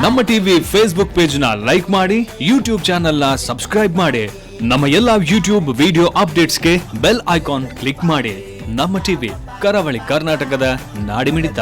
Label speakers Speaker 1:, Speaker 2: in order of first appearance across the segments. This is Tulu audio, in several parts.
Speaker 1: ನಮ್ಮ ಟಿವಿ ಫೇಸ್ಬುಕ್ ಪೇಜ್ ನ ಲೈಕ್ ಮಾಡಿ, ಯೂಟ್ಯೂಬ್ ಚಾನೆಲ್ ನ ಸಬ್ಸ್ಕ್ರೈಬ್ ಮಾಡಿ. ನಮ್ಮ ಎಲ್ಲಾ ಯೂಟ್ಯೂಬ್ ವಿಡಿಯೋ ಅಪ್ಡೇಟ್ಸ್ಗೆ ಬೆಲ್ ಐಕಾನ್ ಕ್ಲಿಕ್ ಮಾಡಿ. ನಮ್ಮ ಟಿವಿ, ಕರಾವಳಿ ಕರ್ನಾಟಕದ ನಾಡಿಮಿಡಿತ.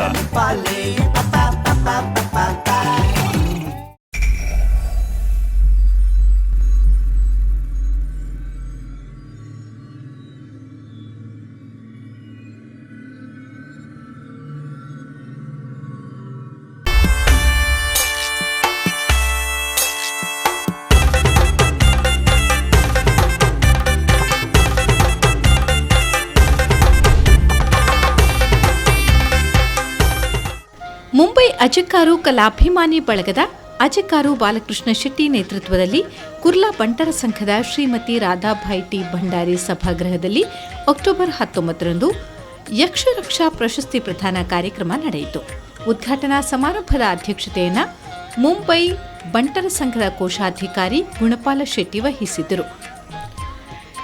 Speaker 2: ಮುಂಬೈ ಅಜಕ್ಕಾರು ಕಲಾಭಿಮಾನಿ ಬಳಗದ ಅಜಕ್ಕಾರು ಬಾಲಕೃಷ್ಣ ಶೆಟ್ಟಿ ನೇತೃತ್ವದಲ್ಲಿ ಕುರ್ಲಾ ಬಂಟರ ಸಂಘದ ಶ್ರೀಮತಿ ರಾಧಾಭಾಯಿ ಟಿ ಭಂಡಾರಿ ಸಭಾಗೃಹದಲ್ಲಿ ಅಕ್ಟೋಬರ್ 19ರಂದು ಯಕ್ಷರಕ್ಷಾ ಪ್ರಶಸ್ತಿ ಪ್ರದಾನ ಕಾರ್ಯಕ್ರಮ ನಡೆಯಿತು. ಉದ್ಘಾಟನಾ ಸಮಾರಂಭದ ಅಧ್ಯಕ್ಷತೆಯನ್ನು ಮುಂಬೈ ಬಂಟರ ಸಂಘದ ಕೋಶಾಧಿಕಾರಿ ಗುಣಪಾಲ ಶೆಟ್ಟಿ ವಹಿಸಿದ್ದರು.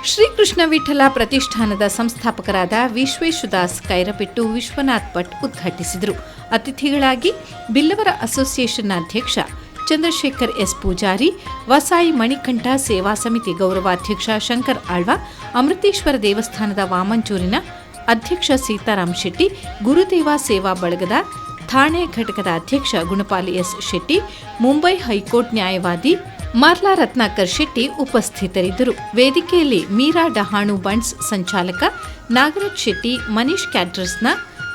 Speaker 2: ಶ್ರೀಕೃಷ್ಣ ವಿಠಲ ಪ್ರತಿಷ್ಠಾನದ ಸಂಸ್ಥಾಪಕರಾದ ವಿಶ್ವೇಶದಾಸ್ ಕೈರಪೆಟ್ಟು ವಿಶ್ವನಾಥ್ ಭಟ್ ಉದ್ಘಾಟಿಸಿದರು. ಅತಿಥಿಗಳಾಗಿ ಬಿಲ್ಲವರ ಅಸೋಸಿಯೇಷನ್ನ ಅಧ್ಯಕ್ಷ ಚಂದ್ರಶೇಖರ್ ಎಸ್ ಪೂಜಾರಿ, ವಸಾಯಿ ಮಣಿಕಂಠ ಸೇವಾ ಸಮಿತಿ ಗೌರವಾಧ್ಯಕ್ಷ ಶಂಕರ್ ಆಳ್ವ, ಅಮೃತೇಶ್ವರ ದೇವಸ್ಥಾನದ ವಾಮಂಜೂರಿನ ಅಧ್ಯಕ್ಷ ಸೀತಾರಾಮ್ ಶೆಟ್ಟಿ, ಗುರುದೇವ ಸೇವಾ ಬಳಗದ ಥಾಣೆ ಘಟಕದ ಅಧ್ಯಕ್ಷ ಗುಣಪಾಲ್ ಎಸ್ ಶೆಟ್ಟಿ, ಮುಂಬೈ ಹೈಕೋರ್ಟ್ ನ್ಯಾಯವಾದಿ ಮಾರ್ಲಾ ರತ್ನಾಕರ್ ಶೆಟ್ಟಿ ಉಪಸ್ಥಿತರಿದ್ದರು. ವೇದಿಕೆಯಲ್ಲಿ ಮೀರಾ ಡಹಾಣು ಬಂಟ್ಸ್ ಸಂಚಾಲಕ ನಾಗರಾಜ್ ಶೆಟ್ಟಿ, ಮನೀಶ್ ಕ್ಯಾಟ್ರಸ್ನ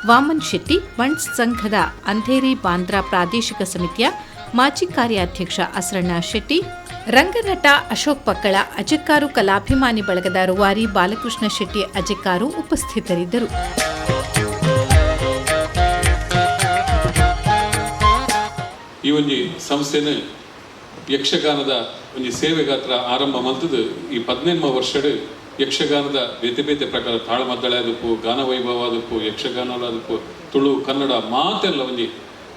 Speaker 2: ವಾಮನ್ ಶೆಟ್ಟಿ, ಬಂಟ್ಸ್ ಸಂಘದ ಅಂಧೇರಿ ಬಾಂದ್ರಾ ಪ್ರಾದೇಶಿಕ ಸಮಿತಿಯ ಮಾಜಿ ಕಾರ್ಯಾಧ್ಯಕ್ಷ ಅಸರಣ್ಣ ಶೆಟ್ಟಿ, ರಂಗನಟ ಅಶೋಕ್ ಪಕ್ಕಳ, ಅಜಕ್ಕಾರು ಕಲಾಭಿಮಾನಿ ಬಳಗದ ರೂವಾರಿ ಬಾಲಕೃಷ್ಣ ಶೆಟ್ಟಿ ಅಜಕ್ಕಾರು ಉಪಸ್ಥಿತರಿದ್ದರು.
Speaker 3: ಈ ಒಂಜಿ ಸಂಸ್ಥೆನ ಯಕ್ಷಗಾನದ ಒಂಜಿ ಸೇವೆಗಾತ್ರ ಆರಂಭ ಮಲ್ತದು. ಈ 18 ವರ್ಷಡ್ ಯಕ್ಷಗಾನದ ಬೇತೆ ಬೇತೆ ಪ್ರಕಾರ ತಾಳಮದ್ದಳೆ ಆದುಪ್ಪು, ಗಾನ ವೈಭವ ಆದುಪ್ಪು, ಯಕ್ಷಗಾನ ಆದುಪ್ಪು, ತುಳು, ಕನ್ನಡ ಮಾತೆಲ್ಲ ಒಂಜಿ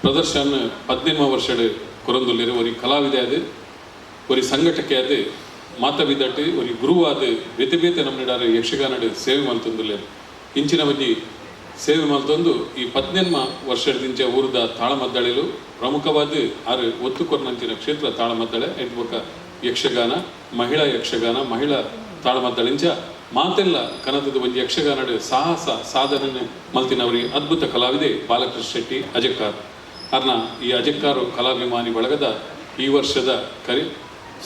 Speaker 3: ಪ್ರದರ್ಶನ 18 ವರ್ಷಡ್ ಕೊರೊಂದುಲ್ಲೆರ್. ಒರಿ ಕಲಾವಿದೆ ಆದ್, ಒರಿ ಸಂಘಟಕೆ ಆದ್, ಮಾತ ಬಿದಟ್ ಒರಿ ಗುರುವಾದ ಬೇತೆ ಬೇತೆ ನಮ್ಮನಿಡಾರ ಯಕ್ಷಗಾನಡ್ ಸೇವೆ ಮಲ್ತೊಂದುಲ್ಲೆರ್. ಇಂಚಿನ ಒಂಜಿ ಸೇವೆ ಮಲ್ತೊಂದು ಈ 18 ವರ್ಷದಿಂಚ ಊರುದ ತಾಳಮದ್ದಳೆಲು ಪ್ರಮುಖವಾದ ಆರು ಒತ್ತು ಕೊರ್ನಂಚಿನ ಕ್ಷೇತ್ರ ತಾಳಮದ್ದಳೆ. ಐಟ್ ಬೊಕ್ಕ ಯಕ್ಷಗಾನ, ಮಹಿಳಾ ಯಕ್ಷಗಾನ, ಮಹಿಳಾ ತಾಳಮದ್ದಳಿಂಚ ಮಾತೆಲ್ಲ ಕನತದ ಒಂಜಿ ಯಕ್ಷಗಾನಡ್ ಸಾಹಸ ಸಾಧನೆ ಮಲ್ತಿನವರಿ ಅದ್ಭುತ ಕಲಾವಿದೆ ಬಾಲಕೃಷ್ಣ ಶೆಟ್ಟಿ ಅಜಕ್ಕಾರ್. ಅರ್ನ ಈ ಅಜಕ್ಕಾರು ಕಲಾಭಿಮಾನಿ ಬಳಗದ ಈ ವರ್ಷದ ಕರಿ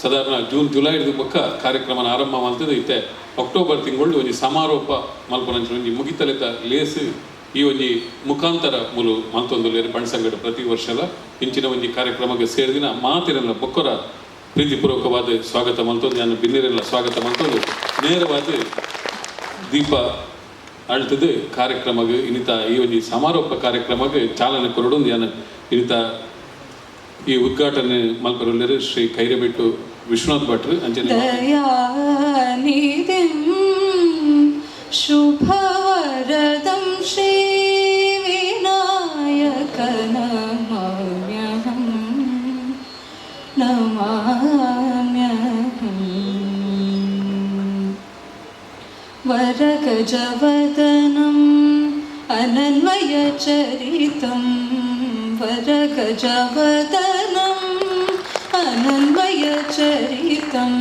Speaker 3: ಸಾಧಾರಣ ಜೂನ್ ಜುಲೈ ಬೊಕ್ಕ ಕಾರ್ಯಕ್ರಮನ ಆರಂಭ ಮಲ್ತದ. ಇತ್ತೆ ಅಕ್ಟೋಬರ್ ತಿಂಗಳು ಒಂಜಿ ಸಮಾರೋಪ ಮಲ್ಪುನಂಚಿನ ಒಂಜಿ ಮುಗಿತಲೆತ ಲೇಸ್ ಈ ಒಂಜಿ ಮುಖಾಂತರ ಮೂಲು ಮಲ್ತೊಂದುಲ್ಲೆರ್. ಬಣ್ಸಂಗಡ ಪ್ರತಿ ವರ್ಷಲ ಇಂಚಿನ ಒಂಜಿ ಕಾರ್ಯಕ್ರಮಕ್ಕೆ ಸೇರಿದಿನ ಮಾತಿರಲ್ಲ ಬೊಕ್ಕರ ಪ್ರೀತಿಪೂರ್ವಕವಾದ ಸ್ವಾಗತ ಮಲ್ತೊಂದು, ನಾನು ಬಿನ್ನಿರೆಲ್ಲ ಸ್ವಾಗತ ಮಲ್ತೊಂದು, ನೇರವಾದ ದೀಪ ಅಳ್ತದ ಕಾರ್ಯಕ್ರಮಕ್ಕೆ ಇನ್ನಿತ ಈ ಒಂಜಿ ಸಮಾರೋಪ ಕಾರ್ಯಕ್ರಮಕ್ಕೆ ಚಾಲನೆ ಕೊರಡು. ಯಾನ್ ಇನ್ನಿತ ಈ ಉದ್ಘಾಟನೆ ಮಲ್ಪರುಲ್ಲೆರ್ ಶ್ರೀ ಕೈರಬೆಟ್ಟು ವಿಶ್ವನಾಥ್ ಭಟ್ರು ಅಂಚನೆ
Speaker 4: दयानिधिं शुभवरदं श्रीविनायक नमाम्यहं, नमाम्यहम्। वरगजवदनम् अनन्वयचरितं, वरगजवदनम् अनन्वयचरितं,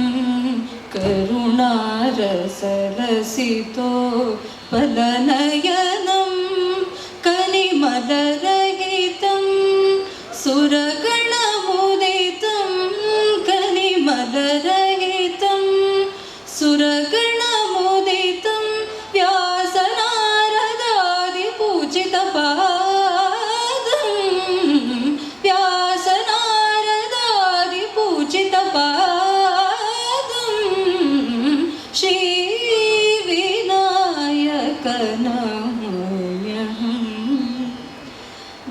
Speaker 4: करुणारसलसितोत्पलनयनं, कलिमलरहितं सुरगणमुदितं, कलिमलरहितं सुरगणमुदितं, व्यासनारदादिपूजितपादं, व्यासनारदादिपूजितपादं, श्रीविनायक नमाम्यहम्।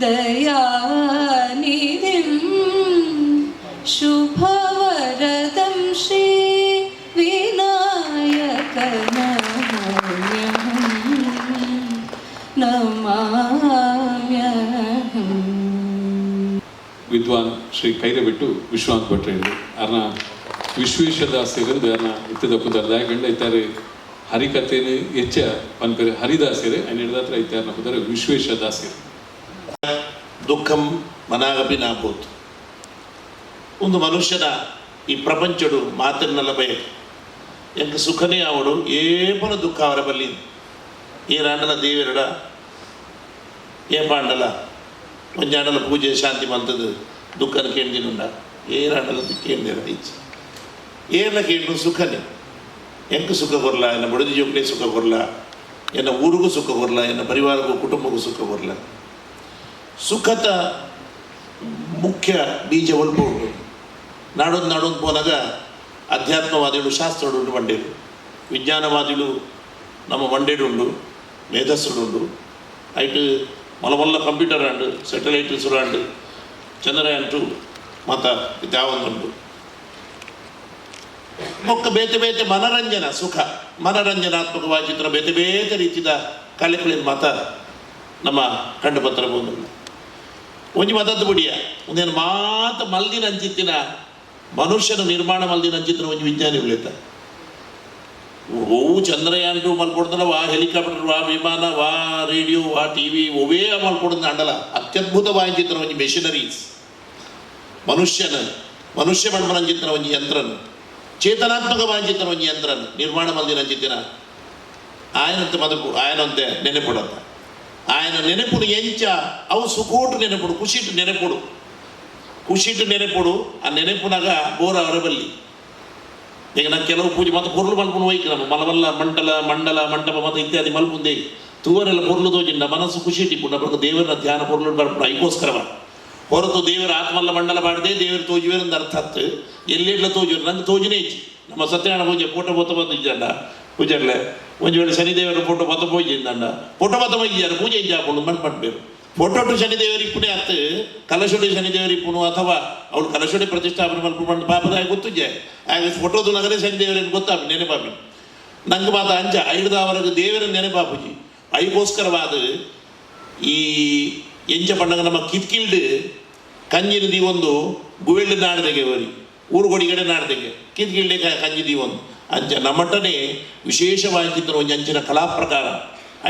Speaker 4: दयानिधिं शुभवरदं श्रीविनायक नमाम्यहं, नमाम्यहम्।
Speaker 3: ವಿದ್ವಾನ್ ಶ್ರೀ ಕೈರಬೆಟ್ಟು ವಿಶ್ವನಾಥ್ ಭಟ್ರು ಅರ್ನ ವಿಶ್ವೇಶದಾಸರಿಂದ ಅರ್ನ ಇತ್ತದ ಪುದರ್. ದಾಯಗಂಡ ಇತ್ತಾರೆ ಹರಿಕಥೆನು ಹೆಚ್ಚ ಪನ್ಪೆರ್ ಹರಿದಾಸರು, ಐನ್ ಹಿಡ್ದಾತ್ರ ಇತ್ತಾರನ ಪುದರ್ ವಿಶ್ವೇಶದಾಸರು.
Speaker 5: दुःखं मनागपि नाभूत्। ಒಂದು ಮನುಷ್ಯನ ಈ ಪ್ರಪಂಚಡು ಮಾತಿರ್ನಲ್ಲ ಬಯಕೆ ಎಂಕ್ ಸುಖನೇ ಅವಡು ಏಪನ ದುಃಖ ಅವರ ಬಲ್ಲಿ ಏರಾಂಡಲ ದೇವಿರಡ ಏಪಾಂಡಲ ಒಂಜಾಂಡಲ ಪೂಜೆ ಶಾಂತಿ ಮಲ್ತದು ದುಃಖನ ಕೇಂದಿನುಂಡ ಏರಾಂಡಲ ಕೇಂದಿರ ಇಚ್ಚೆ ಏರ್ಲ ಕೇಂದ್ರ ಸುಖನೇ ಎಂಕ್ ಸುಖ ಕೊರ್ಲ ಎನ್ನ ಬಡದಿ ಜೋಕ್ಲೆ ಸುಖ ಕೊರ್ಲ ಎನ್ನ ಊರಿಗೂ ಸುಖ ಕೊರ್ಲ ಎನ್ನ ಪರಿವಾರಕ್ಕೂ ಕುಟುಂಬಕ್ಕೂ ಸುಖ ಕೊರ್ಲ. ಸುಖದ ಮುಖ್ಯ ಬೀಜ ಒಲ್ಪ ಉಂಟು. ನಾಡೊಂದು ನಾಡೊಂದು ಪೋನಾಗ ಅಧ್ಯಾತ್ಮವಾದಿಗಳು ಶಾಸ್ತ್ರಡು ಉಂಟು ಮಂಡೇರು, ವಿಜ್ಞಾನವಾದಿಗಳು ನಮ್ಮ ಮಂಡೇಡು ಉಂಡು, ಮೇಧಸ್ಸುಡು ಐಟ್ ಮೊಲ ಮೊಲ್ಲ ಕಂಪ್ಯೂಟರ್ ಅಂಡು, ಸ್ಯಾಟಲೈಟ್ ಸುರಾಂಡು, ಚಂದ್ರಯಾನ್ 2 ಮಾತ ಇದಾವೊಂದುಂಡು. ಮೊಕ್ಕ ಬೇತೆ ಬೇತೆ ಮನರಂಜನ ಸುಖ ಮನರಂಜನಾತ್ಮಕವಾಗಿ ಚಿತ್ರ ಬೇತೆ ಬೇತೆ ರೀತಿಯ ಕಲೆಗಳಿನ ಮಾತ ನಮ್ಮ ಕಂಡು ಬತ್ತರಬಹುದು. ಒಂಜಿ ಮದದ್ದು ಬುಡಿಯ ಒಂದೇನು ಮಾತ ಮಲ್ದಿನ ಅಂಚಿತ್ತಿನ ಮನುಷ್ಯನ ನಿರ್ಮಾಣ ಮಲ್ದಿನ ಅಂಚಿತ್ತಿನ ಒಂಜಿ ವಿಜ್ಞಾನಿ ಉಳಿತ ಒವು ಚಂದ್ರಯಾನ್ 2 ಮಲ್ಕೊಡ್ದಲ್ಲ, ವಾ ಹೆಲಿಕಾಪ್ಟರ್, ವಾ ವಿಮಾನ, ವಾ ರೇಡಿಯೋ, ವಾ ಟಿವಿ ಒವೇ ಮಲ್ಕೊಡ್ದ ಅಂಡಲ ಅತ್ಯದ್ಭುತವಾದ ಚಿತ್ರ ಒಂಜಿ ಮೆಷಿನರೀಸ್ ಮನುಷ್ಯನ ಮನುಷ್ಯ ಮಣ್ಮನಂಚಿತ್ತಿನ ಒಂಜಿ ಯಂತ್ರನು ಚೇತನಾತ್ಮಕವಾದ ಚಿತ್ರ ಒಂಜಿ ಯಂತ್ರನು ನಿರ್ಮಾಣ ಮಲ್ದಿನ ಅಂಚಿತ್ತಿನ ಆಯನಂತೆ ಮದಪು ಆಯನಂತೆ ನೆನೆಪುಡಂತ ಆಯನ ನೆನಪುಡು ಎಂಚ ಅವು ಸುಖೋಟು ನೆನಪುಡು ಖುಷಿಟು ನೆನಪುಡು ಖುಷಿಟು ನೆನಪುಡು ಆ ನೆನಪುನಾಗ ಬೋರ ಅವರ ಬಲ್ಲಿ. ಈಗ ನಾವು ಕೆಲವು ಪೂಜೆ ಮತ್ತು ಪೊರ್ಲು ಮಲ್ಪುನು ಒಯ್ಕ್ ನಮ್ಮ ಮಲವಲ್ಲ ಮಂಡಲ ಮಂಡಲ ಮಂಟಪ ಮತ್ತು ಇತ್ಯಾದಿ ಮಲ್ಪುಂದೆ ತೂವರೆಲ್ಲ ಪೊರ್ಲು ತೋಜಿಂಡ ಮನಸ್ಸು ಖುಷಿ ಇಟ್ಟಿಪುಂಡ ಬೊಕ್ಕ ದೇವರ ಧ್ಯಾನ ಪೊರ್ಲು ಬರ್ಪುಂಡು ಐಕೋಸ್ಕರವ ಹೊರತು ದೇವರ ಆತ್ಮಲ್ಲ ಮಂಡಲ ಮಾಡದೆ ದೇವರು ತೋಜುವೆರಂದು ಅರ್ಥ ಅತ್ತು ಎಲ್ಲೆಡ್ಲ ತೋಜುವರು ನಂಗೆ ತೋಜುನೇ ಇಜ್ಜಿ. ನಮ್ಮ ಸತ್ಯನಾರಾಯಣ ಪೂಜೆ ಫೋಟೋ ಬೊತ್ತ ಬಂದಿದ್ದಂಡ ಪೂಜೆರ್ಲೆ ಒಂಜಿ ವೇಳೆ ಶನಿದೇವರ ಫೋಟೋ ಬತ್ತ ಪೂಜೆ ಫೋಟೋ ಬತ್ತ ಪೂಜೆ ಪೂಜೆ ಇಂಜ ಹಾಕೊಂಡು ಮಣ್ ಪಡ್ಬೇರು ಫೋಟೋ ಟು ಶನಿದೇವರ ಇಪ್ಪುಣೆ ಅತ್ತು ಕಲಶುಡಿ ಶನಿದೇವರ ಇಪ್ಪುನು ಅಥವಾ ಅವಳು ಕಲಶುಡಿ ಪ್ರತಿಷ್ಠಾಪನೆ ಮಲ್ಪು ಮಣ್ಣು ಪಾಪದಾಯ ಗೊತ್ತುಜೆ ಆಗ ಫೋಟೋದು ನಗರೇ ಶನಿದೇವರನ್ನು ಗೊತ್ತಾಪಿ ನೆನಪಾಪಿ ನಂಗೆ ಮಾತ ಅಂಚ ಐಡ್ದಾವರೆಗೆ ದೇವರ ನೆನಪಾಪುಜಿ ಐಗೋಸ್ಕರವಾದ ಈ ಎಂಚ ಪಂಡಗ ನಮ್ಮ ಕಿತ್ಕಿಲ್ಡ್ ಕಂಜಿನ ದೀವೊಂದು ಗುವೆಲ್ಡ್ ನಾಡ್ದೆಗೆ ಬರಿ ಊರು ಕೊಡಿಗಡೆ ನಾಡ್ದೆಗೆ ಕಿತ್ಕಿಲ್ಡೆ ಕಂಜಿ ದೀವೊಂದು ಅಂಚ ನಮ್ಮಟನೆ ವಿಶೇಷವಾಗಿ ಚಿತ್ರ ಒಂಜಿ ಅಂಚಿನ ಕಲಾ ಪ್ರಕಾರ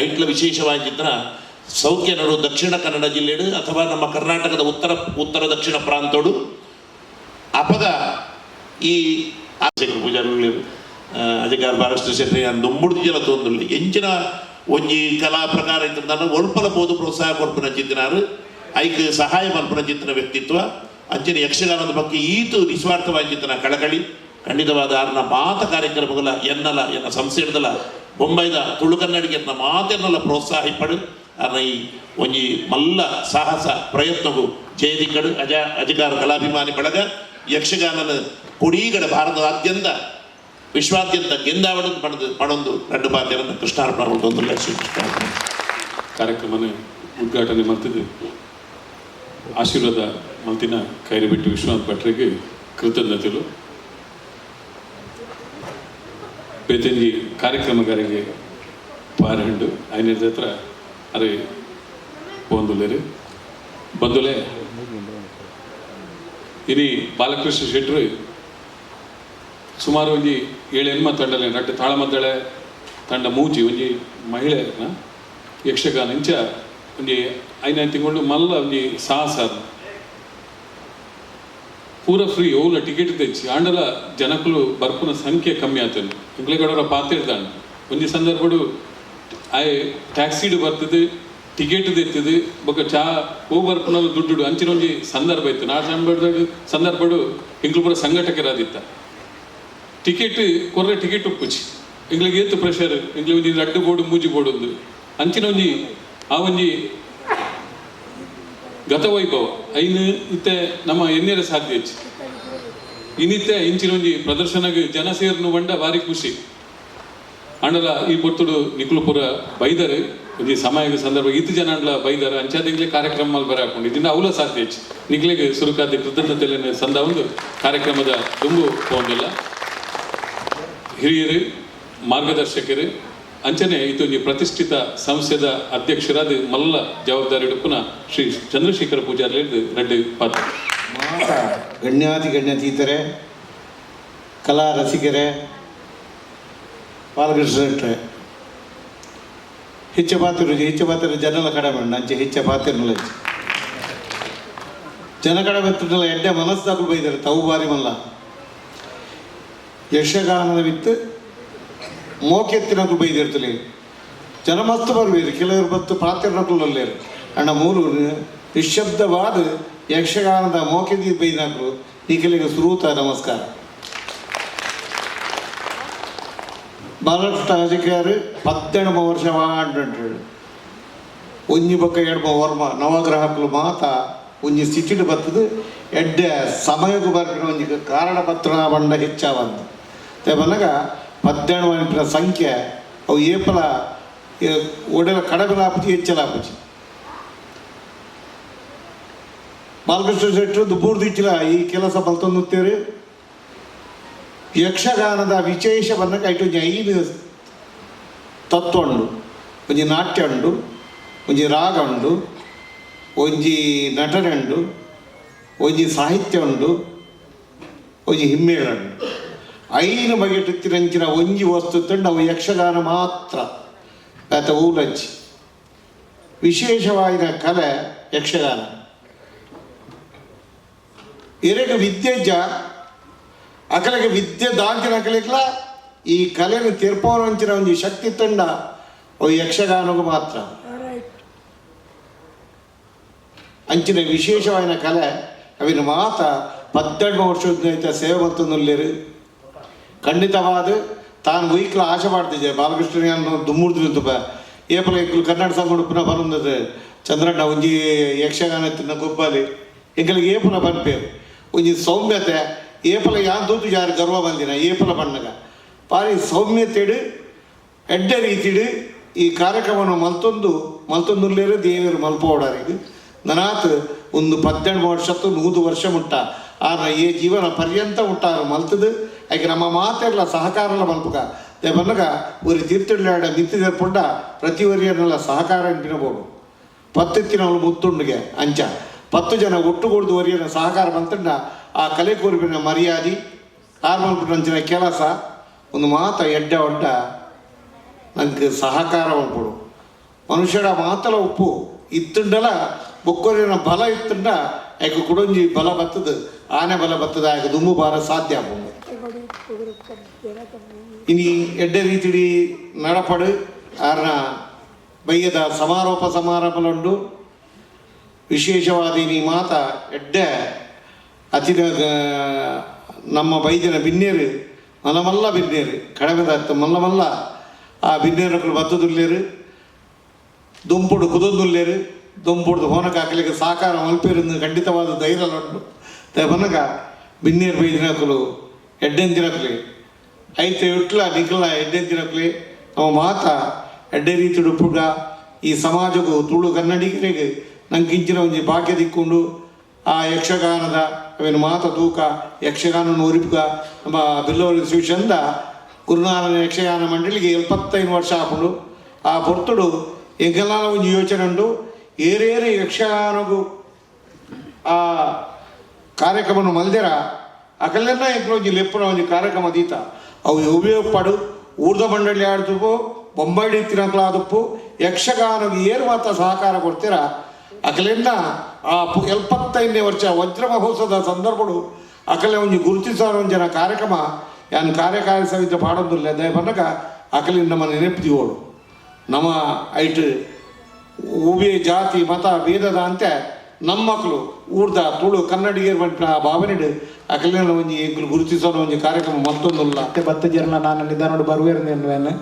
Speaker 5: ಐಟ್ಲ ವಿಶೇಷವಾಗಿ ಚಿತ್ರ ಸೌಖ್ಯ ನಡು ದಕ್ಷಿಣ ಕನ್ನಡ ಜಿಲ್ಲೆಡು ಅಥವಾ ನಮ್ಮ ಕರ್ನಾಟಕದ ಉತ್ತರ ಉತ್ತರ ದಕ್ಷಿಣ ಪ್ರಾಂತೋಡು ಅಪಗ ಈ ಪೂಜಾರಿಗಳು ಅಧಿಕಾರ ಬಾಲಕೃಷ್ಣ ಶೆಟ್ಟಿ ದುಂಬುಡ್ದು ಜನ ತೋಂದುಳ್ಳಿ ಎಂಚಿನ ಒಂಜಿ ಕಲಾ ಪ್ರಕಾರ ಇತ್ತಂದ್ರೆ ಒಲ್ಪಲ ಬೋದು ಪ್ರೋತ್ಸಾಹ ಕೊರ್ಪುನ ಚಿತ್ತಿನಾರು ಐಕ್ ಸಹಾಯ ಮಲ್ಪುನ ಚಿತ್ತಿನ ವ್ಯಕ್ತಿತ್ವ ಅಂಚಿನ ಯಕ್ಷಗಾನದ ಬಗ್ಗೆ ಈತು ನಿಸ್ವಾರ್ಥವಾಗಿ ಚಿತ್ತಿನ ಕಳಕಳಿ ಖಂಡಿತವಾದ ಆರ್ನ ಮಾತ ಕಾರ್ಯಕ್ರಮಗಳ ಎನ್ನಲ ಎನ್ನ ಸಂಸ್ಥೆ ಹಿಡ್ದಲ ಬೊಂಬೈದ ತುಳು ಕನ್ನಡಿಗೆ ಎನ್ನ ಮಾತೆನ್ನೆಲ್ಲ ಪ್ರೋತ್ಸಾಹಿಪಡು ಆರ್ನ ಈ ಒಂಜಿ ಮಲ್ಲ ಸಾಹಸ ಪ್ರಯತ್ನಗು ಜಯದಿಕ್ಕಡು ಅಜ ಅಧಿಕಾರ ಕಲಾಭಿಮಾನಿ ಬಳಗ ಯಕ್ಷಗಾನನ ಕೊಡೀಗಡ ಭಾರತದಾದ್ಯಂತ ವಿಶ್ವಾದ್ಯಂತ ಗೆಂದಾವಡದು ಪಡೆದು ಪಡೊಂದು ರಡ್ಡು ಪಾತ್ಯರನ್ನು ಕೃಷ್ಣಾರ್ಪಣ ಒಂದು ಶ್ರೀ ಕೃಷ್ಣಾರ್ಪಣ.
Speaker 3: ಕಾರ್ಯಕ್ರಮನ ಉದ್ಘಾಟನೆ ಮಾಡ್ತಿದ್ದು ಆಶೀರ್ವಾದ ಮಲ್ತಿನ ಕೈರಿಬಿಟ್ಟು ವಿಶ್ವನಾಥ್ ಭಟ್ರಿಗೆ ಕೃತಜ್ಞತೆಗಳು. ಬೇತಂಜಿ ಕಾರ್ಯಕ್ರಮಗಾರಿಗೆ ಪಾರಹಂಡು ಐನೂರ ಹತ್ರ ಅರೆ ಪೋಂದುಲೇರು ಬಂದುಲೆ ಇನಿ ಬಾಲಕೃಷ್ಣ ಶೆಟ್ಟರು ಸುಮಾರು ಒಂಜಿ ಏಳು ಎನ್ಮ ತಂಡಲೆ ರಡ್ಡು ತಾಳಮದ್ದಳೆ ತಂಡ ಮೂಜಿ ಒಂಜಿ ಮಹಿಳೆಯರ್ನ ಯಕ್ಷಗಾನ ಇಂಚ ಒಂಜಿ ಐನೈದು ತಿಂಗಳು ಮಲ್ಲ ಒಂಜಿ ಸಾಹಸ ಅದು. ಪೂರ ಫ್ರೀ ಓಲ ಟಿಕೆಟ್ ತೆಚ್ಚಿ ಆಂಡಲ ಜನಕುಲು ಬರ್ಪುನ ಸಂಖ್ಯೆ ಕಮ್ಮಿ ಆತನು ಇಂಗ್ಲೆಗಡವರ ಪಾತಿರ್ದಾಂಡ್ ಒಂಜಿ ಸಂದರ್ಭಡು ಆಯ್ ಟ್ಯಾಕ್ಸಿಡು ಬರ್ತದೆ ಟಿಕೆಟ್ ತೆತ್ತದೆ ಬೊಕ ಚಾ ಹೂ ಬರ್ಪುನಲ್ಲ ದುಡ್ಡು ಅಂಚಿನ ಒಂಜಿ ಸಂದರ್ಭ ಇತ್ತು ನಾ ಸಂದರ್ಭಡು ಇಂಗ್ಲು ಪೂರ ಸಂಘಟಕರಾದಿತ್ತ ಟಿಕೆಟ್ ಕೊರ್ರೆ ಟಿಕೆಟ್ ಉಪ್ಪುಚಿ ಇಂಗ್ಲಿಗೆ ಏತು ಪ್ರೆಷರ್ ಇಂಗ್ಲಿ ಒಂಜಿ ರಡ್ಡು ಬೋರ್ಡು ಮೂಜಿ ಬೋರ್ಡು ಒಂದು ಅಂಚಿನ ಒಂಜಿ ಆ ಒಂಜಿ ಗತವೈಭವ ಐನು ಇತ್ತೆ ನಮ್ಮ ಎನ್ನೆರ ಸಾಧ್ಯ ಹೆಚ್ಚು ಇನ್ನಿತ್ತೆ ಇಂಚಿನ ಒಂಜಿ ಪ್ರದರ್ಶನಗೆ ಜನ ಸೇರ್ನು ಬಂಡ ಭಾರಿ ಖುಷಿ ಅಂಡಲ ಈ ಪೊರ್ತುಡು ನಿಕುಲುಪುರ ಬೈದರೆ ಒಂಜಿ ಸಮಯದ ಸಂದರ್ಭ ಇತ್ತು ಜನ ಅಂಡ್ಲ ಬೈದಾರ ಅಂಚಾದಿಂಗ್ಲೆ ಕಾರ್ಯಕ್ರಮ ಬರ ಹಾಕೊಂಡು ಇದನ್ನ ಅವಲ ಸಾಧ್ಯ ಹೆಚ್ಚು ನಿಕ್ಲೆಗೆ ಸುರುಕಾದ ಕೃತಜ್ಞತೆಯನ್ನು ಸಂದ ಒಂದು ಕಾರ್ಯಕ್ರಮದ ದುಂಬು ಪೋಂದಿಲ್ಲ ಹಿರಿಯರು ಮಾರ್ಗದರ್ಶಕರು ಅಂಚನೆ ಇದು ಒಂಜಿ ಪ್ರತಿಷ್ಠಿತ ಸಂಸ್ಥೆದ ಅಧ್ಯಕ್ಷರಾದ ಮಲ್ಲ ಜವಾಬ್ದಾರಿ ಪುನಃ ಶ್ರೀ ಚಂದ್ರಶೇಖರ ಪೂಜಾರಿ ರೆಡ್ಡಿ ಪಾತ್ರ.
Speaker 6: ಮಾತ ಗಣ್ಯಾತಿ ಗಣ್ಯತೀತರೆ ಕಲಾ ರಸಿಕರೇ ಬಾಲಕೃಷ್ಣ ಶೆಟ್ರೆ ಹೆಚ್ಚ ಪಾತ್ರ ಹೆಚ್ಚ ಪಾತ್ರ ಜನಲ ಕಡಿಮೆ ಅಂಚೆ ಹೆಚ್ಚ ಪಾತ್ರ. ಜನಕಡ ಬೆತ್ತಡಲ ಎಡ್ಡೆ ಮನಸ್ಸಾಕಲು ಬೈದಾರೆ ತವು ಬಾರಿ ಮಲ್ಲ ಯಕ್ಷಗಾನದ ಬಿತ್ತು ಮೋಕೆತ್ತಿನಕಲು ಬೈದಿರ್ತಲೆ ಜನ ಮಸ್ತ್ ಬರ್ಬೇರು ಕೆಲವರು ಬತ್ತು ಪಾತ್ರನಕುಲಲ್ಲೇರು ಅಣ್ಣ ಮೂರು ನಿಶಬ್ದವಾದ ಯಕ್ಷಗಾನದ ಮೋಕೆದಿ ಬೈದಾಕಲು ಈ ಸುರೂತ ನಮಸ್ಕಾರ. ಬಾಲಕೃಷ್ಣ ರಾಜಕೀಯರು 18 ವರ್ಷ ಆಂಡು ಒಂಜಿ ಬೊಕ್ಕ ಎಡ್ಮ ವರ್ಮ ನವಗ್ರಹಕ್ಕಲು ಮಾತ ಒಂಜಿ ಸ್ಥಿತಿಡು ಬರ್ತದೆ ಎಡ್ಡೆ ಸಮಯಕ್ಕೂ ಬರ್ಪಿನ ಒಂಜಿ ಕಾರಣ ಪತ್ರ ಬಂಡ ಹೆಚ್ಚಾವಂದು ಬನ್ನಗ 18 ಸಂಖ್ಯೆ ಅವು ಏಪಲ ಒಡೆಲ ಕಡಬೆಲ ಆಪುಜಿ ಹೆಚ್ಚಲ ಆಪುಜಿ. ಬಾಲಕೃಷ್ಣ ಶೆಟ್ಟರು ದುಬ್ಬೂರ್ದು ಇಚ್ಚಿಲ ಈ ಕೆಲಸ ಬಲ್ತೊಂದುತ್ತೇರು. ಯಕ್ಷಗಾನದ ವಿಶೇಷ ಬನ್ನಗ ಐಟು ಒಂಜಿ 5 ತತ್ವ ಉಂಡು, ಒಂಜಿ ನಾಟ್ಯ ಉಂಡು, ಒಂಜಿ ರಾಗ ಉಂಡು, ಒಂಜಿ ನಟನೆ ಉಂಡು, ಒಂಜಿ ಸಾಹಿತ್ಯ ಉಂಡು, ಒಂಜಿ ಹಿಮ್ಮೇಳ ಉಂಡು. 5 ಬಗೆಟಿತ್ತಿನಂಚಿನ ಒಂಜಿ ವಸ್ತು ತಂಡು ಅವು ಯಕ್ಷಗಾನ ಮಾತ್ರ ಆತ ಊಲಂಚಿ ವಿಶೇಷವಾದ ಕಲೆ ಯಕ್ಷಗಾನ. ಎರೆಗೆ ವಿದ್ಯೆಜ್ಜ ಅಕಲೆಗೆ ವಿದ್ಯೆ ದಾಂತಿನ ಅಕಲೆಗ್ಲ ಈ ಕಲೆಯನ್ನು ತೀರ್ಪವನಂಚಿನ ಒಂಜಿ ಶಕ್ತಿ ತಂಡ ಅವು ಯಕ್ಷಗಾನಗೂ ಮಾತ್ರ. ಅಂಚಿನ ವಿಶೇಷವಾದ ಕಲೆ ಅವಿನ ಮಾತ 18 ವರ್ಷದ ಸೇವೆ ಮಲ್ತೊಂದುಲ್ಲೇರು. ಖಂಡಿತವಾದ ತಾನು ವೈಕ್ಲ ಆಶೆ ಮಾಡ್ತಿದ್ದೆ ಬಾಲಕೃಷ್ಣ ದುಮ್ಮೂರ್ದು ಏಪಲ ಎಂಕುಲು ಕನ್ನಡ ಸಂಘ ಪುನಃ ಬರಂದದ ಚಂದ್ರಣ್ಣ ಒಂಜಿ ಯಕ್ಷಗಾನ ತಿನ್ನ ಗೊಬ್ಬಾಲಿ ಎಂಕಲಿಗೆ ಏಪಲ ಪನ್ಪೇರು ಒಂಜಿ ಸೌಮ್ಯತೆ ಏಪಲ ಯಾನ್ ತೂತು ಯಾರು ಗರ್ವ ಬಂದಿನ ಏಪಲ ಬಣ್ಣಗ ಬಾರಿ ಸೌಮ್ಯತೆಡು ಎಡ್ಡೆ ರೀತಿಡು ಈ ಕಾರ್ಯಕ್ರಮವನ್ನು ಮಲ್ತೊಂದು ಮಲ್ತೊಂದುಲ್ಲೇರು ದೇವರು ಮಲ್ಪೋಡಾರಿಗೆ ನನಾತ್ ಒಂದು 18 ವರ್ಷತ್ತು 100 ವರ್ಷ ಮುಟ್ಟ ಆರ ಈ ಜೀವನ ಪರ್ಯಂತ ಮುಟ್ಟಾರು ಮಲ್ತದು ಐಕೆ ನಮ್ಮ ಮಾತೆಲ್ಲ ಸಹಕಾರಲ್ಲ ಮಲ್ಪಕ they ಬನ್ನಗ ஒரு ತೀರ್ಥಳ್ಯಾಡ ಮಿತ್ತಿದ ಪುಂಡ ಪ್ರತಿ ವರಿಯನ್ನೆಲ್ಲ ಸಹಕಾರ ಅಂಟಿನಬೋದು ಪತ್ತಿತ್ತಿನವಳು ಮುತ್ತುಂಡಿಗೆ ಅಂಚ 10 ಜನ ಒಟ್ಟುಗೂಡ್ದು ವರಿಯನ ಸಹಕಾರ ಬಂತಂಡ ಆ ಕಲೆ ಕೂರ್ಬಿನ ಮರ್ಯಾದೆ ಆರ್ ಮಲ್ಪುನಂಚಿನ ಕೆಲಸ ಒಂದು ಮಾತ ಎಡ್ಡೆ ಒಡ್ಡ ನಂಗೆ ಸಹಕಾರ ಮಲ್ಪಡು ಮನುಷ್ಯರ ಮಾತಲ ಉಪ್ಪು ಇತ್ತುಂಡಲ ಬೊಕ್ಕೊರಿನ ಬಲ ಇತ್ತುಂಡ ಯಾಕೆ ಕುಡೊಂಜಿ ಬಲ ಬತ್ತದ ಆನೆ ಬಲ ಬತ್ತದ ಯಾಕೆ ದುಮ್ಮು ಬಾರ ಸಾಧ್ಯ ಆಪುಂಡು. ಇನಿ ಎಡ್ಡೆ ರೀತಿಡಿ ನಡಪಡು ಆರ್ನ ಬಯ್ಯದ ಸಮಾರೋಪ ಸಮಾರಂಭಲುಂಡು. ವಿಶೇಷವಾದ ಇನಿ ಮಾತ ಎಡ್ಡೆ ಅತಿನ ನಮ್ಮ ಬೈದಿನ ಬಿನ್ನೇರು ಮಲಮಲ್ಲ ಬಿನ್ನೇರು ಕಡಮೆದ ಮಲ್ಲ ಮಲ್ಲ ಆ ಬಿನ್ನೇರಕ್ಕಲು ಬತ್ತದುಲ್ಲೇರು ದುಂಪುಡು ಕುದೊಂದುಲ್ಲೇರು ದುಂಪುಡ್ದು ಹೋನಕ ಹಾಕಲಿಕ್ಕೆ ಸಹಕಾರ ಮಲ್ಪೇರು ಖಂಡಿತವಾದ ಧೈರ್ಯ ಬನ್ನಗ ಬಿನ್ನೇರು ಬೈದಿನಕಲು ಎಡ್ಡೆಂದಿನಕಲಿ ಐತೆ ಇಟ್ಲ ನಿಖಲ ಎಡ್ಡೆಂದಿನಕಲಿ ನಮ್ಮ ಮಾತ ಎಡ್ಡೆ ರೀತಿ ಉಪ್ಪುಗ ಈ ಸಮಾಜಕ್ಕೂ ತುಳು ಕನ್ನಡಿಗರಿಗೆ ನಂಗೆ ಇಂಚಿನ ಒಂಜಿ ಭಾಗ್ಯ ದಿಕ್ಕೊಂಡು ಆ ಯಕ್ಷಗಾನದ ಅವೇನು ಮಾತ ತೂಕ ಯಕ್ಷಗಾನ ಒರಿಪುಗ ನಮ್ಮ ಬಿಲ್ಲವರ ಇನ್ಸ್ಟಿಟ್ಯೂಷನ್ದ ಗುರುನಾರಾಯಣ ಯಕ್ಷಗಾನ ಮಂಡಳಿಗೆ 75 ವರ್ಷ ಆಪುಂಡು. ಆ ಪೊರ್ತುಡು ಎಂಕೆಲ್ಲ ಒಂಜಿ ಯೋಚನೆ ಉಂಡು ಏರೇರು ಯಕ್ಷಗಾನಗೂ ಆ ಕಾರ್ಯಕ್ರಮನು ಮಲ್ದಿರ ಅಕಲೆನ್ನ ಎಂಕ್ಲ ಒಂಜಿ ಲೆಪ್ಪುನ ಒಂಜಿ ಕಾರ್ಯಕ್ರಮ ದೀತ ಅವು ಉಪಯೋಗ ಪಡು ಊರ್ದ ಮಂಡಳಿ ಆಡ್ತುಪು ಬೊಂಬಾಯಿ ತಿನ್ನಕ್ಲ ಆದಪ್ಪು ಯಕ್ಷಗಾನಗೆ ಏರು ಮಾತ್ರ ಸಹಕಾರ ಕೊಡ್ತೀರ ಅಕಲೆನ್ನ ಆ 75ನೇ ವರ್ಷ ವಜ್ರ ಮಹೋತ್ಸವದ ಸಂದರ್ಭಡು ಅಕಲೆ ಒಂಜಿ ಗುರುತಿಸಾರ ಒಂಜನ ಕಾರ್ಯಕ್ರಮ ಯಾನ್ ಕಾರ್ಯಕಾರಿ ಸಮಿತಿ ಪಾಡೊಂದುಲ್ಲ ದಯ ಬನ್ನಗ ಅಕಲಿನ ನಮ್ಮ ನೆನಪು ನಮ್ಮ ಐಟ್ ಉಭಯ ಜಾತಿ ಮತ ಭೇದದ ಅಂತೆ ನಮ್ಮ ಮಕ್ಕಳು ಊರ್ದ ತುಳು ಕನ್ನಡಿಗರು ಆ ಭಾವನೆಡು ಅಕಲಿನ ಒಂಜಿ ಎಂಕುಲು ಗುರುತಿಸೋಣ ಒಂಜಿ ಕಾರ್ಯಕ್ರಮ ಮತ್ತೊಂದುಲ್ಲ.
Speaker 7: ಬತ್ತ ಜನ ನಾನು ನಿಧಾನೋಡು ಬರುವೇರ್ನೇನು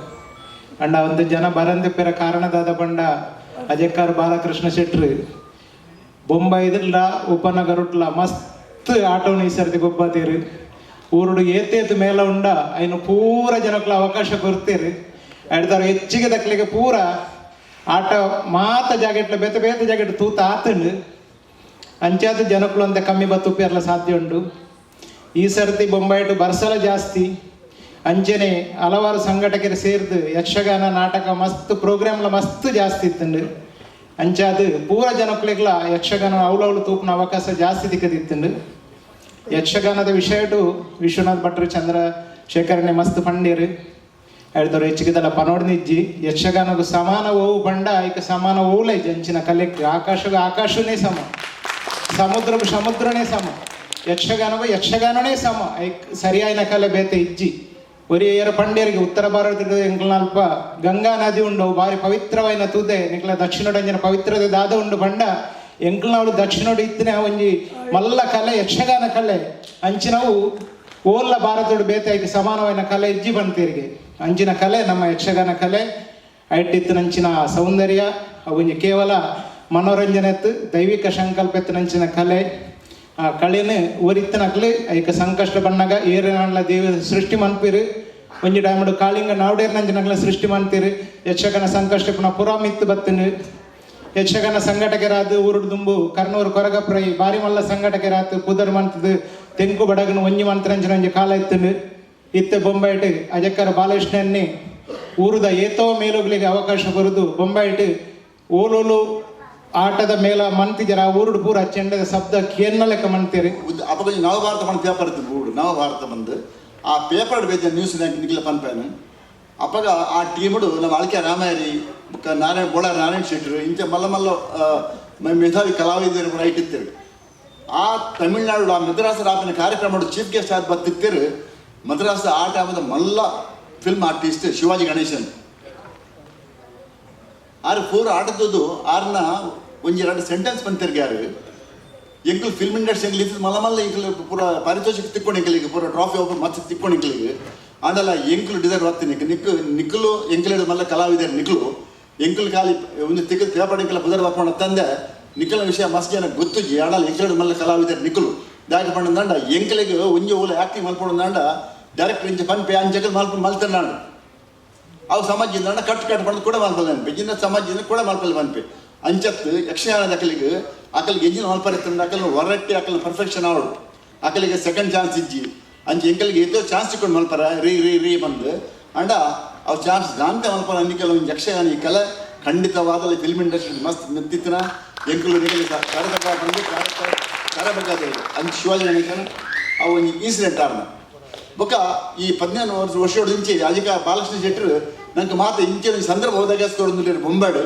Speaker 7: ಅಂಡ ಒಂದು ಜನ ಬರಂದೆ ಪೆರ ಕಾರಣದಾದ ಬಂಡ ಅಜೆಕ್ಕಾರ್ ಬಾಲಕೃಷ್ಣ ಶೆಟ್ರು ಬೊಂಬೈದಲ್ಲ ಉಪನಗರುಟ್ಲ ಮಸ್ತ್ ಆಟೋನ ಈ ಸರ್ತಿ ಗೊಬ್ಬಾತೀರು ಊರುಡು ಏತೇತು ಮೇಲ ಉಂಡ ಐನು ಪೂರ ಜನಕ್ಲ ಅವಕಾಶ ಕೊಡ್ತೀರಿ ಎಡ್ದಾರ ಹೆಚ್ಚಿಗೆ ದಕ್ಲಿಗೆ ಪೂರ ಆಟ ಮಾತ ಜಾಗೆಟ್ಲ ಬೇತೆ ಬೇತೆ ಜಾಗೆಟ್ ತೂತ ಆತಂಡು ಅಂಚಾದ ಜನಕ್ಕಳು ಅಂತ ಕಮ್ಮಿ ಬತ್ತುಪ್ಪಿರಲ ಸಾಧ್ಯ ಉಂಟು. ಈ ಸರ್ತಿ ಬೊಂಬಾಯಿಟು ಬರ್ಸಲ ಜಾಸ್ತಿ ಅಂಚನೆ ಹಲವಾರು ಸಂಘಟಕರು ಸೇರ್ದು ಯಕ್ಷಗಾನ ನಾಟಕ ಮಸ್ತ್ ಪ್ರೋಗ್ರಾಮ್ಲ ಮಸ್ತ್ ಜಾಸ್ತಿ ಇತ್ತಂಡು ಅಂಚಾದ ಪೂರ ಜನಕ್ಕಳಿಗ್ಲ ಯಕ್ಷಗಾನ ಅವಲವಳು ತೂಪಿನ ಅವಕಾಶ ಜಾಸ್ತಿ ದಿಕ್ಕದಿತ್ತಂಡು. ಯಕ್ಷಗಾನದ ವಿಷಯಟು ವಿಶ್ವನಾಥ್ ಭಟ್ರು ಚಂದ್ರಶೇಖರನೆ ಮಸ್ತ್ ಪಂಡೀರು ಹೇಳ್ದವ್ರು ಹೆಚ್ಚಿಗೆದಲ್ಲ ಪನೋಡ್ನಿಜ್ಜಿ ಯಕ್ಷಗಾನకు ಸಮಾನ ಓವು ಬಂಡ ಐಕ ಸಮಾನ ಓವುಲ ಇಜ್ಜಿ ಅಂಚಿನ ಕಲೆಕ್ ಆಕಾಶಗೂ ಆಕಾಶನೇ ಸಮ. ಸಮುದ್ರಕ್ಕೆ ಸಮುದ್ರನೇ ಸಮ, ಯಕ್ಷಗಾನವು ಯಕ್ಷಗಾನನೇ ಸಮ. ಐಕ್ ಸರಿಯಾಯಿನ ಕಲೆ ಬೇತೆ ಇಜ್ಜಿ. ಒರಿಯರ ಪಂಡ್ಯರಿಗೆ ಉತ್ತರ ಭಾರತದ ಎಂಕ್ಲನಲ್ಪ ಗಂಗಾ ನದಿ ಉಂಡು, ಭಾರಿ ಪವಿತ್ರವಾಯಿನ ತುದೆ. ನಿಕ್ಲ ದಕ್ಷಿಣೋಡಂಜನ ಪವಿತ್ರತೆ ದಾದ ಉಂಡು ಪಂಡ ಎಂಕ್ಲನವಳು ದಕ್ಷಿಣೋಡು ಇತ್ತಿನ ಒಂಜಿ ಮಲ್ಲ ಕಲೆ ಯಕ್ಷಗಾನ ಕಲೆ. ಅಂಚಿನವು ಓಲ್ಲ ಭಾರತೋಡು ಬೇತೆ ಐಕ್ ಸಮಾನವಾಯಿನ ಕಲೆ ಇಜ್ಜಿ ಬಂತೀರಿಗೆ. ಅಂಚಿನ ಕಲೆ ನಮ್ಮ ಯಕ್ಷಗಾನ ಕಲೆ. ಐಟಿತ್ತಿನಂಚಿನ ಸೌಂದರ್ಯ ಅವು ಕೇವಲ ಮನೋರಂಜನೆ ದೈವಿಕ ಸಂಕಲ್ಪ ಎತ್ತಿನಂಚಿನ ಕಲೆ. ಆ ಕಳೆನ ಒರಿತ್ತನಕ್ಲೆ ಐಕ ಸಂಕಷ್ಟ ಬಣ್ಣಗ ಏರಿನ ದೇವ ಸೃಷ್ಟಿ ಮನ್ಪಿರು. ಒಂಜಿ ಟೈಮಡು ಕಾಳಿಂಗ ನಾವ್ಡೇರ್ನಂಚಿನಕ್ಲೆ ಸೃಷ್ಟಿ ಮನ್ತಿರು. ಯಕ್ಷಗಾನ ಸಂಕಷ್ಟ ಪುನಃ ಪುರಾಮಿತ್ತು ಬತ್ತಿನ ಯಕ್ಷಗಾನ ಸಂಘಟಕರಾದ ಊರುಡು ದುಂಬು ಕರ್ನೂರು ಕೊರಗಪ್ರೈ ಬಾರಿ ಮಲ್ಲ ಸಂಘಟಕರಾತು ಪುದರ್ ಮಂತದ ತೆಂಕು ಬಡಗನ ಒಂಜಿ ಮಂತ್ರಂಚಿನ ಒಂಜಿ ಕಾಲ ಇತ್ತುಂಡು. ಇತ್ತೆ ಬೊಂಬೈಟ್ ಅಜಕ್ಕರ ಬಾಲಕೃಷ್ಣನ್ನೇ ಊರುದ ಏತೋ ಮೇಲುಗಳಿಗೆ ಅವಕಾಶ ಬರುದು ಬೊಂಬೈಟ್ ಓಲೋಲು ಆಟದ ಮೇಲ ಮಂತಿಜರ ಊರುಡು ಪೂರ ಚೆಂಡದ ಶಬ್ದ ಕೇನ್ನ ಲೆಕ್ಕ ಮಂತೀರಿ.
Speaker 8: ಅಪಗ ನವಭಾರತ ಬಂದು ಪೇಪರ್ ಇತ್ತು ಊರು ನವಭಾರತ ಬಂದು ಆ ಪೇಪರ್ ಬೇಜ ನ್ಯೂಸ್ ನಿಖಿಲ ಪನ್ಪೇನು. ಅಪಗ ಆ ಟೀಮುಡು ನಮ್ಮ ಅಳ್ಕೆ ರಾಮಾಯರಿ ಬೊಕ್ಕ ನಾರಾಯಣ ಬೋಳ ನಾರಾಯಣ ಶೆಟ್ಟರು ಇಂಚ ಮಲ್ಲ ಮಲ್ಲ ಮೇಧಾವಿ ಕಲಾವಿದರು ಕೂಡ ಇಟ್ಟಿತ್ತೇವೆ. ಆ ತಮಿಳ್ನಾಡು ಆ ಮದ್ರಾಸ್ ಆಪಿನ ಕಾರ್ಯಕ್ರಮ ಚೀಫ್ ಗೆಸ್ಟ್ ಆದ ಬತ್ತಿತ್ತೇರು. ಮದ್ರಾಸ್ ಆ ಟೈಮದ ಮಲ್ಲ ಫಿಲ್ಮ್ ಆರ್ಟಿಸ್ಟ್ ಶಿವಾಜಿ ಗಣೇಶನ್ ಆರು ಪೂರ ಆಟದ್ದು ಆರ್ನ ಒಂಜಿ ಎರಡು ಸೆಂಟೆನ್ಸ್ ಬಂತಿರ್ಗೆ ಯಾರು ಎಂಕಲ್ ಫಿಲ್ಮ್ ಇಂಡಸ್ಟ್ರಿ ಎಂಕಲ್ ಇತ್ತು ಮಲ್ಲ ಮಲ್ಲ ಎಂಕಲ್ ಪೂರ ಪಾರಿತೋಷಿಕ ತಿಕ್ಕೊಂಡು ಎಂಕಲಿಗೆ ಪೂರ ಟ್ರಾಫಿ ಒಬ್ಬ ಮತ್ತೆ ತಿಕ್ಕೊಂಡು ಎಂಕಲಿಗೆ ಆಂಡಲ ಎಂಕಲು ಡಿಸೈರ್ ಬರ್ತೀನಿ ನಿಕ್ ನಿಕ್ಕಲು ಎಂಕಲಿಡು ಮಲ್ಲ ಕಲಾವಿದರು ನಿಕ್ಕಲು ಎಂಕಲ್ ಖಾಲಿ ಒಂದು ತಿಕ್ಕ ಪೇಪರ್ ಎಂಕಲ ಬುದರ್ ಬಾಪಣ್ಣ ತಂದೆ ನಿಕ್ಕಲ ವಿಷಯ ಮಸ್ತ್ ಜನ ಗೊತ್ತುಜಿ. ಆಂಡಲ ಎಂಕಲಿಡು ಮಲ್ಲ ಕಲಾವಿದರು ನಿಕ್ಕಲು ದಾಟಿ ಪಂಡಂದಾಂಡ ಎಂಕಲಿಗೆ ಒಂಜಿ ಓಲ ಆ್ಯಕ್ಟಿಂಗ್ ಮಲ್ಪೊಂದಾಂಡ ಡೈರೆಕ್ಟರ್ ಇಂಚ ಪನ್ಪೆ ಅಂಚಕಲ್ ಮಲ್ಪ ಮಲ್ತನಾಡು ಅವು ಸಮಾಜದಿಂದ ಕಟ್ ಕಟ್ ಪಂಡ್ ಕೂಡ ಮಲ್ಪಲ್ಲ ಅನ್ಪೆ ಜಿನ್ನ ಸಮಾಜದಿಂದ ಕೂಡ ಮಲ್ಪಲ್ಲ ಪನ್ಪೆ ಅಂಚತ್ತು ಯಕ್ಷಗಾನದ ಅಕಲಿಗೆ ಅಕಲಿಗೆ ಎಂಜಿನ ಮಲ್ಪರಿತ್ತಂಡ Akal Horatti Akal perfection ಆವಡು ಅಕಲಿಗೆ second chance ಇಜ್ಜಿ ಅಂಚ ಎಂಕಲಿಗೆ ಏತೋ ಚಾನ್ಸ್ ಸಿಕ್ಕೊಂಡು ಮಲ್ಪರ ರೀ ರೀ ರೀ ಬಂದು ಅಂಡ ಅವು ಚಾನ್ಸ್ ದಾಂತೆ ಮಲ್ಪರ ಅನ್ನಿಕಲ ಒಂದು ಯಕ್ಷಗಾನ ಈ ಕಲೆ ಖಂಡಿತವಾದಲ್ಲ ಫಿಲ್ಮ್ ಇಂಡಸ್ಟ್ರಿ ಮಸ್ತ್ ಮೆತ್ತಿತ್ತಿನ ಎಂಕಲು ನಿಕಲಿ ಕರತಕ ಬಂದು ಕರಬೇಕಾದ ಅಂಚ ಶಿವಾಜಿ ಗಣೇಶನ ಅವು ಒಂಜಿ ಇನ್ಸಿಡೆಂಟ್ ಆರ್ನ ಬೊಕ್ಕ ಈ 15 ವರ್ಷ ಇಂಚೆ ಅಜಿಕ ಬಾಲಕೃಷ್ಣ ಶೆಟ್ಟರು ನಂಗೆ ಮಾತು ಇಂಚೆ ಸಂದರ್ಭ ಹೋದಾಗ ಬೊಂಬಾಡು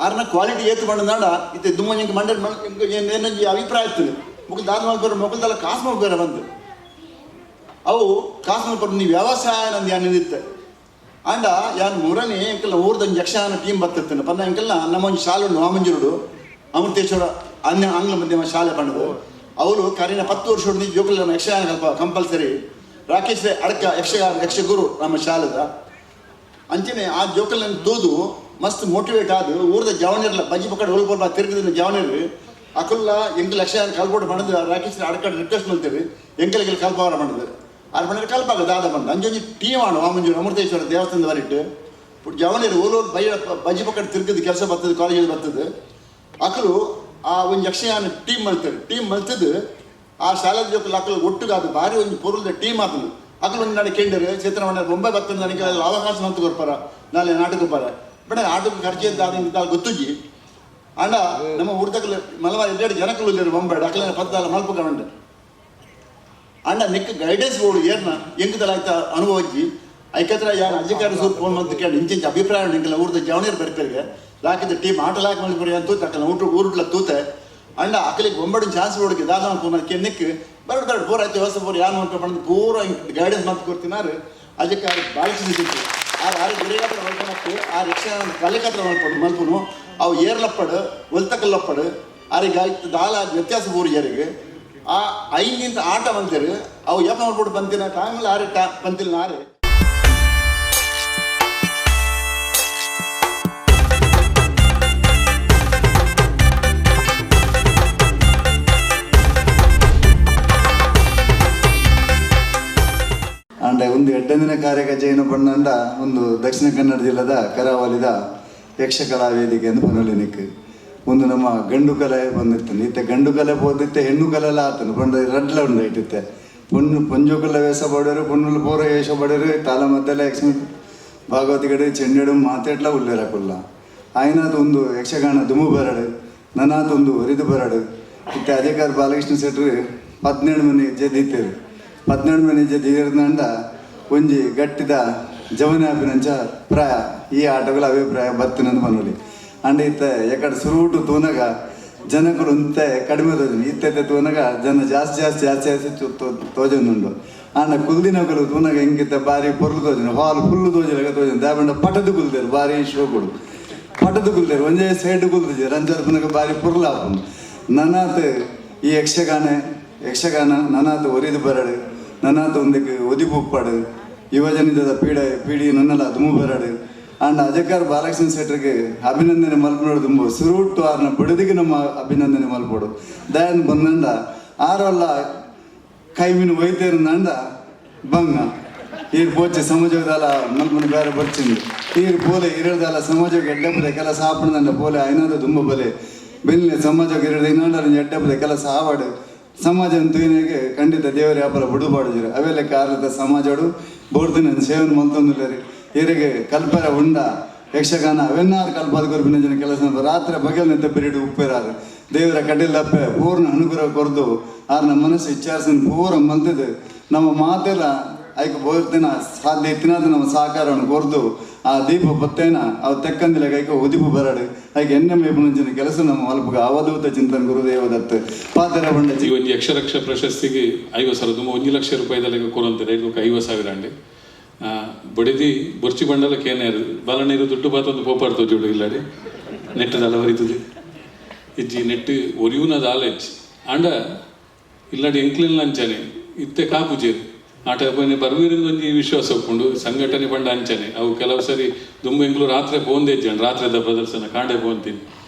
Speaker 8: ಆರ್ನ ಕ್ವಾಲಿಟಿ ಏತು ಬಂದಾಂಡ ಇತ್ತೆ ದುಮ್ಮ ಎಂಕ್ ಮಂಡೆ ಏನೊಂಜಿ ಅಭಿಪ್ರಾಯ ಇತ್ತು ಮುಕುಲ್ ದಾದ ಮಲ್ಪರ ಮೊಕಲ್ದಲ್ಲ ಕಾಸು ಮಲ್ಪರ ಬಂದು ಅವು ಕಾಸು ಮಲ್ಪರ ನೀವು ವ್ಯವಸಾಯ ನಂದು ಯಾನ್ ನಿಂದಿತ್ತೆ ಆಂಡ ಯಾನ್ ಮುರನಿ ಎಂಕಲ್ನ ಊರ್ದೊಂಜಿ ಯಕ್ಷಗಾನ ಟೀಮ್ ಬತ್ತಿತ್ತೇನೆ ಪನ್ನ ಎಂಕಲ್ನ ನಮ್ಮ ಒಂಜಿ ಶಾಲೆ ಉಂಡು ವಾಮಂಜೂರುಡು ಅಮೃತೇಶ್ವರ ಅನ್ಯ ಆಂಗ್ಲ ಮಾಧ್ಯಮ ಶಾಲೆ ಪಂಡದು ಅವರು ಕರಿನ 10 ವರ್ಷ ಜೋಕುಲ ಯಕ್ಷಗಾನ ಕಲ್ಪ ಕಂಪಲ್ಸರಿ ರಾಕೇಶ್ ಅಡ್ಕ ಯಕ್ಷಗಾನ ಯಕ್ಷಗುರು ನಮ್ಮ ಶಾಲೆದ ಅಂಚನೆ ಆ ಜೋಕಲ್ನ ತೂದು ಮಸ್ತ್ ಮೋಟಿವೇಟ್ ಆದು ಊರ್ದ ಜವನಿರ್ಲ ಬಜ್ಜಿ ಪಕ್ಕಡ ಹೋಲ್ಪೋಲ್ ತಿರುಗಿದ ಜವನಿರ್ ಅಕುಲ್ಲ ಎಂಕಲ್ ಯಕ್ಷಗಾನ ಕಲ್ಪೋಡು ಬಂದು ರಾಕೇಶ್ ಅಡ್ಕಡೆ ರಿಕ್ವೆಸ್ಟ್ ಮಾಡ್ತೀವಿ ಎಂಕಲಿಗೆ ಕಲ್ಪವರ ಬಂದದು ಆರು ಮನೆ ಕಲ್ಪಾಗ ದಾದ ಬಂದು ಅಂಜೊಂಜಿ ಟೀಮ್ ಆಣು ವಾಮಂಜೂರು ಅಮೃತೇಶ್ವರ ದೇವಸ್ಥಾನದ ಬರಿಟ್ಟು ಜವನಿರು ಓಲೋರು ಬೈ ಬಜ್ಜಿ ಪಕ್ಕಡ ತಿರುಗಿದ ಕೆಲಸ ಬರ್ತದೆ ಕಾಲೇಜ್ ಬರ್ತದೆ ಅಕಲು ಆ ಒಂದು ಯಕ್ಷಗಾನ ಟೀಮ್ ಮಲ್ತದೆ ಟೀಮ್ ಮಲ್ತದ್ದು ಆ ಶಾಲಾ ಜೋಕುಲು ಅಕಲು ಒಟ್ಟುಗ ಅದು ಭಾರಿ ಒಂದು ಪೊರುಲ್ದ ಟೀಮ್ ಆತನು ಅಕಲು ಒಂದು ನಾಳೆ ಕೇಂದ್ರ ಚೇತನ ಬೊಂಬೆ ಬರ್ತದೆ ನನಗೆ ಅವಕಾಶ ಮಂತು ಕೊರ್ಪಾರ ನಾಳೆ ನಾಟಕ ಪರ ಬಟ್ ಆಟಕ್ಕೆ ಖರ್ಚು ಅಂತ ಗೊತ್ತುಜಿ ಅಂಡ ನಮ್ಮ ಊರ್ದಕಲು ಮಲಬಾರ್ ಎರಡೆರಡು ಜನಕಲು ಇಲ್ಲರು ಬೊಂಬೆ ಅಕಲಿನ ಪದ್ದಾಲ ಮಲ್ಪ ಉಂಟು ಅಂಡ ನಿಕ್ಕ ಗೈಡೆನ್ಸ್ ಬೋರ್ಡು ಏರ್ನ ಎಂಕದಲ್ಲ ಆಯ್ತಾ ಅನುಭವ ಐಕತ್ರ ಯಾರು ಅಧಿಕಾರಿ ಸೂರ್ ಫೋನ್ ಮಂತ್ ಕೇಳಿ ಇಂಚಿಂಚ ಅಭಿಪ್ರಾಯ ನಿಂಕಲ ಊರ್ದ ಜವನಿಯರ್ ಬರ್ಪೇರಿಗೆ ಲಾಕಿದ ಟೀಮ್ ಆಟ ಲಾಕ್ ಮಲ್ಪುರಿ ಅಂತ ತೂತ ಅಕಲ ಊಟ ಊರುಡ್ಲ ತೂತೆ ಅಂಡ ಅಕಲಿಗೆ ಬೊಂಬಡಿನ ಚಾನ್ಸ್ ಬೋರ್ಡ್ಗೆ ದಾದ ಫೋನ್ ಕೆನ್ನಿಕ್ ಬರಡ್ ಬರಡ್ ಪೂರ ಆಯ್ತು ವ್ಯವಸ್ಥೆ ಪೂರ ಯಾನು ಅಂತ ಬಂದು ಪೂರ ಗೈಡೆನ್ಸ್ ಮಂತ್ ಕೊಡ್ತಿನಾರು ಅದಕ್ಕೆ ಆರು ಬಾಲಕೃಷ್ಣ ಸಿಕ್ಕು ಆರು ಆರು ಗುರಿಗಾತ್ರ ಮಲ್ಪನತ್ತು ಆ ಯಕ್ಷಗಾನ ಕಲೆಕತ್ರ ಮಲ್ಪಡು ಮಲ್ಪುನು ಅವು ಏರ್ಲಪ್ಪಡು ಒಲ್ತಕಲ್ಲಪ್ಪಡು ಆರಿಗೆ ಆಯ್ತು ದಾಲ ವ್ಯತ್ಯಾಸ ಪೂರ ಏರಿಗೆ ಆ ಐನಿಂತ ಆಟ ಬಂದಿರು ಅವು ಯಪ್ಪ ಮಾಡ್ಬಿಟ್ಟು ಬಂತಿನ ಟೈಮಲ್ಲಿ ಆರು ಟಾ ಬಂತಿಲ್ಲ ಆರು.
Speaker 9: ಆಂಡ ಒಂದು ಎಡ್ಡಂದಿನ ಕಾರ್ಯಕಚೇನ ಪಣ್ಣಂಡ ಒಂದು ದಕ್ಷಿಣ ಕನ್ನಡ ಜಿಲ್ಲೆದ ಕರಾವಳಿದ ಯಕ್ಷಕಲಾ ವೇದಿಕೆ ಎಂದು ಪನೊಲಿನಿಕ್ ಒಂದು ನಮ್ಮ ಗಂಡು ಕಲೆ ಬಂದಿತ್ತು ಇತ್ತೆ ಗಂಡು ಕಲೆ ಪೋದಿತ್ತೆ ಹೆಣ್ಣು ಕಲೆಲ್ಲ ಆತನು ಪಂಡ ರಡ್ಲ ಉಂಡು ಇಟ್ಟಿತ್ತೆ ಪೊಣ್ಣು ಪೊಂಜೋಕುಲ ವೇಷ ಪಡೋರು ಪೊಣ್ಣುಲು ಪೂರ ವೇಷ ಪಡೋರು ತಾಲ ಮದ್ದೆಲ್ಲ ಯಕ್ಷ ಭಾಗವತಿಗಡೆ ಚೆಂಡೆಡು ಮಾತೆಟ್ಲ ಉಲ್ಲೇರಕುಲ್ಲ ಆಯ್ನಾದ ಒಂದು ಯಕ್ಷಗಾನ ದುಮು ಬರಡು ನನಾದೊಂದು ಒರಿದು ಬರಡು ಇತ್ತೆ ಅಧಿಕಾರ ಬಾಲಕೃಷ್ಣ ಶೆಟ್ರು 17 ಮನೆ ಜೆದಿತ್ತೇರು 17 ಮನೆ ಜೆದಿರ್ನಂಡ ಒಂಜಿ ಗಟ್ಟಿದ ಜವನಾಪಿನಂಚ ಪ್ರಾಯ ಈ ಆಟಗಳ ಅಭಿಪ್ರಾಯ ಬತ್ತಿನಂದು ಮನೋಲಿ ಅಂಡ ಇತ್ತ ಎಕಡೆ ಸುರುಟು ತೂನಗ ಜನಕುಲು ಒಂತೆ ಕಡಿಮೆ ತೋಜುಂಡು ಇತ್ತೆ ತೂನಗ ಜನ ಜಾಸ್ತಿ ಜಾಸ್ತಿ ಜಾಸ್ತಿ ಜಾಸ್ತಿ ತೋಜೊಂದುಂಡು. ಆಂಡ ಕುಲ್ದಿನಕುಲು ತೂನಗ ಎಂಕಿತ್ತ ಬಾರಿ ಪೊರ್ಲು ತೋಜುಂಡು, ಹಾಲ್ ಫುಲ್ಲು ತೋಜುಲೆಕ ತೋಜುಂಡು. ದಾಯೆಪಂಡ ಪಟದು ಕುಲ್ದೇರು ಬಾರಿ ಶೋಕುಡು ಪಟದು ಕುಲ್ದೇರು, ಒಂಜೇ ಸೈಡ್ ಕುಲ್ದಿಜೆರ್ ಅಂಚಾದ್ ಪುನಗ ಬಾರಿ ಪೊರ್ಲು ಆಪುಂಡು. ನನಾತ್ ಈ ಯಕ್ಷಗಾನ ಯಕ್ಷಗಾನ ನನಾತ್ ಒರಿದು ಬರಡು, ನನಾತ್ ಒಂದಕ್ಕೆ ಒದಿಪು ಉಪ್ಪಡು, ಯುವಜನದ ಪೀಡಿ ನನ್ನಲ ದುಂಬು ಬರಡು. ಆಂಡ ಅಜಕಾರ್ ಬಾಲಕೃಷ್ಣ ಶೆಟ್ಟರ್ಗೆ ಅಭಿನಂದನೆ ಮಲ್ಪನೋಡು ದುಂಬು ಸುರುಟು ಆರ್ನ ಬಡದಿಗೆ ನಮ್ಮ ಅಭಿನಂದನೆ ಮಲ್ಪೋಡು. ದಯನ್ ಬಂದಂಡ ಆರಲ್ಲ ಕೈ ಮೀನು ಒಯ್ತೇರಂದ ಬಂಗ ಈರ್ ಪೋಚೆ ಸಮಾಜದಲ್ಲ ಮಲ್ಪನ ಬೇರೆ ಬರ್ಚಿಂದು ಈರ್ ಪೋಲೆ ಇರದಲ್ಲ ಸಮಾಜಕ್ಕೆ ಎಡ್ಡಪುದೆ ಕೆಲಸ ಆಪಣದಂಡ ಪೋಲೆ ಐನಾದ ದುಂಬ ಬಲೆ ಬೆನ್ನೆ ಸಮಾಜಕ್ಕೆ ಇರದ ಇನ್ನಾಂಡ ಎಡ್ಡಪುದೆ ಕೆಲಸ ಆವಾಡು ಸಮಾಜ ತೂಯಿನಾಗೆ ಖಂಡಿತ ದೇವರ ವ್ಯಾಪಾರ ಬುಡುಪಾಡುಜಿರು. ಅವೆಲ್ಲ ಕಾರಣದ ಸಮಾಜಡು ಬೋರ್ದಿನ ಸೇವನೆ ಮಲ್ತೊಂದುಲ್ಲೆರ್. ಈರೆಗೆ ಕಲ್ಪರ ಉಂಡ ಯಕ್ಷಗಾನ ಅವೆನ್ನಾರು ಕಲ್ಪಾದ ಕೊರ್ಪಿನ ಜನ ಕೆಲಸ ರಾತ್ರಿ ಬಗೆಲ್ ನಿಂತ ಬಿರಿಡು ಉಪ್ಪೇರಾರು ದೇವರ ಕಡಿಲಪ್ಪೆ ಪೂರ್ಣ ಅನುಗ್ರಹ ಕೊರ್ದು ಆರ್ನ ಮನಸ್ಸು ಇಚ್ಛಾರ್ಸನ್ ಪೂರ ಮಲ್ತಿದ್ದು ನಮ್ಮ ಮಾತೆಲ್ಲ ಐಕ್ ಬೋರ್ತಿನ ಸಾಧ್ಯ ಇತ್ತಿನಾದ ನಮ್ಮ ಸಹಕಾರವನ್ನು ಕೊರ್ದು ಆ ದೀಪ ಪತ್ತೇನ ಅವು ತೆಕ್ಕಂದಿಲ್ಲ ಐಕ ಉದಿಪು ಬರಡು ಐಕ್ ಎಣ್ಣೆ ಮೇಪುನಂಚಿನ ಕೆಲಸ ನಮ್ಮ ಮಲ್ಪುಗ ಅವಧೂತ ಚಿಂತನ ಗುರುದೇವ ದತ್ತ ಪಾತ್ರ ಬಂಡ.
Speaker 3: ಈ ಒಂಜಿ ಯಕ್ಷರಕ್ಷ ಪ್ರಶಸ್ತಿಗೆ 50,000 ತುಂಬ 1 ಲಕ್ಷ ರೂಪಾಯಿದಲ್ಲಿ ಕೊರಂತೆ 50,000 ಅಂಡಿ ಬಡಿದಿ ಬೊರ್ಚಿ ಬಂಡಲ ಕೇನೇರು ಬಾಲನೀರು ದುಡ್ಡು ಬಾತೊಂದು ಪೋಪಾಡ್ ತೋಜುಡು ಇಲ್ಲಡೆ ನೆಟ್ಟದಲ್ಲ ಬರೀತದೆ ಇಜ್ಜಿ ನೆಟ್ಟು ಒರಿಯುನ ದಾಲೆಜ್ ಆಂಡ ಇಲ್ಲಡೆ ಎಂಕ್ಲಿಲ್ಲ ಅಂಚನೆ ಇತ್ತೆ ಕಾಪುಜೇರು ಆಟ ಬರ್ವೀರಿಂದ ಒಂಜಿ ವಿಶ್ವಾಸ ಒಪ್ಪುಂಡು ಸಂಘಟನೆ ಬಂಡ ಅಂಚನೆ ಅವು ಕೆಲವು ಸರಿ ದುಂಬು ಎಂಕ್ಲು ರಾತ್ರಿ ಪೋಂದೆ ಇಜ್ಜಂಡ್ ರಾತ್ರಿದ ಪ್ರದರ್ಶನ ಕಾಂಡೆ ಪೋಂತೀನಿ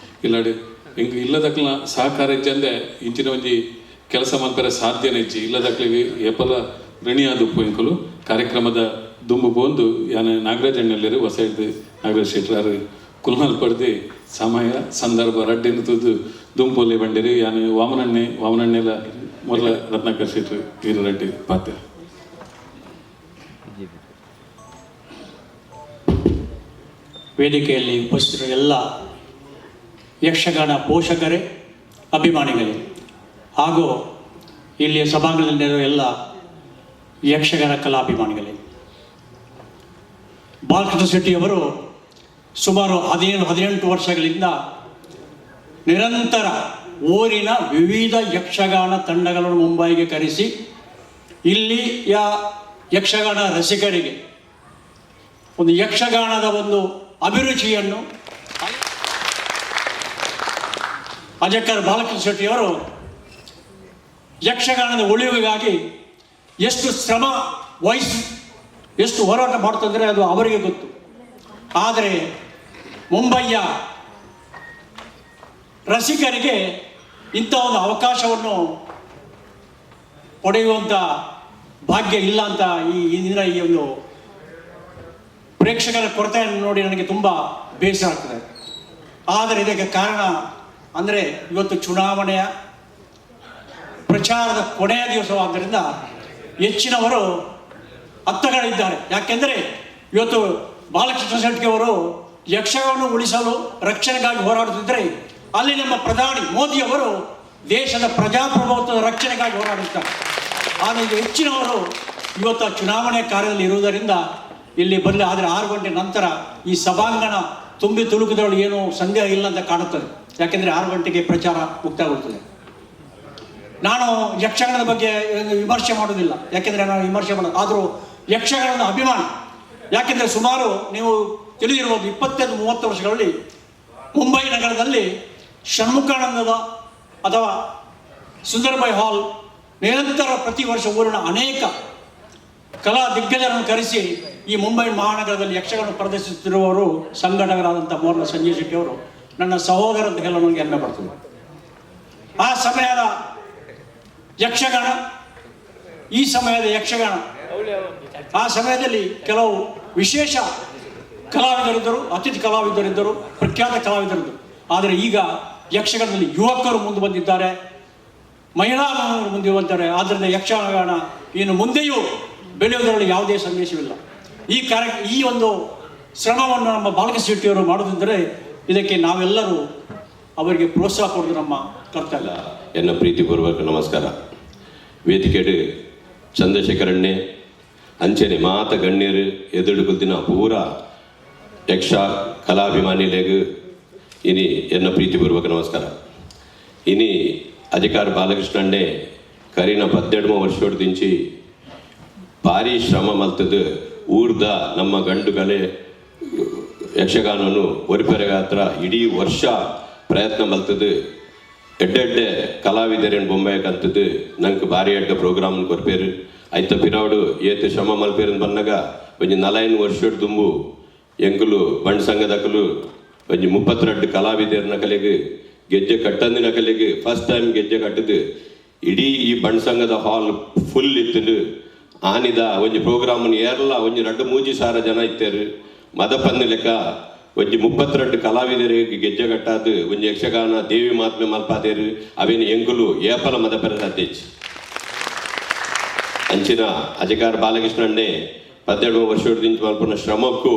Speaker 3: ಇಲ್ಲಡೆ ಎಂಕ್ ಇಲ್ಲದಕ್ಲ ಸಹಕಾರ ಇಜ್ಜಂದೆ ಇಂಚಿನ ಒಂಜಿ ಕೆಲಸ ಮನ್ಪರೆ ಸಾಧ್ಯನೇ ಇಜ್ಜಿ ಇಲ್ಲದಕ್ಲಿಗೆ ಏಪಲ ಋಣಿಯಾದುಪ್ಪು ಎಂಕುಲು ಕಾರ್ಯಕ್ರಮದ ದುಂಬು ಪೋಂದು ಯಾನ ನಾಗರಾಜ್ ಅಣ್ಣಲ್ಲೇರು ಹೊಸ ನಾಗರಾಜ್ ಶೆಟ್ರಾರು ಕುಲ್ಮಲ್ ಪಡೆದು ಸಮಯ ಸಂದರ್ಭ ರಡ್ಡೆನು ತೂದು ದುಂಪೊಲ್ಲೆ ಬಂಡೇರಿ ಯಾನು ವಾಮನಣ್ಣೆ ವಾಮನಣ್ಣೆಲ್ಲ ಮೊದಲ ರತ್ನಾಕರ್ ಶೆಟ್ರು ವೀರ ರೆಡ್ಡಿ ಪಾತ್ರ.
Speaker 10: ವೇದಿಕೆಯಲ್ಲಿ ಉಪಸ್ಥಿತರು ಎಲ್ಲ ಯಕ್ಷಗಾನ ಪೋಷಕರೇ, ಅಭಿಮಾನಿಗಳೇ ಹಾಗೂ ಇಲ್ಲಿಯ ಸಭಾಂಗಣದಲ್ಲಿರುವ ಎಲ್ಲ ಯಕ್ಷಗಾನ ಕಲಾಭಿಮಾನಿಗಳೇ, ಬಾಲಕೃಷ್ಣ ಶೆಟ್ಟಿಯವರು ಸುಮಾರು 17-18 ವರ್ಷಗಳಿಂದ ನಿರಂತರ ಊರಿನ ವಿವಿಧ ಯಕ್ಷಗಾನ ತಂಡಗಳನ್ನು ಮುಂಬೈಗೆ ಕರೆಸಿ ಇಲ್ಲಿಯ ಯಕ್ಷಗಾನ ರಸಿಕರಿಗೆ ಒಂದು ಯಕ್ಷಗಾನದ ಒಂದು ಅಭಿರುಚಿಯನ್ನು ಅಜಕ್ಕರ್ ಬಾಲಕೃಷ್ಣ ಶೆಟ್ಟಿಯವರು ಯಕ್ಷಗಾನದ ಉಳಿವಿಗಾಗಿ ಎಷ್ಟು ಶ್ರಮ ವಹಿಸಿ ಎಷ್ಟು ಹೋರಾಟ ಮಾಡ್ತಂದರೆ ಅದು ಅವರಿಗೆ ಗೊತ್ತು. ಆದರೆ ಮುಂಬೈಯ ರಸಿಕರಿಗೆ ಇಂಥ ಒಂದು ಅವಕಾಶವನ್ನು ಪಡೆಯುವಂಥ ಭಾಗ್ಯ ಇಲ್ಲ ಅಂತ ಈ ಇಂದಿನ ಈ ಒಂದು ಪ್ರೇಕ್ಷಕರ ಕೊರತೆಯನ್ನು ನೋಡಿ ನನಗೆ ತುಂಬ ಬೇಸರ ಆಗ್ತದೆ. ಆದರೆ ಇದಕ್ಕೆ ಕಾರಣ ಅಂದರೆ ಇವತ್ತು ಚುನಾವಣೆಯ ಪ್ರಚಾರದ ಕೊನೆಯ ದಿವಸವಾದ್ದರಿಂದ ಹೆಚ್ಚಿನವರು ಹತ್ತಗಳಿದ್ದಾರೆ. ಯಾಕೆಂದರೆ ಇವತ್ತು ಬಾಲಕೃಷ್ಣ ಶೆಟ್ಟಿಯವರು ಯಕ್ಷಗಾನವನ್ನು ಉಳಿಸಲು ರಕ್ಷಣೆಗಾಗಿ ಹೋರಾಡುತ್ತಿದ್ದರೆ ಅಲ್ಲಿ ನಮ್ಮ ಪ್ರಧಾನಿ ಮೋದಿಯವರು ದೇಶದ ಪ್ರಜಾಪ್ರಭುತ್ವದ ರಕ್ಷಣೆಗಾಗಿ ಹೋರಾಡುತ್ತಾರೆ. ಆದರೆ ಹೆಚ್ಚಿನವರು ಇವತ್ತು ಚುನಾವಣೆ ಕಾರ್ಯದಲ್ಲಿ ಇರುವುದರಿಂದ ಇಲ್ಲಿ ಬರಲಿ. ಆದರೆ 6 ಗಂಟೆ ನಂತರ ಈ ಸಭಾಂಗಣ ತುಂಬಿ ತುಳುಕಿದವಳು ಏನೂ ಸಂದೇಹ ಇಲ್ಲ ಅಂತ ಕಾಣುತ್ತದೆ. ಯಾಕೆಂದರೆ 6 ಗಂಟೆಗೆ ಪ್ರಚಾರ ಮುಕ್ತಾಯಗೊಳ್ಳುತ್ತದೆ. ನಾನು ಯಕ್ಷಗಾನದ ಬಗ್ಗೆ ವಿಮರ್ಶೆ ಮಾಡೋದಿಲ್ಲ, ಯಾಕೆಂದರೆ ನಾನು ವಿಮರ್ಶೆ ಮಾಡೋದು, ಆದರೂ ಯಕ್ಷಗಾನದ ಅಭಿಮಾನ. ಯಾಕೆಂದರೆ ಸುಮಾರು ನೀವು ತಿಳಿದಿರ್ಬೋದು, 25-30 ವರ್ಷಗಳಲ್ಲಿ ಮುಂಬೈ ನಗರದಲ್ಲಿ ಷಣ್ಮುಖಾನಂದದ ಅಥವಾ ಸುಂದರಬಾಯಿ ಹಾಲ್ ನಿರಂತರ ಪ್ರತಿ ವರ್ಷ ಊರಿನ ಅನೇಕ ಕಲಾ ದಿಗ್ಗಜರನ್ನು ಕರೆಸಿ ಈ ಮುಂಬೈ ಮಹಾನಗರದಲ್ಲಿ ಯಕ್ಷಗಾನ ಪ್ರದರ್ಶಿಸುತ್ತಿರುವವರು ಸಂಘಟಕರಾದಂಥ ಮೋರ್ನ ಸಂಜಯ್ ಶೆಟ್ಟಿಯವರು ನನ್ನ ಸಹೋದರ ಅಂತ ಹೇಳಲು ನನಗೆ ಹೆಮ್ಮೆ ಪಡ್ತದೆ. ಆ ಸಮಯದ ಯಕ್ಷಗಾನ, ಈ ಸಮಯದ ಯಕ್ಷಗಾನ, ಆ ಸಮಯದಲ್ಲಿ ಕೆಲವು ವಿಶೇಷ ಕಲಾವಿದರಿದ್ದರು, ಅತಿಥಿ ಕಲಾವಿದರಿದ್ದರು, ಪ್ರಖ್ಯಾತ ಕಲಾವಿದರಿದ್ದರು. ಆದರೆ ಈಗ ಯಕ್ಷಗಾನದಲ್ಲಿ ಯುವಕರು ಮುಂದೆ ಬಂದಿದ್ದಾರೆ, ಮಹಿಳಾ ಮುಂದೆ ಬಂದಿದ್ದಾರೆ. ಆದ್ದರಿಂದ ಯಕ್ಷಗಾನ ಇನ್ನು ಮುಂದೆಯೂ ಬೆಳೆಯುವುದರಲ್ಲಿ ಯಾವುದೇ ಸಂದೇಶವಿಲ್ಲ. ಈ ಒಂದು ಶ್ರಮವನ್ನು ನಮ್ಮ ಬಾಲಕೃಷ್ಣ ಶೆಟ್ಟಿಯವರು ಮಾಡುವುದೆಂದರೆ ಇದಕ್ಕೆ ನಾವೆಲ್ಲರೂ ಅವರಿಗೆ ಪ್ರೋತ್ಸಾಹ ಕೊಡುವುದು ನಮ್ಮ ಕರ್ತವ್ಯ.
Speaker 11: ಎನ್ನ ಪ್ರೀತಿಪೂರ್ವಕ ನಮಸ್ಕಾರ. ವೇದಿಕೆಡು ಚಂದ್ರಶೇಖರಣ್ಣೆ ಅಂಚನೆ ಮಾತ ಗಣ್ಯರು ಎದುರು ಕುಲ್ದಿನ ಪೂರ ಯಕ್ಷ ಕಲಾಭಿಮಾನಿಲೆಗ್ ಇನಿ ಎನ್ನ ಪ್ರೀತಿಪೂರ್ವಕ ನಮಸ್ಕಾರ. ಇನಿ ಅಧಿಕಾರ ಬಾಲಕೃಷ್ಣಣ್ಣೆ ಕರಿನ 12 ವರ್ಷದಿಂಚಿ ಭಾರಿ ಶ್ರಮ ಮಲ್ತದು ಊರ್ದ ನಮ್ಮ ಗಂಡು ಕಲೆ ಯಕ್ಷಗಾನನು ಒರಿಪೆರೆಗಾತ್ರ ಇಡೀ ವರ್ಷ ಪ್ರಯತ್ನ ಮಲ್ತದು ಎಡ್ಡೆಡ್ಡೆ ಕಲಾವಿದರೇನು ಬೊಂಬಾಯಕ್ಕೆ ಅಂತದ್ದು ನಂಗೆ ಭಾರಿ ಎಡ್ಡೆ ಪ್ರೋಗ್ರಾಮ್ ಕೊರ್ಪೇರು. ಐತ ಪಿರಾವಡು ಏತ್ ಶ್ರಮ ಮಲ್ಪೇರು ಬನ್ನಗ ಒಂಜಿ 40 ವರ್ಷಡ್ ದುಂಬು ಎಂಕುಲು ಬಂಡ್ ಸಂಘದಕಲು ಒಂಜಿ 32 ಕಲಾವಿದರ ನಕಲೆಗ್ ಗೆಜ್ಜೆ ಕಟ್ಟಂದಿನ ಕಲೆಗ್ ಫಸ್ಟ್ ಟೈಮ್ ಗೆಜ್ಜೆ ಕಟ್ಟದು ಇಡೀ ಈ ಬಂಡ್ ಸಂಘದ ಹಾಲ್ ಫುಲ್ ಇತ್ತು. ಆನಿದ ಒಂಜಿ ಪ್ರೋಗ್ರಾಮ್ ಏರ್ಲ ಒಂಜಿ 2-3 ಸಾವಿರ ಜನ ಇತ್ತೇರು. ಮದಪಂದು ಲೆಕ್ಕ ಒಂಜಿ 32 ಕಲಾವಿದರಿಗೆ ಗೆಜ್ಜೆ ಕಟ್ಟಾದು ಒಂಜಿ ಯಕ್ಷಗಾನ ದೇವಿ ಮಹಾತ್ಮೆ ಮಲ್ಪಾದೇರು ಅವೇನು ಎಂಕುಲು ಏಪಲ ಮದಪರ ಸಾಧ್ಯಚ್. ಅಂಚಿನ ಅಧಿಕಾರ ಬಾಲಕೃಷ್ಣಣ್ಣೆ 12 ವರ್ಷದಿಂಚ ಮಲ್ಪುನ ಶ್ರಮಕ್ಕೂ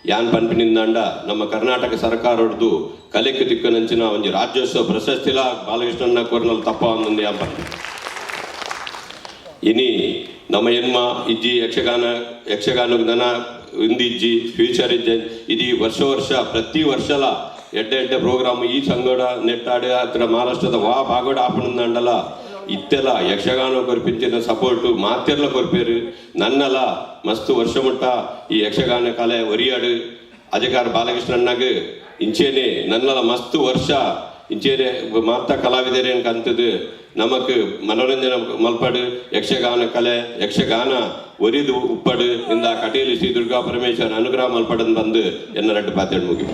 Speaker 11: ಯಾನ್ ಪನ್ಪಿನಿಂದಾಂಡ ನಮ್ಮ ಕರ್ನಾಟಕ ಸರ್ಕಾರದ್ದು ಕಲೆக்கு ತಿಕ್ಕನಂಚಿನ ಒಂಜಿ ರಾಜ್ಯೋತ್ಸವ ಪ್ರಶಸ್ತಿಲ ಬಾಲಕೃಷ್ಣಣ್ಣ ಕೊರ್ನಲ್ ತಪ್ಪ ಒಂದೊಂದು ಯಾನ್ ಪನ್ಪಿ. ಇನಿ ನಮ್ಮ ಎನ್ಮ ಇಜ್ಜಿ ಯಕ್ಷಗಾನ ಯಕ್ಷಗಾನ ನನ ಇಂದಿಜ್ಜಿ ಫ್ಯೂಚರ್ ಇಜ್ಜಿ ಇದು ವರ್ಷ ವರ್ಷ ಪ್ರತಿ ವರ್ಷಲ ಎಡ್ಡೆ ಎಡ್ಡೆ ಪ್ರೋಗ್ರಾಮ್ ಈ ಸಂಗಡ ನೆಟ್ಟಾಡೆ ಹತ್ರ ಮಹಾರಾಷ್ಟ್ರದ ವಾ ಬಾಗೋಡ ಆಪಣಂದಾಂಡಲ ಇತ್ತೆಲ್ಲ ಯಕ್ಷಗಾನ ಕೊರ್ಪಿಂಚಿನ ಸಪೋರ್ಟು ಮಾತೆರ್ಲ ಕೊರ್ಪೇರು. ನನ್ನಲ ಮಸ್ತ್ ವರ್ಷ ಮುಟ್ಟ ಈ ಯಕ್ಷಗಾನ ಕಲೆ ಒರಿಯಾಡು ಅಜಕಾರ ಬಾಲಕೃಷ್ಣಣ್ಣಗ್ ಇಂಚೇನೆ ನನ್ನಲ ಮಸ್ತ್ ವರ್ಷ ಇಂಚೇನೆ ಮಾತ ಕಲಾವಿದರೇನು ಕಂತದು ನಮಕ್ ಮನೋರಂಜನೆ ಮಲ್ಪಡು ಯಕ್ಷಗಾನ ಕಲೆ ಯಕ್ಷಗಾನ ಒರಿದು ಉಪ್ಪಡು ಇಂದ ಕಟೀಲು ಶ್ರೀ ದುರ್ಗಾ ಪರಮೇಶ್ವರ ಅನುಗ್ರಹ ಮಲ್ಪಡನ್ ಬಂದು ಎನ್ನ ರಡ್ಡು ಪಾತೇಳು ಮುಗಿ.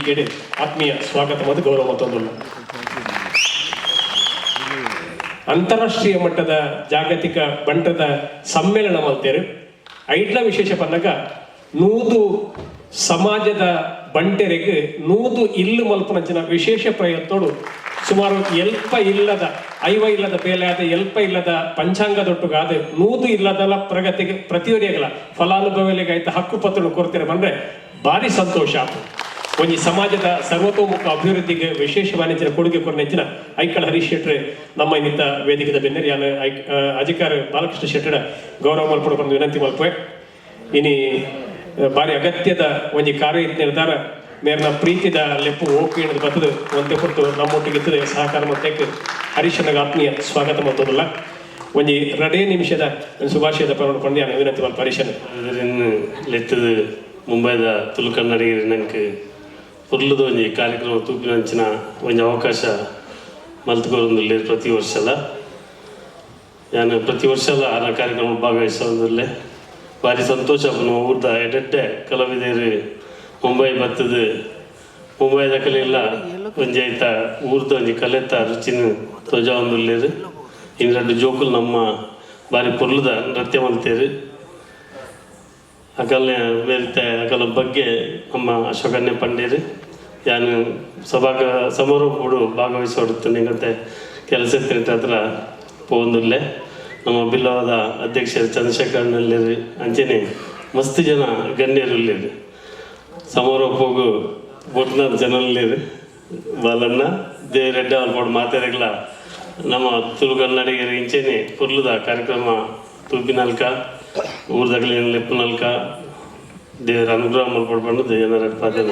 Speaker 12: ವೇದಿಕೆಡೆ ಆತ್ಮೀಯ ಸ್ವಾಗತ ಮತ್ತು ಗೌರವ ಮತ್ತೊಂದುಲ್ಲ. ಅಂತಾರಾಷ್ಟ್ರೀಯ ಮಟ್ಟದ ಜಾಗತಿಕ ಬಂಟದ ಸಮ್ಮೇಳನ ಮಲ್ತೇರು. ಐಡ್ಲ ವಿಶೇಷ ಪನ್ನಗ 100 ಸಮಾಜದ ಬಂಟೆರೆಗ್ 100 ಇಲ್ಲು ಮಲ್ಪನಂಚಿನ ವಿಶೇಷ ಪ್ರಯತ್ನೋಡು ಸುಮಾರು ಎಲ್ಪ ಇಲ್ಲದ ಐವ ಇಲ್ಲದ ಬೇಲೆಯಾದ ಎಲ್ಪ ಇಲ್ಲದ ಪಂಚಾಂಗ ದೊಟ್ಟುಗಾದ 100 ಇಲ್ಲದಲ್ಲ ಪ್ರಗತಿಗೆ ಪ್ರತಿಯೊರಿಯಗಲ ಫಲಾನುಭವಿಗಳಿಗೆ ಆಯ್ತ ಹಕ್ಕುಪತ್ರಗಳು ಕೊಡ್ತೀರ ಬಂದ್ರೆ ಭಾರಿ ಸಂತೋಷ. ಒಂಜಿ ಸಮಾಜದ ಸರ್ವತೋಮುಖ ಅಭಿವೃದ್ಧಿಗೆ ವಿಶೇಷ ವಾಣಿಜ್ಯ ಕೊಡುಗೆ ಕೊರನೆಂಚಿನ ಐಕಳ ಹರೀಶ್ ಶೆಟ್ರೆ ನಮ್ಮ ಇನ್ನಿತ ವೇದಿಕೆದ ಬೆನ್ನೆರ್ ಯಾನ್ ಅಧಿಕಾರ ಬಾಲಕೃಷ್ಣ ಶೆಟ್ಟರ ಗೌರವ ಮಲ್ಪಡು ಬಂದು ವಿನಂತಿ ಮಲ್ಪೆ. ಇನಿ ಭಾರಿ ಅಗತ್ಯದ ಒಂಜಿ ಕಾರ್ಯ ನಿರ್ಧಾರ ಮೇರ್ನ ಪ್ರೀತಿದ ಲೆಪ್ಪು ಓಕೆ ಬರ್ತದೆ ಒಂದೇ ಪುರ್ತು ನಮ್ಮೊಟ್ಟಿಗೆ ಸಹಕಾರ ಮತ್ತೆ ಹರೀಶನ ಆತ್ಮೀಯ ಸ್ವಾಗತ ಮತ್ತೊಂದಲ್ಲ ಒಂಜಿ ರಡೇ ನಿಮಿಷದ ಶುಭಾಶಯದ ಪರಣ ಪಂಡ್ಯಾನ ವಿನಂತಿ ಮಲ್ಪ ಹರೀಶನ್.
Speaker 13: ಲೆತ್ತದ ಮುಂಬೈದ ತುಳು ಕನ್ನಡಿಗರು ನಂಗೆ ಪುರ್ಲದ ಒಂಜಿ ಕಾರ್ಯಕ್ರಮ ತೂಪಿನಂಚಿನ ಒಂಜಿ ಅವಕಾಶ ಮಲ್ತುಕೊರೊಂದುಲ್ಲೆರ್ ಪ್ರತಿ ವರ್ಷಲ. ಯಾನ್ ಪ್ರತಿ ವರ್ಷಲ ಆನ ಕಾರ್ಯಕ್ರಮ ಭಾಗವಹಿಸೊಂದುಲ್ಲೆ. ಭಾರಿ ಸಂತೋಷ ಆಪುಂಡು. ಊರ್ದ ಎಡ್ಡೆಡ್ಡೆ ಕಲಾವಿದೆರ್ ಮುಂಬೈ ಬತ್ತದು ಮುಂಬೈದ ಕಲೆಲ್ಲ ಒಂಜಿ ಐತ ಊರ್ದ ಒಂಜಿ ಕಲೆತ ರುಚಿನ ತೋಜಾವೊಂದುಲ್ಲೆರ್. ಇನ್ ರಡ್ಡ್ ಜೋಕುಲು ನಮ್ಮ ಭಾರಿ ಪೊರ್ಲುದ ನೃತ್ಯ ಮಲ್ತೆರ್. ಅಕಲ್ನ ಬೇತೆ ಅಕಲ ಬಗ್ಗೆ ನಮ್ಮ ಅಶೋಕನ್ನೇ ಪಂಡೇರು. ಯಾನ್ ಸಭಾಗ ಸಮಾರೋಪಡು ಭಾಗವಹಿಸೋಡುತ್ತು ನಿಗತ್ತೆ ಕೆಲಸ ಹತ್ರ ಪೋವೊಂದುಲ್ಲೆ. ನಮ್ಮ ಬಿಲ್ಲವದ ಅಧ್ಯಕ್ಷರು ಚಂದ್ರಶೇಖರ್ನಲ್ಲೇರು ಅಂಚೆನೆ ಮಸ್ತ್ ಜನ ಗಣ್ಯರು ಉಲ್ಲೆರ್. ಸಮಾರೋಪಗು ಬೊಟ್ನ ಜನಲ್ಲೇರು ಬಾಲಣ್ಣ ದೇವರೆಡ್ಡೆ ಅಲ್ಪೋಡು ಮಾತೆರೆಗ್ಲ ನಮ್ಮ ತುಳು ಕನ್ನಡಿಗರು ಇಂಚೆನೆ ಪೊರ್ಲುದ ಕಾರ್ಯಕ್ರಮ ತೂಪಿನಲ್ಕ ಊರ್ದಗಲಿನ ಲೆಪ್ಪುನಲ್ಕ ದೇವರ ಅನುಗ್ರಹ ಮಲ್ಪೊಡು ಪಂಡುದು ಎನ್ನ ಪಾತೆರ.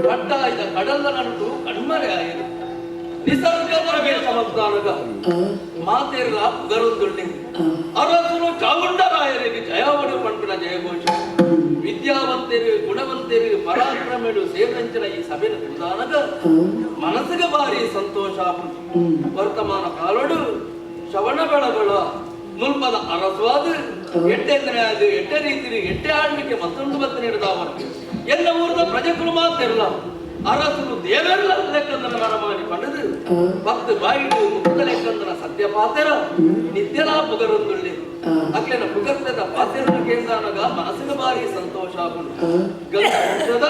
Speaker 14: ಕಟ್ಟಾಯ್ದ ಕಡಲ್ದ ನಡುಟು ಕಣ್ಮರೆ ಆಯಿತು. ನಿಸರ್ಗದ ಸಮುದಾನಗ ಮಾತೆರ್ಲ ಪುಗರೊಂದುಳ್ಳಿ ಅರಸುನು ಚಾವುಂಡರಾಯರಿಗೆ ಜಯವಡು ಪಂಪಿನ ಜಯಘೋಷ. ವಿದ್ಯಾವಂತರು ಗುಣವಂತರು ಪರಾಕ್ರಮಡು ಸೇವಂಚನ ಈ ಸಭೆನ ಕುದಾನಗ ಮನಸ್ಸಿಗೆ ಭಾರಿ ಸಂತೋಷ. ವರ್ತಮಾನ ಕಾಲೋಡು ಶ್ರವಣ ಬೆಳಗೊಳ ಮುಲ್ಪದ ಅರಸುವಾದ ಎಟ್ಟೆಂದ್ರೆ ಅದು ಎಟ್ಟೆ ರೀತಿ ಎಟ್ಟೆ ಆಳ್ವಿಕೆ ಮತ್ತೊಂದು ಬತ್ತ ನೀಡಿದವರು ಎಲ್ಲ ಊರದ ಪ್ರಜೆಗಳು ಮಾತಿರಲ್ಲ ಅರಸರು ದೇವರೆಲ್ಲ ಲೆಕ್ಕಂದನ ನರಮಾನಿ ಪಡೆದು ಭಕ್ತ ಬಾಯಿಡು ಮುಖದ ಲೆಕ್ಕಂದನ ಸತ್ಯ ಪಾತೆರ ನಿತ್ಯಲಾ ಪುಗರೊಂದುಳ್ಳಿ ಅಕ್ಲೆನ ಪುಗರ್ತದ ಪಾತೆರನು ಕೇಂದ್ರನಗ ಮನಸ್ಸಿನ ಭಾರಿ ಸಂತೋಷ. ಗಂಧ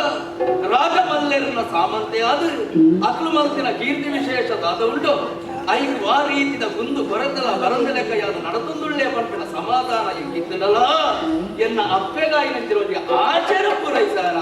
Speaker 14: ರಾಜಮಲ್ಲೆರನ ಸಾಮಂತೆಯಾದ ಅಕ್ಲು ಮಲ್ತಿನ ಕೀರ್ತಿ ವಿಶೇಷ ದಾದ ಉಂಟು. ಐದು ಆ ರೀತಿದ ಗುಂದು ಕೊರತಲ ಬರಂದ ಲೆಕ್ಕ ಯಾವುದು ನಡತೊಂದುಳ್ಳೆ ಪಂಪಿನ ಸಮಾಧಾನ ಎಂಗಿದ್ದನಲ್ಲ ಎನ್ನ ಅಪ್ಪೆಗಾಯಿನಂತಿರೋದಿಗೆ ಆಚರ ಪೂರೈಸಾರ.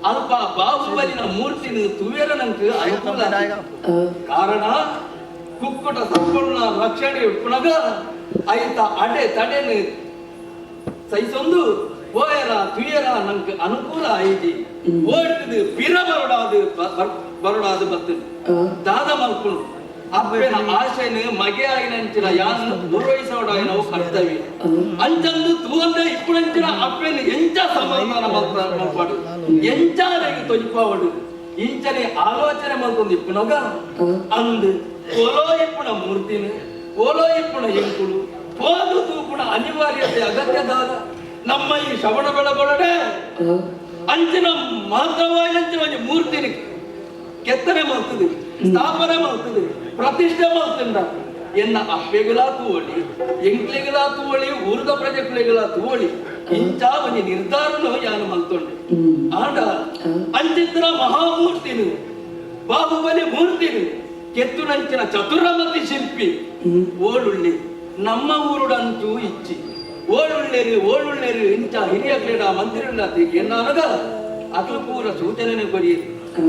Speaker 14: ಅಲ್ಪ ಬಾಹುಬಲಿನ ಮೂರ್ತಿನ ತುವೇರನಂಕ ಅನುಕೂಲ. ಕಾರಣ ಕುಕ್ಕುಟ ಸಂಪೂರ್ಣ ರಕ್ಷಣೆ ಪುನಗ ಐತ ಅಡೆ ತಡೆನು ಸೈಸೊಂದು ಪೋಯರ ತುಯರ ನಂಗೆ ಅನುಕೂಲ ಆಯಿಜಿ ಓಡ್ತದು ಪಿರ ಬರೋಡಾದು ಬರೋಡಾದು ಬತ್ತು ದಾದ ಮಲ್ಪುನು ಅಪ್ಪೆನ ಆಶೆನು ಮಗೆ ಆಯಿನಂಚಿನ ಯಾನ್ ನಿರ್ವಹಿಸೋಡಾಯಿನವು ಕರ್ತವ್ಯ ಅಂಚಂದು ತೂವಂದ ಇಪ್ಪುನಂಚಿನ ಅಪ್ಪೆನ ಎಂಚ ಸಮಾಧಾನ ಮಲ್ಪಾಡು ಎಂಚಾರೆಗೆ ತೊಜಿಪಾವಡು ಇಂಚನೆ ಆಲೋಚನೆ ಮಲ್ತೊಂದು ಇಪ್ಪುನಗ ಅಂದು ಓಲೋ ಇಪ್ಪುನ ಮೂರ್ತಿನ ಓಲೋ ಇಪ್ಪುನ ಎಂಕುಲು ಪೋದು ತೂಪುನ ಅನಿವಾರ್ಯತೆ ಅಗತ್ಯದಾದ ನಮ್ಮ ಈ ಶ್ರವಣ ಬೆಳಗೊಳಡೆ ಅಂಚಿನ ಮಾತ್ರವಾಯಿನಂಚಿನ ಒಂಜಿ ಮೂರ್ತಿನ ಕೆತ್ತನೆ ಮಾಡ್ತದೆ, ಸ್ಥಾಪನೆ ಮಾಡ್ತದೆ, ಪ್ರತಿಷ್ಠೆ ಮಾಡ್ತಂದ ಎನ್ನ ಅಪ್ಪೆಗಳ ತೂವಳಿ ಎಂಕ್ಲೆಗಳ ತೂವಳಿ ಊರದ ಪ್ರಜೆಗಳ ತೂವಳಿ ಇಂಚ ಒಂಜಿ ನಿರ್ಧಾರನು ಯಾನು ಮಲ್ತೊಂಡೆ. ಆಂಡ ಅಂಚಿತ್ರ ಮಹಾಮೂರ್ತಿನು ಬಾಹುಬಲಿ ಮೂರ್ತಿನು ಕೆತ್ತುನಂಚಿನ ಚತುರಮತಿ ಶಿಲ್ಪಿ ಓಳುಳ್ಳಿ ನಮ್ಮ ಊರುಡಂತೂ ಇಚ್ಚಿ ಓಳುಳ್ಳೇರು ಓಳುಳ್ಳೇರು ಇಂಚ ಹಿರಿಯ ಕ್ರೀಡಾ ಮಂತ್ರಿಗಳ ಎನ್ನಾನಗ ಅಕಲು ಪೂರ ಸೂಚನೆ ಕೊಡಿ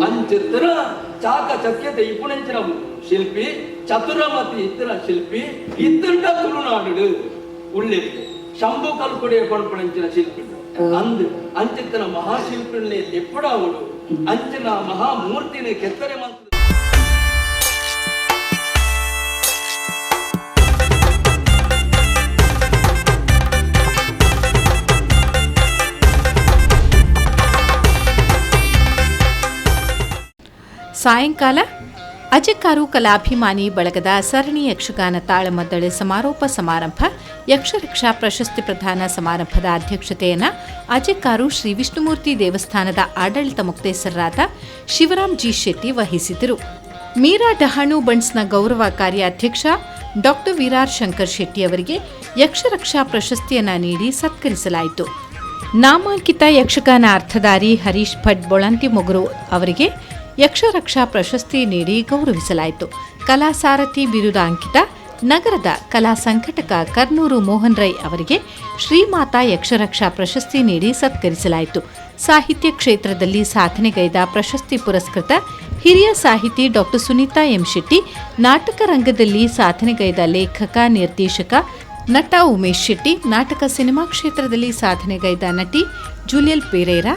Speaker 14: ಅಂಚಿತ್ರ ಚಾಕ ಚಕ್ಯತೆ ಇಪ್ಪುನಂಚಿನ ಶಿಲ್ಪಿ ಚತುರಮತಿ ಇತ್ತಿನ ಶಿಲ್ಪಿ ಇತ್ತಂಡ ತುಳುನಾಡು ಉಳ್ಳಿರಿಗೆ ಶಂಭು ಕಲ್ಕುಡೆ ಪಣಪಣಂಚಿನ ಶಿಲ್ಪಿ ಅಂದು ಅಂಚಿತ್ತನ ಮಹಾಶಿಲ್ಪಿನಲ್ಲಿ ಎಪ್ಪಡಾವಡು ಅಂಚಿನ ಮಹಾಮೂರ್ತಿನ ಕೆತ್ತನೆ ಮಾತ್ರ.
Speaker 2: ಸಾಯಂಕಾಲ ಅಜೆಕಾರು ಕಲಾಭಿಮಾನಿ ಬಳಗದ ಸರಣಿ ಯಕ್ಷಗಾನ ತಾಳಮದ್ದಳೆ ಸಮಾರೋಪ ಸಮಾರಂಭ ಯಕ್ಷರಕ್ಷಾ ಪ್ರಶಸ್ತಿ ಪ್ರದಾನ ಸಮಾರಂಭದ ಅಧ್ಯಕ್ಷತೆಯನ್ನು ಅಜೆಕಾರು ಶ್ರೀ ವಿಷ್ಣುಮೂರ್ತಿ ದೇವಸ್ಥಾನದ ಆಡಳಿತ ಮೊಕ್ತೇಸರರಾದ ಶಿವರಾಮ್ ಜಿ ಶೆಟ್ಟಿ ವಹಿಸಿದರು. ಮೀರಾ ಡಹಾಣು ಬಂಡ್ಸ್ನ ಗೌರವ ಕಾರ್ಯಾಧ್ಯಕ್ಷ ಡಾಕ್ಟರ್ ವಿರಾರ್ ಶಂಕರ್ ಶೆಟ್ಟಿ ಅವರಿಗೆ ಯಕ್ಷರಕ್ಷಾ ಪ್ರಶಸ್ತಿಯನ್ನು ನೀಡಿ ಸತ್ಕರಿಸಲಾಯಿತು. ನಾಮಾಂಕಿತ ಯಕ್ಷಗಾನ ಅರ್ಥಧಾರಿ ಹರೀಶ್ ಭಟ್ ಬೊಳಂತಿಮೊಗರು ಅವರಿಗೆ ಯಕ್ಷರಕ್ಷಾ ಪ್ರಶಸ್ತಿ ನೀಡಿ ಗೌರವಿಸಲಾಯಿತು. ಕಲಾಸಾರಥಿ ಬಿರುದಾಂಕಿತ ನಗರದ ಕಲಾ ಸಂಘಟಕ ಕರ್ನೂರು ಮೋಹನ್ ರೈ ಅವರಿಗೆ ಶ್ರೀಮಾತಾ ಯಕ್ಷರಕ್ಷಾ ಪ್ರಶಸ್ತಿ ನೀಡಿ ಸತ್ಕರಿಸಲಾಯಿತು. ಸಾಹಿತ್ಯ ಕ್ಷೇತ್ರದಲ್ಲಿ ಸಾಧನೆಗೈದ ಪ್ರಶಸ್ತಿ ಪುರಸ್ಕೃತ ಹಿರಿಯ ಸಾಹಿತಿ ಡಾಕ್ಟರ್ ಸುನೀತಾ ಎಂ ಶೆಟ್ಟಿ, ನಾಟಕ ರಂಗದಲ್ಲಿ ಸಾಧನೆಗೈದ ಲೇಖಕ ನಿರ್ದೇಶಕ ನಟ ಉಮೇಶ್ ಶೆಟ್ಟಿ, ನಾಟಕ ಸಿನಿಮಾ ಕ್ಷೇತ್ರದಲ್ಲಿ ಸಾಧನೆಗೈದ ನಟಿ ಜೂಲಿಯಲ್ ಪೆರೇರಾ,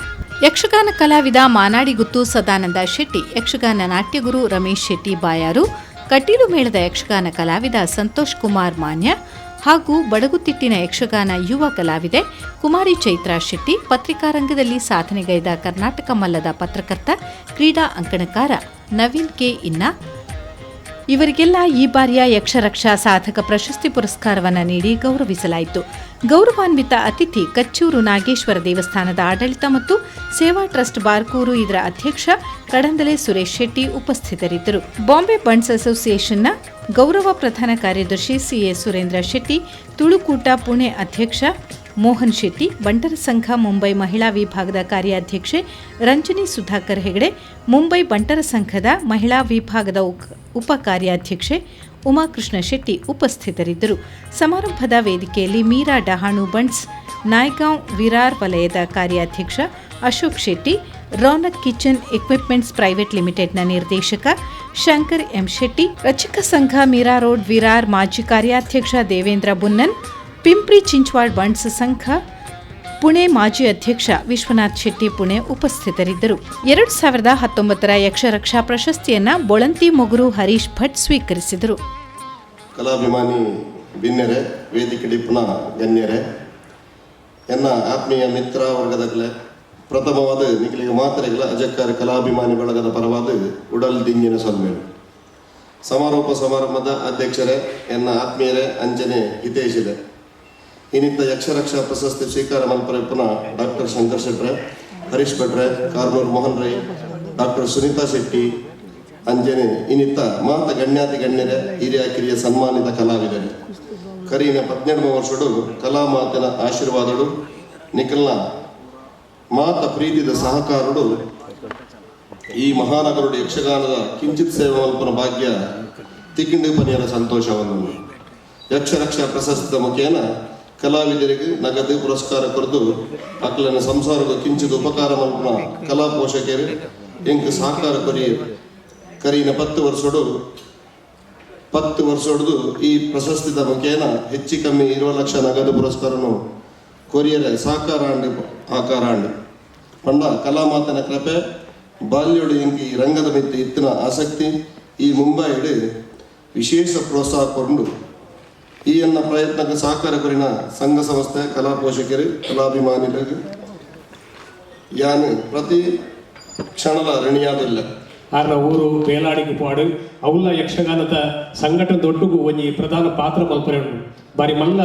Speaker 2: ಯಕ್ಷಗಾನ ಕಲಾವಿದ ಮಾನಾಡಿಗುತ್ತು ಸದಾನಂದ ಶೆಟ್ಟಿ, ಯಕ್ಷಗಾನ ನಾಟ್ಯಗುರು ರಮೇಶ್ ಶೆಟ್ಟಿ ಬಾಯಾರು, ಕಟೀಲು ಮೇಳದ ಯಕ್ಷಗಾನ ಕಲಾವಿದ ಸಂತೋಷ್ ಕುಮಾರ್ ಮಾನ್ಯ ಹಾಗೂ ಬಡಗುತಿಟ್ಟಿನ ಯಕ್ಷಗಾನ ಯುವ ಕಲಾವಿದೆ ಕುಮಾರಿ ಚೈತ್ರಾ ಶೆಟ್ಟಿ, ಪತ್ರಿಕಾ ರಂಗದಲ್ಲಿ ಸಾಧನೆಗೈದ ಕರ್ನಾಟಕ ಮಲ್ಲದ ಪತ್ರಕರ್ತ ಕ್ರೀಡಾ ಅಂಕಣಕಾರ ನವೀನ್ ಕೆ ಇನ್ನ ಇವರಿಗೆಲ್ಲ ಈ ಬಾರಿಯ ಯಕ್ಷರಕ್ಷಾ ಸಾಧಕ ಪ್ರಶಸ್ತಿ ಪುರಸ್ಕಾರವನ್ನು ನೀಡಿ ಗೌರವಿಸಲಾಯಿತು. ಗೌರವಾನ್ವಿತ ಅತಿಥಿ ಕಚ್ಚೂರು ನಾಗೇಶ್ವರ ದೇವಸ್ಥಾನದ ಆಡಳಿತ ಮತ್ತು ಸೇವಾ ಟ್ರಸ್ಟ್ ಬಾರ್ಕೂರು ಇದರ ಅಧ್ಯಕ್ಷ ಕಡಂದಲೆ ಸುರೇಶ್ ಶೆಟ್ಟಿ ಉಪಸ್ಥಿತರಿದ್ದರು. ಬಾಂಬೆ ಬಂಡ್ಸ್ ಅಸೋಸಿಯೇಷನ್ನ ಗೌರವ ಪ್ರಧಾನ ಕಾರ್ಯದರ್ಶಿ ಸಿಎ ಸುರೇಂದ್ರ ಶೆಟ್ಟಿ, ತುಳುಕೂಟ ಪುಣೆ ಅಧ್ಯಕ್ಷ ಮೋಹನ್ ಶೆಟ್ಟಿ, ಬಂಟರ ಸಂಘ ಮುಂಬೈ ಮಹಿಳಾ ವಿಭಾಗದ ಕಾರ್ಯಾಧ್ಯಕ್ಷೆ ರಂಜನಿ ಸುಧಾಕರ್ ಹೆಗಡೆ, ಮುಂಬೈ ಬಂಟರ ಸಂಘದ ಮಹಿಳಾ ವಿಭಾಗದ ಉಪ ಕಾರ್ಯಾಧ್ಯಕ್ಷೆ ಉಮಾಕೃಷ್ಣ ಶೆಟ್ಟಿ ಉಪಸ್ಥಿತರಿದ್ದರು. ಸಮಾರಂಭದ ವೇದಿಕೆಯಲ್ಲಿ ಮೀರಾ ಡಹಾಣು ಬಂಟ್ಸ್ ನಾಯ್ಗಾಂವ್ ವಿರಾರ್ ವಲಯದ ಕಾರ್ಯಾಧ್ಯಕ್ಷ Ashok Shetty, Raunak kitchen equipments private ಲಿಮಿಟೆಡ್ನ ನಿರ್ದೇಶಕ ಶಂಕರ್ ಎಂ ಶೆಟ್ಟಿ, ರಚಿಕ ಸಂಘ ಮೀರಾ ರೋಡ್ ವಿರಾರ್ ಮಾಜಿ ಕಾರ್ಯಾಧ್ಯಕ್ಷ ದೇವೇಂದ್ರ ಬುನ್ನನ್, ಪಿಂಪ್ರಿ ಚಿಂಚ್ವಾಡ್ ಬಂಟ್ಸ್ ಸಂಘ ಪುಣೆ ಮಾಜಿ ಅಧ್ಯಕ್ಷ ವಿಶ್ವನಾಥ್ ಶೆಟ್ಟಿ ಪುಣೆ ಉಪಸ್ಥಿತರಿದ್ದರು. 2019ರ ಯಕ್ಷರಕ್ಷಾ ಪ್ರಶಸ್ತಿಯನ್ನು ಬೊಳಂತಿ ಮೊಗರು ಹರೀಶ್ ಭಟ್ ಸ್ವೀಕರಿಸಿದರು.
Speaker 15: ಕಲಾಭಿಮಾನಿ ಬಿನ್ನೆರೆ, ವೇದಿಕೆ ಡಿಪ್ಪನ ಗಣ್ಯರೆ, ಎನ್ನ ಆತ್ಮೀಯ ಮಿತ್ರ ವರ್ಗದಗಲೆ, ಪ್ರಥಮವಾದ ನಿಖಲಿಗೆ ಮಾತ್ರೆಗಳ ಅಜಕ್ಕಾರ ಕಲಾಭಿಮಾನಿ ಬಳಗದ ಪರವಾದ ಉಡಲ್ ದಿಂಜಿನ ಸೊಲ್ಮೇಳು. ಸಮಾರೋಪ ಸಮಾರಂಭದ ಅಧ್ಯಕ್ಷರೇ, ಎನ್ನ ಆತ್ಮೀಯರೇ, ಅಂಜನೆ ಹಿತೇಶಿದೆ. ಇನ್ನಿತ್ತ ಯಕ್ಷರಕ್ಷಾ ಪ್ರಶಸ್ತಿ ಸ್ವೀಕಾರ ಮಲ್ಪರೆ ಪುನಃ ಡಾಕ್ಟರ್ ಶಂಕರ್ ಶೆಟ್ರೆ, ಹರೀಶ್ ಭಟ್ರೆ, ಕಾರ್ನೂರ್ ಮೋಹನ್ ರೈ, ಡಾಕ್ಟರ್ ಸುನೀತಾ ಶೆಟ್ಟಿ, ಅಂಜನೆ ಇನ್ನಿತ್ತ ಮಾತ ಗಣ್ಯಾತಿ ಗಣ್ಯರೇ, ಹಿರಿಯ ಕಿರಿಯ ಸನ್ಮಾನಿತ ಕಲಾವಿದರೆ. ಕರೀನ 17 ವರ್ಷಡು ಕಲಾಮಾತನ ಆಶೀರ್ವಾದಡು ನಿಖಲ್ನ ಮಾತ ಪ್ರೀತಿದ ಸಹಕಾರಡು ಈ ಮಹಾನಗರುಡು ಯಕ್ಷಗಾನದ ಕಿಂಚಿತ್ ಸೇವೆ ಮಲ್ಪನ ಭಾಗ್ಯ ತಿಕ್ಕಿಂಡು ಪನಿಯರ ಸಂತೋಷವನ್ನು. ಯಕ್ಷರಕ್ಷಾ ಪ್ರಶಸ್ತಿದ ಮುಖೇನ ಕಲಾವಿದರಿಗೆ ನಗದು ಪುರಸ್ಕಾರ ಕೊರದು ಅಕ್ಲನ ಸಂಸಾರಕ್ಕೆ ಕಿಂಚಿತ್ ಉಪಕಾರ ಮಲ್ಪನ ಕಲಾ ಪೋಷಕರು ಎಂಕ್ ಸಹಕಾರ ಕೊರಿಯರು. ಕರೀನ 10 ವರ್ಷೊಡ್ದು ಈ ಪ್ರಶಸ್ತಿದ ಮುಖೇನ ಹೆಚ್ಚು ಕಮ್ಮಿ 20 ಲಕ್ಷ ನಗದು ಪುರಸ್ಕಾರನು ಕೊರಿಯರ ಸಾಕಾರಾಂಡ್ ಆಕಾರಾಂಡ್ ಪಂಡ ಕಲಾಮಾತನ ಕೃಪೆ ಬಾಲ್ಯೋಡು ಎಂಕಿ ಈ ರಂಗದ ಮಿತ್ತ ಇತ್ತಿನ ಆಸಕ್ತಿ ಈ ಮುಂಬೈಡ್ ವಿಶೇಷ ಪ್ರೋತ್ಸಾಹ ಕೊಂಡು ಈ ಎನ್ನ ಪ್ರಯತ್ನಕ್ಕೆ ಸಹಕಾರ ಕೊರಿನ ಸಂಘ ಸಂಸ್ಥೆ ಕಲಾ ಪೋಷಕರು ಕಲಾಭಿಮಾನಿಗಳಿಗೆ ಯಾನು ಪ್ರತಿ ಕ್ಷಣದ ಋಣಿಯಾದಿಲ್ಲ.
Speaker 12: ಆರ್ನ ಊರು ಬೇಲಾಡಿಗೆ ಪಾಡು ಅವುಲ್ಲ ಯಕ್ಷಗಾನದ ಸಂಘಟನೆ ದೊಡ್ಡಗು ಒಂಜಿ ಪ್ರಧಾನ ಪಾತ್ರ ಮಲ್ಪರೆ ಉಂಡು. ಬಾರಿ ಮಲ್ಲ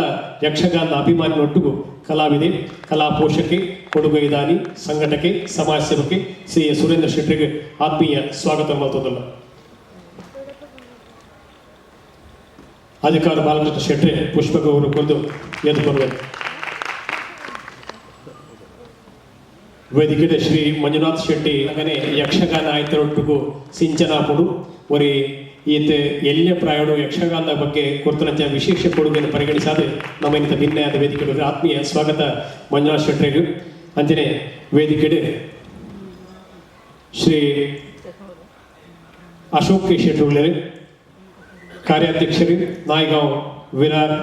Speaker 12: ಯಕ್ಷಗಾನದ ಅಭಿಮಾನಿ ಒಟ್ಟುಗು ಕಲಾವಿದೆ, ಕಲಾ ಪೋಷಕೆ, ಕೊಡುಗೈದಾನಿ, ಸಂಘಟಕೆ, ಸಮಾಜ ಸೇವಕೆ ಶ್ರೀ ಸುರೇಂದ್ರ ಶೆಟ್ಟಿಗೆ ಆತ್ಮೀಯ ಸ್ವಾಗತ ಮಲ್ತೊಂದುಲ್ಲ. ಅಧಿಕಾರ ಬಾಲಕೃಷ್ಣ ಶೆಟ್ಟಿ ಪುಷ್ಪಗೌರವ ಕೊರದು ಎದುಕೊಳ್ಬೇಕು. ವೇದಿಕೆ ಶ್ರೀ ಮಂಜುನಾಥ್ ಶೆಟ್ಟಿ ಹಾಗನೆ ಯಕ್ಷಗಾನ ಆಯ್ತರೊಟ್ಟಿಗೂ ಸಿಂಚನಾಪುಡು ಒರಿ ಈತ ಎಲ್ಯ ಪ್ರಾಯಡು ಯಕ್ಷಗಾನದ ಬಗ್ಗೆ ಕೊರ್ತನಂಚ ವಿಶೇಷ ಕೊಡುಗೆಯನ್ನು ಪರಿಗಣಿಸಾದ ನಮ್ಮ ಇಂಥ ಭಿನ್ನಯಾದ ವೇದಿಕೆ ಆತ್ಮೀಯ ಸ್ವಾಗತ ಮಂಜುನಾಥ್ ಶೆಟ್ಟಿಗೆ. ಅಂಜನೆ ವೇದಿಕೆ ಶ್ರೀ ಅಶೋಕ್ ಕೆ ಶೆಟ್ಟರು ಕಾರ್ಯಾಧ್ಯಕ್ಷರು ನಾಯ್ಗಾಂವ್ ವಿರಾರ್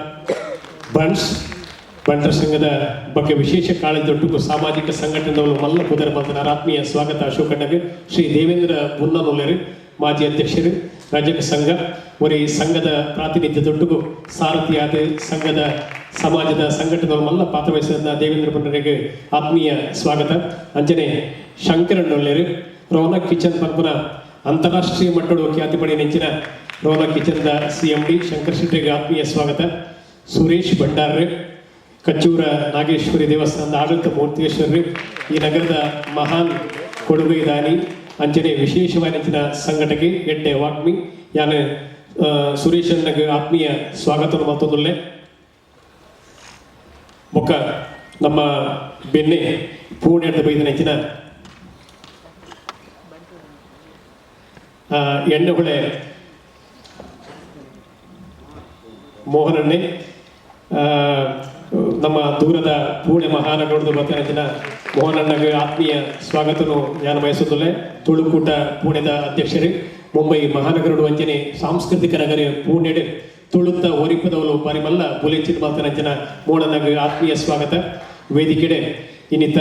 Speaker 12: ಬಂಟ್ಸ್ ಬಂಟರ ಸಂಘದ ಬಗ್ಗೆ ವಿಶೇಷ ಕಾಳಜಿದೊಟ್ಟಿಗೂ ಸಾಮಾಜಿಕ ಸಂಘಟನೆದವರು ಮಲ್ಲ ಕುದರ ಬಂದನಾರ ಆತ್ಮೀಯ ಸ್ವಾಗತ ಅಶೋಕಣ್ಣಗೆ. ಶ್ರೀ ದೇವೇಂದ್ರ ಬುನ್ನನೊಲ್ಲೆರು ಮಾಜಿ ಅಧ್ಯಕ್ಷರು ರಜಕ ಸಂಘ ಒರಿ ಸಂಘದ ಪ್ರಾತಿನಿಧ್ಯದೊಟ್ಟಿಗೂ ಸಾರಥಿಯಾದ ಸಂಘದ ಸಮಾಜದ ಸಂಘಟನೆದವರು ಮಲ್ಲ ಪಾತ್ರವಹಿಸಿದ ದೇವೇಂದ್ರ ಬುನ್ನರಿಗೆ ಆತ್ಮೀಯ ಸ್ವಾಗತ. ಅಂಜನೆ ಶಂಕರಣ್ಣೊಲ್ಲೆರು ರೋನಕ್ ಕಿಚನ್ ಪಂಪನ ಅಂತಾರಾಷ್ಟ್ರೀಯ ಮಟ್ಟದ ಖ್ಯಾತಿ ಪಡೆಯ ನೆಂಚಿನ ರೋನಕ್ ಕಿಚನ್ದ ಸಿಎಂಡಿ ಶಂಕರ್ ಶೆಟ್ಟಿಗೆ ಆತ್ಮೀಯ ಸ್ವಾಗತ. ಸುರೇಶ್ ಭಂಡಾರ್ರೆ ಕಚ್ಚೂರ ನಾಗೇಶ್ವರಿ ದೇವಸ್ಥಾನದ ಆಡಳಿತ ಮೂರ್ತಿಯೇಶ್ವರಿ ಈ ನಗರದ ಮಹಾನ್ ಕೊಡುಗೆದಾನಿ ಅಂಚನೆ ವಿಶೇಷವಾಗಿ ನೆಂಚಿನ ಸಂಘಟಕೆ ಎಡ್ಡೆ ವಾಗ್ಮಿ ಯಾನು ಸುರೇಶ್ ಅಣ್ಣಗೆ ಆತ್ಮೀಯ ಸ್ವಾಗತ ಮತ್ತೊಂದುಲ್ಲೆ. ಬೊಕ್ಕ ನಮ್ಮ ಬೆನ್ನೆ ಪೂಣೆಡ್ದ ಬೈದ ನೆಂಚಿನ ಎಣ್ಣೆಹೊಳೆ ಮೋಹನಣ್ಣೆ ನಮ್ಮ ದೂರದ ಪೂಣೆ ಮಹಾನಗರದ ಬರ್ತನ ಮೋಹನಣ್ಣಗೆ ಆತ್ಮೀಯ ಸ್ವಾಗತನು ಯಾನ ಬಯಸುತ್ತಲೇ. ತುಳುಕೂಟ ಪೂಣೆದ ಅಧ್ಯಕ್ಷರು ಮುಂಬೈ ಮಹಾನಗರದ ವಂಚನೆ ಸಾಂಸ್ಕೃತಿಕ ನಗರ ಪೂಣೆಡೆ ತುಳುತ್ತ ಒರಿಪದವಲು ಪರಿಮಲ್ಲ ಬುಲೆಚಿನ ಮಾತನಂಚನ ಮೋಹನಣ್ಣಗೆ ಆತ್ಮೀಯ ಸ್ವಾಗತ. ವೇದಿಕೆಡೆ ಇನ್ನಿತ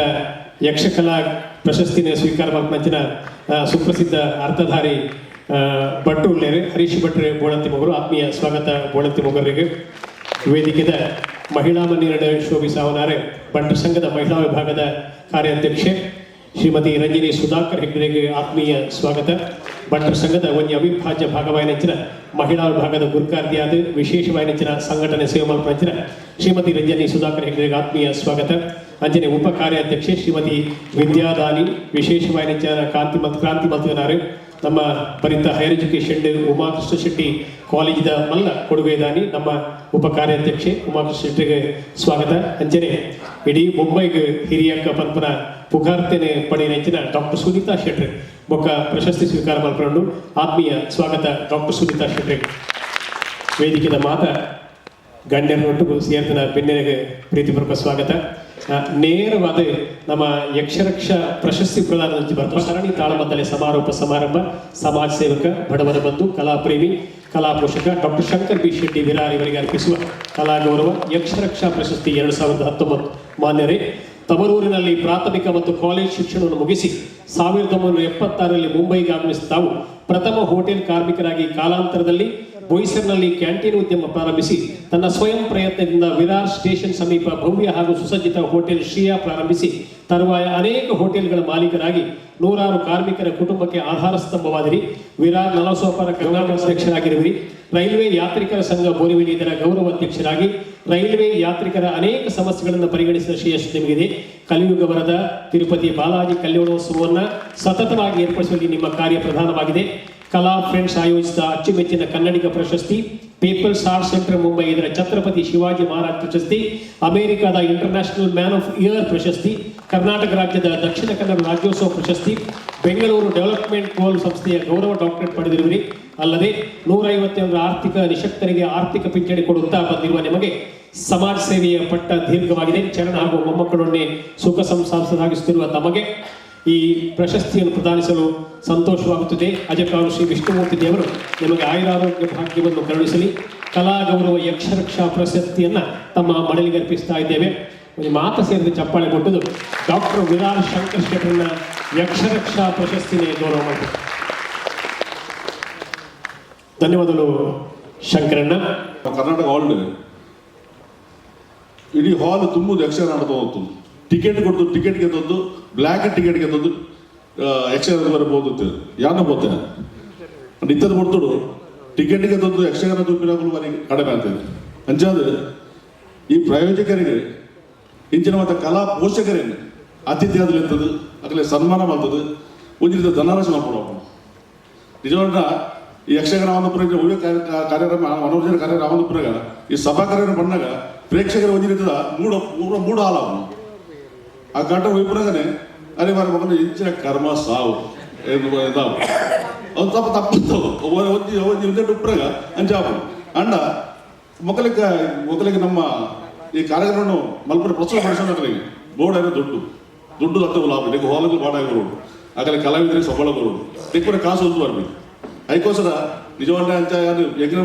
Speaker 12: ಯಕ್ಷಕಲಾ ಪ್ರಶಸ್ತಿನ ಸ್ವೀಕಾರ ಮಾಡ್ಕೊಂಚಿನ ಸುಪ್ರಸಿದ್ಧ ಅರ್ಥಧಾರಿ ಭಟ್ರು ಉಳ್ಳೇರು ಹರೀಶ್ ಭಟ್ರು ಬೋಳಂತಿ ಮೊಗರು ಆತ್ಮೀಯ ಸ್ವಾಗತ ಬೋಳಂತಿ ಮೊಗರಿಗೆ. ವೇದಿಕೆದ ಮಹಿಳಾ ಮನ್ನಿರಡ ಶೋಭಿಸಾವನಾರೆ ಬಂಟರ ಸಂಘದ ಮಹಿಳಾ ವಿಭಾಗದ ಕಾರ್ಯಾಧ್ಯಕ್ಷೆ ಶ್ರೀಮತಿ ರಂಜಿನಿ ಸುಧಾಕರ್ ಹೆಗ್ಡೆಗೆ ಆತ್ಮೀಯ ಸ್ವಾಗತ. ಬಂಟರ ಸಂಘದ ಒಂದು ಅವಿಭಾಜ್ಯ ಭಾಗವಾಯಿನಂಚಿನ ಮಹಿಳಾ ವಿಭಾಗದ ಗುರುಕಾರ್ದಿಯಾದ ವಿಶೇಷವಾಯಿನಂಚಿನ ಸಂಘಟನೆ ಸೇವೆ ಮಲ್ಪನಂಚಿನ ಶ್ರೀಮತಿ ರಂಜನಿ ಸುಧಾಕರ್ ಹೆಗ್ಡೆಗೆ ಆತ್ಮೀಯ ಸ್ವಾಗತ. ಅಂಜನೆ ಉಪ ಕಾರ್ಯಾಧ್ಯಕ್ಷೆ ಶ್ರೀಮತಿ ವಿದ್ಯಾದಾನಿ ವಿಶೇಷವಾಯಿನಂಚಿನ ಕ್ರಾಂತಿ ಮಲ್ತಿನಾರೆ ನಮ್ಮ ಪರಿತ ಹೈಯರ್ ಎಜುಕೇಷನ್ ಉಮಾಕೃಷ್ಣ ಶೆಟ್ಟಿ ಕಾಲೇಜಿದ ಮಲ್ಲ ಕೊಡುಗೆದಾನಿ ನಮ್ಮ ಉಪ ಕಾರ್ಯಾಧ್ಯಕ್ಷೆ ಉಮಾಕೃಷ್ಣ ಶೆಟ್ಟಿಗೆ ಸ್ವಾಗತ. ಅಂಜನೆ ಇಡೀ ಮುಂಬೈಗೆ ಹಿರಿಯಕ್ಕ ಪಂಪನ ಪುಗಾರ್ತೆನೆ ಪಡೆಯಿನ ಡಾಕ್ಟರ್ ಸುನೀತಾ ಶೆಟ್ಟಿ ಬೊಕ್ಕ ಪ್ರಶಸ್ತಿ ಸ್ವೀಕಾರ ಮಾಡಿಕೊಂಡು ಆತ್ಮೀಯ ಸ್ವಾಗತ ಡಾಕ್ಟರ್ ಸುನೀತಾ ಶೆಟ್ಟಿ. ವೇದಿಕೆದ ಮಾತ ಗಣ್ಯರೊಟ್ಟಿಗೂ ಸೇರ್ತನ ಬೆನ್ನೆಗೆ ಪ್ರೀತಿಪೂರ್ವಕ ಸ್ವಾಗತ. ನೇರವಾದ ನಮ್ಮ ಯಕ್ಷರಕ್ಷ ಪ್ರಶಸ್ತಿ ಪ್ರದಾನ ಸರಣಿ ತಾಳಮದ್ದಲೆ ಸಮಾರೋಪ ಸಮಾರಂಭ ಸಮಾಜ ಸೇವಕ ಬಡವರ ಬಂಧು ಕಲಾಪ್ರೇಮಿ ಕಲಾ ಪೋಷಕ ಡಾಕ್ಟರ್ ಶಂಕರ್ ಬಿ ಶೆಟ್ಟಿ ವಿರಾರ್ ಇವರಿಗೆ ಅರ್ಪಿಸುವ ಕಲಾ ಗೌರವ ಯಕ್ಷರಕ್ಷಾ ಪ್ರಶಸ್ತಿ 2019. ಮಾನ್ಯರೇ, ತವರೂರಿನಲ್ಲಿ ಪ್ರಾಥಮಿಕ ಮತ್ತು ಕಾಲೇಜ್ ಶಿಕ್ಷಣವನ್ನು ಮುಗಿಸಿ 1976ರಲ್ಲಿ ಮುಂಬೈಗೆ ಆಗಮಿಸಿದ ತಾವು ಪ್ರಥಮ ಹೋಟೆಲ್ ಕಾರ್ಮಿಕರಾಗಿ ಕಾಲಾಂತರದಲ್ಲಿ ಬೋಯಿಸರ್ನಲ್ಲಿ ಕ್ಯಾಂಟೀನ್ ಉದ್ಯಮ ಪ್ರಾರಂಭಿಸಿ ತನ್ನ ಸ್ವಯಂ ಪ್ರಯತ್ನದಿಂದ ವಿರಾರ್ ಸ್ಟೇಷನ್ ಸಮೀಪ ಭವ್ಯ ಹಾಗೂ ಸುಸಜ್ಜಿತ ಹೋಟೆಲ್ ಶ್ರೀಯಾ ಪ್ರಾರಂಭಿಸಿ ತರುವಾಯ ಅನೇಕ ಹೋಟೆಲ್ಗಳ ಮಾಲೀಕರಾಗಿ ನೂರಾರು ಕಾರ್ಮಿಕರ ಕುಟುಂಬಕ್ಕೆ ಆಧಾರ ಸ್ತಂಭವಾದಿರಿ. ವಿರಾರ್ ನಲಸೋಪಾರ ಕರ್ನಾಟಕ ಅಧ್ಯಕ್ಷರಾಗಿರುವಿರಿ. ರೈಲ್ವೆ ಯಾತ್ರಿಕರ ಸಂಘ ಬೋರಿವಿಲಿ ಇದರ ಗೌರವ ಅಧ್ಯಕ್ಷರಾಗಿ ರೈಲ್ವೆ ಯಾತ್ರಿಕರ ಅನೇಕ ಸಮಸ್ಯೆಗಳನ್ನು ಪರಿಗಣಿಸಿದ ಶ್ರೇಯಸ್ಸು ನಿಮಗಿದೆ. ಕಲಿಯುಗ ವರದ ತಿರುಪತಿ ಬಾಲಾಜಿ ಕಲ್ಯಾಣೋತ್ಸವವನ್ನು ಸತತವಾಗಿ ಏರ್ಪಡಿಸುವಲ್ಲಿ ನಿಮ್ಮ ಕಾರ್ಯ ಪ್ರಧಾನವಾಗಿದೆ. ಕಲಾ ಫ್ರೆಂಡ್ಸ್ ಆಯೋಜಿಸಿದ ಅಚ್ಚುಮೆಚ್ಚಿನ ಕನ್ನಡಿಗ ಪ್ರಶಸ್ತಿ, ಪೀಪಲ್ಸ್ ಆರ್ಟ್ ಸೆಂಟರ್ ಮುಂಬೈ ಇದರ ಛತ್ರಪತಿ ಶಿವಾಜಿ ಮಹಾರಾಜ್ ಪ್ರಶಸ್ತಿ, ಅಮೆರಿಕದ ಇಂಟರ್ನ್ಯಾಷನಲ್ ಮ್ಯಾನ್ ಆಫ್ ಇಯರ್ ಪ್ರಶಸ್ತಿ, ಕರ್ನಾಟಕ ರಾಜ್ಯದ ದಕ್ಷಿಣ ಕನ್ನಡ ರಾಜ್ಯೋತ್ಸವ ಪ್ರಶಸ್ತಿ, ಬೆಂಗಳೂರು ಡೆವಲಪ್ಮೆಂಟ್ ಗೋಲ್ ಸಂಸ್ಥೆಯ ಗೌರವ ಡಾಕ್ಟರೇಟ್ ಪಡೆದಿರುವಿರಿ. ಅಲ್ಲದೆ 151 ಆರ್ಥಿಕ ನಿಶಕ್ತರಿಗೆ ಆರ್ಥಿಕ ಪಿಂಚಣಿ ಕೊಡುತ್ತಾ ಬಂದಿರುವ ನಿಮಗೆ ಸಮಾಜ ಸೇವೆಯ ಪಟ್ಟ ದೀರ್ಘವಾಗಿದೆ. ಚರಣ ಹಾಗೂ ಮೊಮ್ಮಕ್ಕಳನ್ನೇ ಸುಖ ಸಂಸಾರ ಸಾಗಿಸುತ್ತಿರುವ ತಮಗೆ ಈ ಪ್ರಶಸ್ತಿಯನ್ನು ಪ್ರದಾನಿಸಲು ಸಂತೋಷವಾಗುತ್ತದೆ. ಅಜಕಾರು ಶ್ರೀ ವಿಷ್ಣುಮೂರ್ತಿ ದೇವರು ನಿಮಗೆ ಆಯುರಾರೋಗ್ಯ ಭಾಗ್ಯವನ್ನು ಕರುಣಿಸಲಿ. ಕಲಾ ಗೌರವ ಯಕ್ಷರಕ್ಷಾ ಪ್ರಶಸ್ತಿಯನ್ನು ತಮ್ಮ ಮಡಲಿಗೆ ಅರ್ಪಿಸ್ತಾ ಇದ್ದೇವೆ. ಒಂದು ಮಾತ ಸೇರಿದ ಚಪ್ಪಾಳೆ ಕೊಟ್ಟದು ಡಾಕ್ಟರ್ ವಿರಾರ್ ಶಂಕರ್ ಶೆಟ್ಟರ್ನ ಯಕ್ಷರಕ್ಷಾ ಪ್ರಶಸ್ತಿನೇ ಗೌರವ ಮಾಡಿದರು. ಧನ್ಯವಾದಗಳು ಶಂಕರಣ್ಣ.
Speaker 16: ಕರ್ನಾಟಕ ಹಾಲ್ ಇಡೀ ಹಾಲ್ ತುಂಬುದು ಯಕ್ಷಗಾನ ಹೋಗ್ತು. ಟಿಕೆಟ್ ಕೊಡ್ತು, ಟಿಕೆಟ್ ಗೆದ್ದದ್ದು, ಬ್ಲ್ಯಾಕ್ ಟಿಕೆಟ್ ಗೆದ್ದದ್ದು ಯಕ್ಷಗಾನದ ಬರ್ಬೋದು ಯಾನ ಬೋತೆ ನಿತ್ಯದ ಕೊಡ್ತುಡು ಟಿಕೆಟ್ ಗೆದ್ದದ್ದು ಯಕ್ಷಗಾನ ತುಂಬಿನಾಗಲು ಮನೆ ಕಡಿಮೆ ಆಗ್ತದೆ. ಅಂಚಾದ ಈ ಪ್ರಾಯೋಜಕರಿಗೆ ಇಂಚಿನ ಮತ್ತು ಕಲಾ ಪೋಷಕರೇನು ಅತಿಥಿ ಆದಲಿರ್ತದೆ ಆಗಲೇ ಸನ್ಮಾನ ಮಾಡ್ತದೆ ಒಂದಿನ ಧನರಾಶಿ ಮಾಡ್ಕೊಡೋ ನಿಜವಾದ ಈ ಯಕ್ಷಗಾನ ಒಂದು ಒಳ್ಳೆ ಕಾರ್ಯಕ್ರಮ ಮನೋರಂಜನೆ ಕಾರ್ಯಕ್ರಮ ಒಂದು ಈ ಸಭಾ ಕಾರ್ಯಕ್ರಮ ಬಂದಾಗ ಪ್ರೇಕ್ಷಕರ ಒಂದಿನ ಮೂಡ ಮೂಡು ಹಾಲ ಅವನು ಆ ಗಂಟ ಒಯ್ಪುನಾಗನೆ ಅರೆ ಮಾರ ಮಗನ ಇಂಚಿನ ಕರ್ಮ ಸಾವು ಅವ್ನು ತಪ್ಪ ತಪ್ಪತ್ತು ಒಂದು ಒಂದು ಉಪ್ರಾಗ ಅಂಜಾಪು ಅಂಡ ಮೊಕಲಿಗೆ ಮೊಕಲಿಗೆ ನಮ್ಮ ಈ ಕಾರ್ಯಕ್ರಮವನ್ನು ಮಲ್ಪುರ ಪ್ರಸ್ತುತ ಪಡಿಸೋದಾಗಲಿ ಬೋರ್ಡ್ ಏನೋ ದುಡ್ಡು ದುಡ್ಡು ದತ್ತ ಲಾಭ ಈಗ ಹೊಲಗಳು ಬಾಡ ಬರೋಡು ಆಗಲೇ ಕಲಾವಿದರಿಗೆ ಸಂಬಳ ಬರೋಡು ದಿಕ್ಕುರ ಕಾಸು ಒಂದು ಬರ್ಬೇಕು. ಅದಕ್ಕೋಸ್ಕರ ನಿಜವಾದ ಅಂತ ಯಾರು ಯಜ್ಞ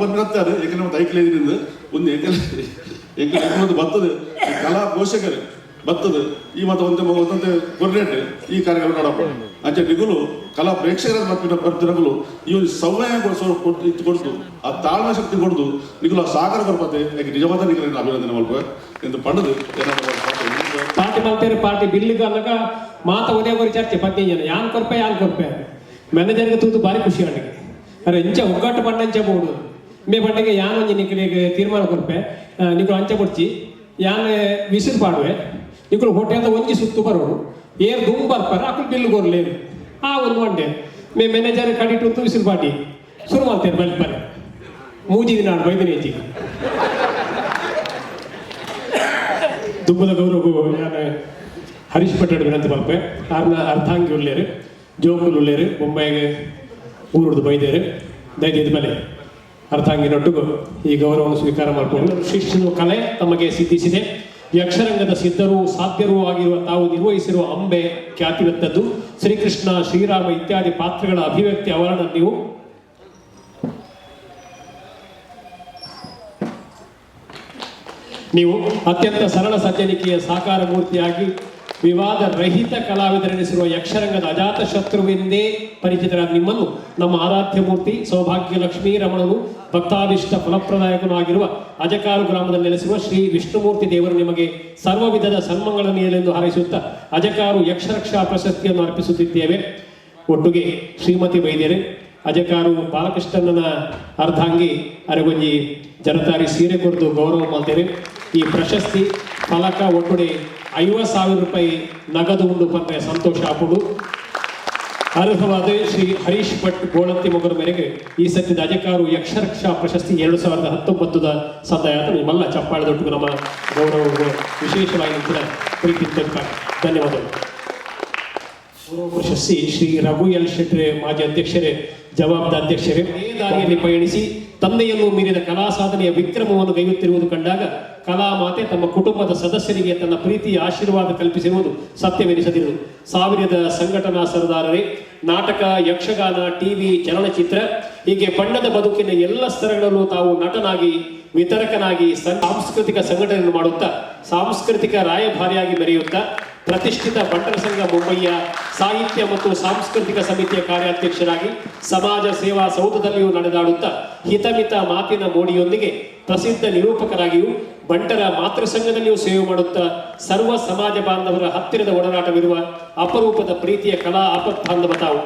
Speaker 16: ಅವನ್ನ ಯಜ್ಞ ಐಕ್ಲೇದಿಂದ ಒಂದು ಯಜ್ಞ ಬರ್ತದೆ ಕಲಾ ಪೋಷಕರು ಬರ್ತದೆ ಈ ಮತ್ತು ಒಂದೇ ಒಂದೊಂದೇ ಕೊರ್ನೇಟ್ ಈ ಕಾರ್ಯಕ್ರಮ ನೋಡಪ್ಪ ಅಂಚೆ ನಿಗುಲು ಕಲಾ ಪ್ರೇಕ್ಷಕರ ಬರ್ತಿರಗಳು ಈ ಒಂದು ಸಮಯ ಕೊಟ್ಟು ಕೊಡ್ತು ಆ ತಾಳ್ಮೆ ಶಕ್ತಿ ಕೊಡ್ದು ನಿಗುಲು ಆ ಸಾಗರ ಬರ್ಪತೆ ಯಾಕೆ ನಿಜವಾದ ನಿಗಲಿನ ಅಭಿನಂದನೆ ಮಲ್ಪ ಎಂದು ಪಡೆದು
Speaker 12: ಪಾರ್ಟಿ ಮಾಡ್ತಾರೆ. ಪಾರ್ಟಿ ಬಿಲ್ಲಿಗೆ ಅನ್ನಕ ಮಾತ ಉದಯ ಬರಿ ಚರ್ಚೆ 15 ಜನ ಯಾನ್ ಕೊರ್ಪೆ ಯಾನ್ ಕೊರ್ಪೆ ಮ್ಯಾನೇಜರ್ಗೆ ತೂತು ಭಾರಿ ಖುಷಿ ಆಂಡಿಗೆ ಅರೆ ಇಂಚ ಒಗ್ಗಟ್ಟು ಪಂಡ ಅಂಚ ಬೋಡು ಮೇ ಪಂಡಿಗೆ ಯಾನ್ ಒಂಜಿ ನಿಕಲಿಗೆ ತೀರ್ಮಾನ ಕೊರ್ಪೆ ನಿಕಲು ಅಂಚ ಕೊಡ್ಚಿ ಯಾನ್ ವಿಸಿಲ್ ಪಾಡುವೆ ನಿಕಲು ಹೋಟೆಲ್ದ ಒಂಜಿ ಸುತ್ತು ಬರೋಡು ಏರ್ ದುಂಬು ಬರ್ಪಾರೆ ಅಕುಲು ಬಿಲ್ಲು ಕೊರ್ಲೇರು ಆ ಒಂದು ಒಂಡೆ ಮೇ ಮ್ಯಾನೇಜರ್ ಕಡಿಟು ವಿಸಿಲ್ ಪಾಟಿ ಶುರು ಮಾಡ್ತೇನೆ ಬಲ್ಪರೆ ಮೂಜಿ ದಿನ ಬೈದಿನ ಹೆಚ್ಚಿಗೆ ದುಬ್ಬದ ಗೌರವ ಯಾನ್ ಹರೀಶ್ ಪಟ್ಟಣ ವಿನಂತಿ ಮಲ್ಪೆ ಆರ್ನ ಅರ್ಧಾಂಗಿ ಉಳ್ಳೇರು ಜೋಕುಲು ಉಳ್ಳೇರು ಬೊಂಬೈಗೆ ಊರುಡ್ದು ಬೈದೇರು ದಯದ ಮೇಲೆ ಅರ್ಧಾಂಗಿನೊಟ್ಟಿಗೂ ಈ ಗೌರವವನ್ನು ಸ್ವೀಕಾರ ಮಾಡಿಕೊಂಡು ಶಿಕ್ಷಣ ಕಲೆ ತಮಗೆ ಸಿದ್ಧಿಸಿದೆ. ಯಕ್ಷರಂಗದ ಸಿದ್ಧರೂ ಸಾಧ್ಯರೂ ಆಗಿರುವ ತಾವು ನಿರ್ವಹಿಸಿರುವ ಅಂಬೆ ಖ್ಯಾತಿವೆತ್ತದ್ದು. ಶ್ರೀಕೃಷ್ಣ, ಶ್ರೀರಾಮ ಇತ್ಯಾದಿ ಪಾತ್ರಗಳ ಅಭಿವ್ಯಕ್ತಿ ಅವರನ್ನು ನೀವು ಅತ್ಯಂತ ಸರಳ ಸಜ್ಜನಿಕೆಯ ಸಾಕಾರ ಮೂರ್ತಿಯಾಗಿ ವಿವಾದ ರಹಿತ ಕಲಾವಿದರೆನಿಸಿರುವ ಯಕ್ಷರಂಗದ ಅಜಾತ ಶತ್ರುವೆಂದೇ ಪರಿಚಿತರಾದ ನಿಮ್ಮನ್ನು ನಮ್ಮ ಆರಾಧ್ಯ ಮೂರ್ತಿ ಸೌಭಾಗ್ಯ ಲಕ್ಷ್ಮೀ ರಮಣನು ಭಕ್ತಾಭಿಷ್ಟ ಫಲಪ್ರದಾಯಕನೂ ಆಗಿರುವ ಅಜಕಾರು ಗ್ರಾಮದಲ್ಲಿ ನೆಲೆಸಿರುವ ಶ್ರೀ ವಿಷ್ಣುಮೂರ್ತಿ ದೇವರು ನಿಮಗೆ ಸರ್ವ ವಿಧದ ಸನ್ಮಂಗಳ ನೀಡಲೆಂದು ಹಾರೈಸುತ್ತಾ ಅಜಕಾರು ಯಕ್ಷರಕ್ಷಾ ಪ್ರಶಸ್ತಿಯನ್ನು ಅರ್ಪಿಸುತ್ತಿದ್ದೇವೆ. ಒಟ್ಟಿಗೆ ಶ್ರೀಮತಿ ವೈದ್ಯರೇ, ಅಜಕಾರು ಬಾಲಕೃಷ್ಣನ ಅರ್ಧಾಂಗಿ ಅರಗೊಂಜಿ ಜನತಾರಿ ಸೀರೆ ಕೊರದು ಗೌರವ ಮಾಡ್ತೇವೆ. ಈ ಪ್ರಶಸ್ತಿ ಫಲಕ ಒಟ್ಟುಡೆ 50,000 ರೂಪಾಯಿ ನಗದು ಉಂಡು ಪಂದ್ರೆ ಸಂತೋಷ ಆಪುಡು. ಅರ್ಹವಾದ ಶ್ರೀ ಹರೀಶ್ ಭಟ್ ಗೋಳಂತಿ ಮೊಗರ ಮೇರೆಗೆ ಈ ಸತ್ಯದ ಅಜಕಾರು ಯಕ್ಷರಕ್ಷಾ ಪ್ರಶಸ್ತಿ 2019 ಸಂದಾಯ ನಿಮ್ಮೆಲ್ಲ ಚಪ್ಪಾಳದೊಟ್ಟಿಗೆ ನಮ್ಮ ಗೌರವ ವಿಶೇಷವಾಗಿ ನಿಂತಿನ ಪ್ರೀತಿ ಧನ್ಯವಾದಗಳು. ಪ್ರಶಸ್ತಿ ಶ್ರೀ ರಘು ಎಲ್ ಶೆಟ್ರೆ ಮಾಜಿ ಅಧ್ಯಕ್ಷರೇ, ಜವಾಬ್ದಾರಿ ಅಧ್ಯಕ್ಷರೇ, ಈ ದಾರಿಯಲ್ಲಿ ಪಯಣಿಸಿ ತಂದೆಯನ್ನು ಮೀರಿದ ಕಲಾ ಸಾಧನೆಯ ವಿಕ್ರಮವನ್ನು ಕೈಗೊಳ್ಳುತ್ತಿರುವುದು ಕಂಡಾಗ ಕಲಾ ಮಾತೆ ತಮ್ಮ ಕುಟುಂಬದ ಸದಸ್ಯರಿಗೆ ತನ್ನ ಪ್ರೀತಿಯ ಆಶೀರ್ವಾದ ಕಲ್ಪಿಸಿರುವುದು ಸತ್ಯವೆನಿಸದಿರುವುದು. ಸಾವಿರದ ಸಂಘಟನಾ ಸರದಾರರೇ, ನಾಟಕ, ಯಕ್ಷಗಾನ, ಟಿವಿ, ಚಲನಚಿತ್ರ ಹೀಗೆ ಬಣ್ಣದ ಬದುಕಿನ ಎಲ್ಲ ಸ್ತರಗಳಲ್ಲೂ ತಾವು ನಟನಾಗಿ, ವಿತರಕನಾಗಿ, ಸಾಂಸ್ಕೃತಿಕ ಸಂಘಟನೆಯನ್ನು ಮಾಡುತ್ತಾ, ಸಾಂಸ್ಕೃತಿಕ ರಾಯಭಾರಿಯಾಗಿ ಮೆರೆಯುತ್ತಾ, ಪ್ರತಿಷ್ಠಿತ ಬಂಟರ ಸಂಘ ಮುಂಬಯಿಯ ಸಾಹಿತ್ಯ ಮತ್ತು ಸಾಂಸ್ಕೃತಿಕ ಸಮಿತಿಯ ಕಾರ್ಯಾಧ್ಯಕ್ಷರಾಗಿ ಸಮಾಜ ಸೇವಾ ಸೌಧದಲ್ಲಿಯೂ ನಡೆದಾಡುತ್ತಾ ಹಿತಮಿತ ಮಾತಿನ ಮೋಡಿಯೊಂದಿಗೆ ಪ್ರಸಿದ್ಧ ನಿರೂಪಕರಾಗಿಯೂ ಬಂಟರ ಮಾತೃ ಸಂಘದಲ್ಲಿಯೂ ಸೇವೆ ಮಾಡುತ್ತಾ ಸರ್ವ ಸಮಾಜ ಬಾಂಧವರ ಹತ್ತಿರದ ಒಡನಾಟವಿರುವ ಅಪರೂಪದ ಪ್ರೀತಿಯ ಕಲಾ ಆಪತ್ ಬಾಂಧವ ತಾವು.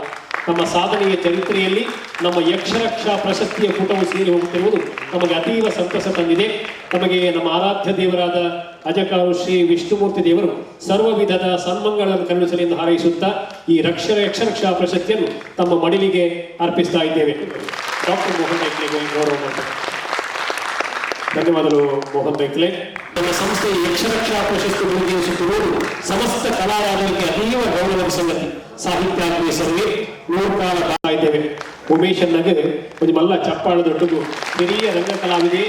Speaker 12: ನಮ್ಮ ಸಾಧನೆಯ ಚರಿತ್ರೆಯಲ್ಲಿ ನಮ್ಮ ಯಕ್ಷರಕ್ಷಾ ಪ್ರಶಸ್ತಿಯ ಪುಟವು ಸೇರಿ ಹೋಗುತ್ತಿರುವುದು ನಮಗೆ ಅತೀವ ಸಂತಸ ತಂದಿದೆ. ನಮಗೆ ನಮ್ಮ ಆರಾಧ್ಯ ದೇವರಾದ ಅಜಕಾರು ಶ್ರೀ ವಿಷ್ಣುಮೂರ್ತಿ ದೇವರು ಸರ್ವ ವಿಧದ ಸನ್ಮಂಗಳನ್ನು ಕರುಣಿಸಲಿ ಎಂದು ಹಾರೈಸುತ್ತಾ ಈ ಯಕ್ಷರಕ್ಷಾ ಪ್ರಶಸ್ತಿಯನ್ನು ತಮ್ಮ ಮಡಿಲಿಗೆ ಅರ್ಪಿಸ್ತಾ ಇದ್ದೇವೆ. ಡಾಕ್ಟರ್ ಮೋಹನ್ ಬೈಕ್ಲೆಗೆ ಗೌರವ ಮಾಡ್ತಾರೆ. ಧನ್ಯವಾದಗಳು ಮೋಹನ್ ಬೈಕ್ಲೆ. ನಮ್ಮ ಸಂಸ್ಥೆಯ ಯಕ್ಷರಕ್ಷಾ ಪ್ರಶಸ್ತಿ ಮುಂದುವರಿಸುತ್ತಿರುವುದು ಸಮಸ್ತ ಕಲಾರಾಧನೆಗೆ ಅತೀವ ಗೌರವದ ಸಂಗತಿ. ಸಾಹಿತ್ಯಾನ್ವೇಷರಿಗೆ ನೂರ್ಕಾಲ ಇದ್ದೇವೆ. ಉಮೇಶನ್ನಗೆ ಒಂದು ಮಲ್ಲ ಚಪ್ಪಾಳದೊಟ್ಟಿಗೂ ಹಿರಿಯ ರಂಗ ಕಲಾವಿದೆ,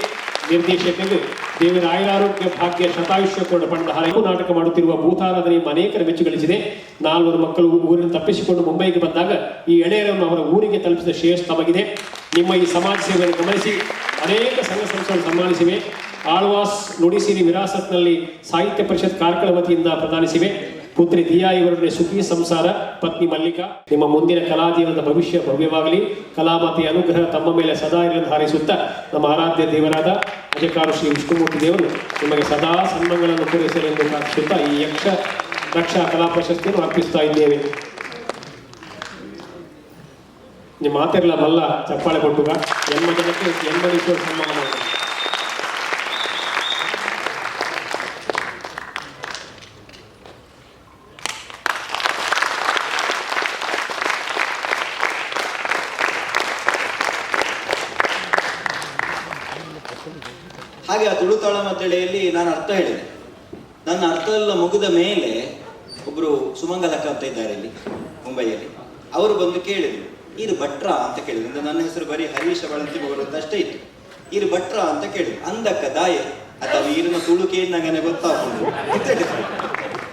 Speaker 12: ನಿರ್ದೇಶಕರಿಗೆ ದೇವರ ಆಯುರಾರೋಗ್ಯ ಭಾಗ್ಯ ಶತಾಯುಷ್ಯ ಕೂಡ ಪಡೆದ ಹಲವು ನಾಟಕ ಮಾಡುತ್ತಿರುವ ಭೂತಾರಾಧನೆ ಅನೇಕರ ಮೆಚ್ಚುಗಳಿಸಿದೆ. 4 ಮಕ್ಕಳು ಊರಿನ ತಪ್ಪಿಸಿಕೊಂಡು ಮುಂಬೈಗೆ ಬಂದಾಗ ಈ ಎಳೆಯರನ್ನು ಅವರ ಊರಿಗೆ ತಲುಪಿಸಿದ ಶ್ರೇಯಸ್ ತಮಗಿದೆ. ನಿಮ್ಮ ಈ ಸಮಾಜ ಸೇವೆಯನ್ನು ಗಮನಿಸಿ ಅನೇಕ ಸಂಘ ಸಂಸ್ಥೆಗಳು ಸನ್ಮಾನಿಸಿವೆ. ಆಳ್ವಾಸ್ ನುಡಿಸಿರಿ ವಿರಾಸತ್ನಲ್ಲಿ ಸಾಹಿತ್ಯ ಪರಿಷತ್ ಕಾರ್ಕಳ ವತಿಯಿಂದ ಪ್ರದಾನಿಸಿವೆ. ಪುತ್ರಿ ದಿಯಾ ಇವರೊಡನೆ ಸುಖಿ ಸಂಸಾರ, ಪತ್ನಿ ಮಲ್ಲಿಕಾ. ನಿಮ್ಮ ಮುಂದಿನ ಕಲಾ ಜೀವನದ ಭವಿಷ್ಯ ಭವ್ಯವಾಗಲಿ, ಕಲಾಮಾತೆಯ ಅನುಗ್ರಹ ತಮ್ಮ ಮೇಲೆ ಸದಾ ಇರಲು ಹಾರೈಸುತ್ತಾ ನಮ್ಮ ಆರಾಧ್ಯ ದೇವರಾದ ಅಜಕಾರು ಶ್ರೀ ವಿಷ್ಣುಮೂರ್ತಿ ದೇವರು ನಿಮಗೆ ಸದಾ ಸನ್ಮಂಗಳನ್ನು ಪೂರೈಸಲಿ ಎಂದು ಪ್ರಾರ್ಥಿಸುತ್ತಾ ಈ ಯಕ್ಷ ರಕ್ಷಾ ಕಲಾ ಪ್ರಶಸ್ತಿಯನ್ನು ಅರ್ಪಿಸ್ತಾ ಇದ್ದೇವೆ. ನಿಮ್ಮ ಮಾತಿರಲ್ಲ ಮಲ್ಲ ಚಪ್ಪಾಳೆ ಕೊಟ್ಟುಗ ಎನ್ಮ ಜನಕ್ಕೆ ಎನ್ಮನೀಶ್ವರ ಸನ್ಮಾನ ಮಾಡ್ತಾರೆ.
Speaker 17: ಹಾಗೆ ಆ ತುಳು ಮದ್ದಳೆಯಲ್ಲಿ ನಾನು ಅರ್ಥ ಹೇಳಿದೆ. ನನ್ನ ಅರ್ಥ ಎಲ್ಲ ಮುಗಿದ ಮೇಲೆ ಒಬ್ಬರು ಸುಮಂಗಲಕ್ಕ ಅಂತ ಇದ್ದಾರೆ ಇಲ್ಲಿ ಮುಂಬೈಯಲ್ಲಿ, ಅವರು ಬಂದು ಕೇಳಿದರು, ಈರು ಭಟ್ರ ಅಂತ ಕೇಳಿದ್ರು. ಅಂದ್ರೆ ನನ್ನ ಹೆಸರು ಬರೀ ಹರೀಶ ಬಳಂತಿ ಮಗಳು ಅಂತ ಅಷ್ಟೇ ಇತ್ತು. ಈರು ಭಟ್ರ ಅಂತ ಕೇಳಿದ್ರು. ಅಂದಕ್ಕ ದಾಯೆ ಅಥವಾ ಈರಿನ ತುಳು ಕೇಳಿದಂಗನೆ ಗೊತ್ತಾಗ್ಬೋದು ಅಂತ ಹೇಳಿದ್ರು.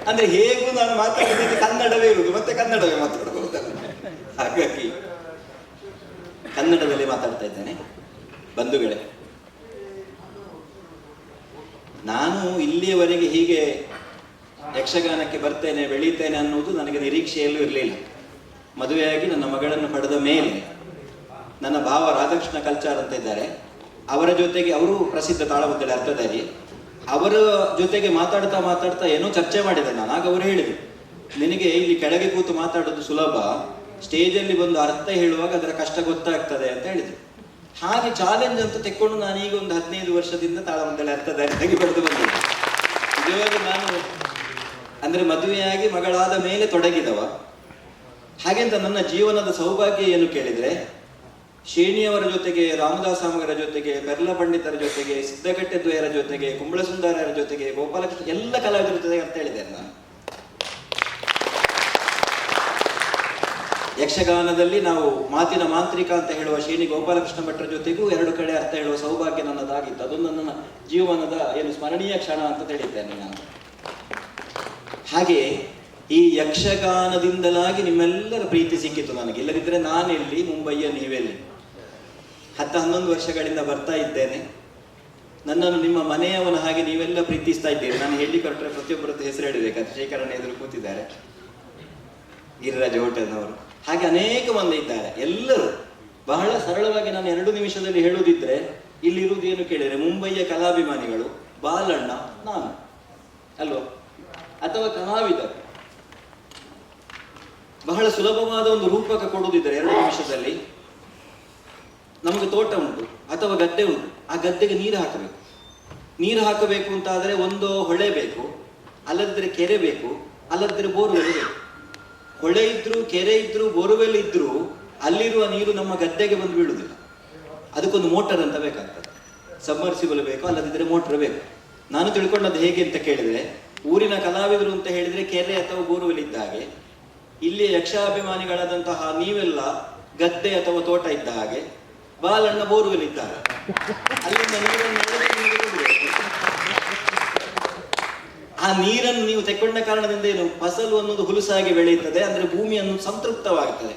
Speaker 17: ಅಂದ್ರೆ ಹೇಗೂ ನಾನು ಮಾತಾಡಿದ್ದಕ್ಕೆ ಕನ್ನಡವೇ ಇರುವುದು, ಮತ್ತೆ ಕನ್ನಡವೇ ಮಾತಾಡಬಹುದಲ್ಲ, ಹಾಗಾಗಿ ಕನ್ನಡದಲ್ಲಿ ಮಾತಾಡ್ತಾ ಇದ್ದೇನೆ. ಬಂಧುಗಳೇ, ನಾನು ಇಲ್ಲಿಯವರೆಗೆ ಹೀಗೆ ಯಕ್ಷಗಾನಕ್ಕೆ ಬರ್ತೇನೆ, ಬೆಳೀತೇನೆ ಅನ್ನುವುದು ನನಗೆ ನಿರೀಕ್ಷೆಯಲ್ಲೂ ಇರಲಿಲ್ಲ. ಮದುವೆಯಾಗಿ ನನ್ನ ಮಗಳನ್ನು ಪಡೆದ ಮೇಲೆ ನನ್ನ ಭಾವ ರಾಧಾಕೃಷ್ಣ ಕಲ್ಚಾರ್ ಅಂತ ಇದ್ದಾರೆ, ಅವರ ಜೊತೆಗೆ, ಅವರು ಪ್ರಸಿದ್ಧ ತಾಳಮದ್ದಳೆ ಅರ್ಥಧಾರಿ, ಅವರ ಜೊತೆಗೆ ಮಾತಾಡ್ತಾ ಮಾತಾಡ್ತಾ ಏನೋ ಚರ್ಚೆ ಮಾಡಿದೆ ನಾನು. ಆಗ ಅವರು ಹೇಳಿದರು, ನಿನಗೆ ಇಲ್ಲಿ ಕೆಳಗೆ ಕೂತು ಮಾತಾಡೋದು ಸುಲಭ, ಸ್ಟೇಜಲ್ಲಿ ಬಂದು ಅರ್ಥ ಹೇಳುವಾಗ ಅದರ ಕಷ್ಟ ಗೊತ್ತಾಗ್ತದೆ ಅಂತ ಹೇಳಿದರು. ಹಾಗೆ ಚಾಲೆಂಜ್ ಅಂತ ತೆಕ್ಕೊಂಡು ನಾನೀಗ ಒಂದು 15 ವರ್ಷದಿಂದ ತಾಳಮದ್ದಳೆ ಅರ್ಥಧಾರಿಯಾಗಿ ಬೆಳೆದು ಬಂದಿದ್ದೆ. ನಿಜವಾಗಿ ನಾನು ಅಂದರೆ ಮದುವೆಯಾಗಿ ಮಗಳಾದ ಮೇಲೆ ತೊಡಗಿದವ. ಹಾಗೆಂತ ನನ್ನ ಜೀವನದ ಸೌಭಾಗ್ಯ ಏನು ಕೇಳಿದರೆ, ಶೇಣಿಯವರ ಜೊತೆಗೆ, ರಾಮದಾಸಾಮಗರ ಜೊತೆಗೆ, ಬೆರ್ಲ ಪಂಡಿತರ ಜೊತೆಗೆ, ಸಿದ್ದಕಟ್ಟೆ ದ್ವಯರ ಜೊತೆಗೆ, ಕುಂಬಳಸುಂದರರ ಜೊತೆಗೆ, ಗೋಪಾಲಕೃಷ್ಣ ಎಲ್ಲ ಕಲಾವಿದರ ಜೊತೆಗೆ ಅಂತ ಹೇಳಿದ್ದೇನೆ ನಾನು. ಯಕ್ಷಗಾನದಲ್ಲಿ ನಾವು ಮಾತಿನ ಮಾಂತ್ರಿಕ ಅಂತ ಹೇಳುವ ಶೇಣಿ ಗೋಪಾಲಕೃಷ್ಣ ಭಟ್ರ ಜೊತೆಗೂ 2 ಕಡೆ ಅರ್ಥ ಹೇಳುವ ಸೌಭಾಗ್ಯ ನನ್ನದಾಗಿತ್ತು. ಅದೊಂದು ನನ್ನ ಜೀವನದ ಏನು ಸ್ಮರಣೀಯ ಕ್ಷಣ ಅಂತ ಹೇಳಿದ್ದೇನೆ ನಾನು. ಹಾಗೆ ಈ ಯಕ್ಷಗಾನದಿಂದಲಾಗಿ ನಿಮ್ಮೆಲ್ಲರ ಪ್ರೀತಿ ಸಿಕ್ಕಿತು ನನಗೆ. ಇಲ್ಲದಿದ್ದರೆ ನಾನೆಲ್ಲಿ, ಮುಂಬೈಯ ನೀವೆಲ್ಲಿ. 10-11 ವರ್ಷಗಳಿಂದ ಬರ್ತಾ ಇದ್ದೇನೆ. ನನ್ನನ್ನು ನಿಮ್ಮ ಮನೆಯವನ ಹಾಗೆ ನೀವೆಲ್ಲ ಪ್ರೀತಿಸ್ತಾ ಇದ್ದೀರಿ. ನಾನು ಹೇಳಿ ಕೊಟ್ಟರೆ ಪ್ರತಿಯೊಬ್ಬರದ್ದು ಹೆಸರು ಹೇಳಬೇಕಾದ್ರೆ ಶೇಖರಣ್ಣ ಎದುರು ಕೂತಿದ್ದಾರೆ, ಗಿರಿರಾಜ ಹೋಟೆಲ್ನವರು, ಹಾಗೆ ಅನೇಕ ಮಂದಿ ಇದ್ದಾರೆ. ಎಲ್ಲರೂ ಬಹಳ ಸರಳವಾಗಿ ನಾನು 2 ನಿಮಿಷದಲ್ಲಿ ಹೇಳುವುದಿದ್ರೆ, ಇಲ್ಲಿರುವುದೇನು ಕೇಳಿದರೆ ಮುಂಬೈಯ ಕಲಾಭಿಮಾನಿಗಳು, ಬಾಲಣ್ಣ, ನಾನು ಅಲ್ವಾ, ಅಥವಾ ಕಲಾವಿದರು. ಬಹಳ ಸುಲಭವಾದ ಒಂದು ರೂಪಕ ಕೊಡುವುದಿದ್ದರೆ 2 ನಿಮಿಷದಲ್ಲಿ, ನಮಗೆ ತೋಟ ಉಂಟು ಅಥವಾ ಗದ್ದೆ ಉಂಟು, ಆ ಗದ್ದೆಗೆ ನೀರು ಹಾಕಬೇಕು. ನೀರು ಹಾಕಬೇಕು ಅಂತಾದರೆ ಒಂದು ಹೊಳೆ ಬೇಕು, ಅಲ್ಲದಿದ್ದರೆ ಕೆರೆ ಬೇಕು, ಅಲ್ಲದಿದ್ದರೆ ಬೋರ್ವೆಲ್ ಬೇಕು. ಹೊಳೆ ಇದ್ರೂ ಕೆರೆ ಇದ್ರೂ ಬೋರ್ವೆಲ್ ಇದ್ರೂ ಅಲ್ಲಿರುವ ನೀರು ನಮ್ಮ ಗದ್ದೆಗೆ ಬಂದು ಬೀಳುವುದಿಲ್ಲ. ಅದಕ್ಕೊಂದು ಮೋಟರ್ ಅಂತ ಬೇಕಾಗ್ತದೆ, ಸಬ್ಮರ್ಸಿಬಲ್ ಬೇಕು, ಅಲ್ಲದಿದ್ದರೆ ಮೋಟರ್ ಬೇಕು. ನಾನು ತಿಳ್ಕೊಂಡದ್ದು ಹೇಗೆ ಅಂತ ಕೇಳಿದರೆ, ಊರಿನ ಕಲಾವಿದರು ಅಂತ ಹೇಳಿದರೆ ಕೆರೆ ಅಥವಾ ಬೋರ್ವೆಲ್ ಇದ್ದ ಹಾಗೆ, ಇಲ್ಲಿ ಯಕ್ಷಾಭಿಮಾನಿಗಳಾದಂತಹ ನೀವೆಲ್ಲ ಗದ್ದೆ ಅಥವಾ ತೋಟ ಇದ್ದ ಹಾಗೆ, ಬಾಲಣ್ಣ ಬೋರ್ವೆಲ್ ಇದ್ದ ಹಾಗೆ, ಅಲ್ಲಿಂದ ನೀರನ್ನು ಆ ನೀರನ್ನು ನೀವು ತೆಕ್ಕೊಂಡ ಕಾರಣದಿಂದ ಏನು ಫಸಲು ಅನ್ನೋದು ಹುಲುಸಾಗಿ ಬೆಳೆಯುತ್ತದೆ, ಅಂದ್ರೆ ಭೂಮಿಯನ್ನು ಸಂತೃಪ್ತವಾಗುತ್ತದೆ.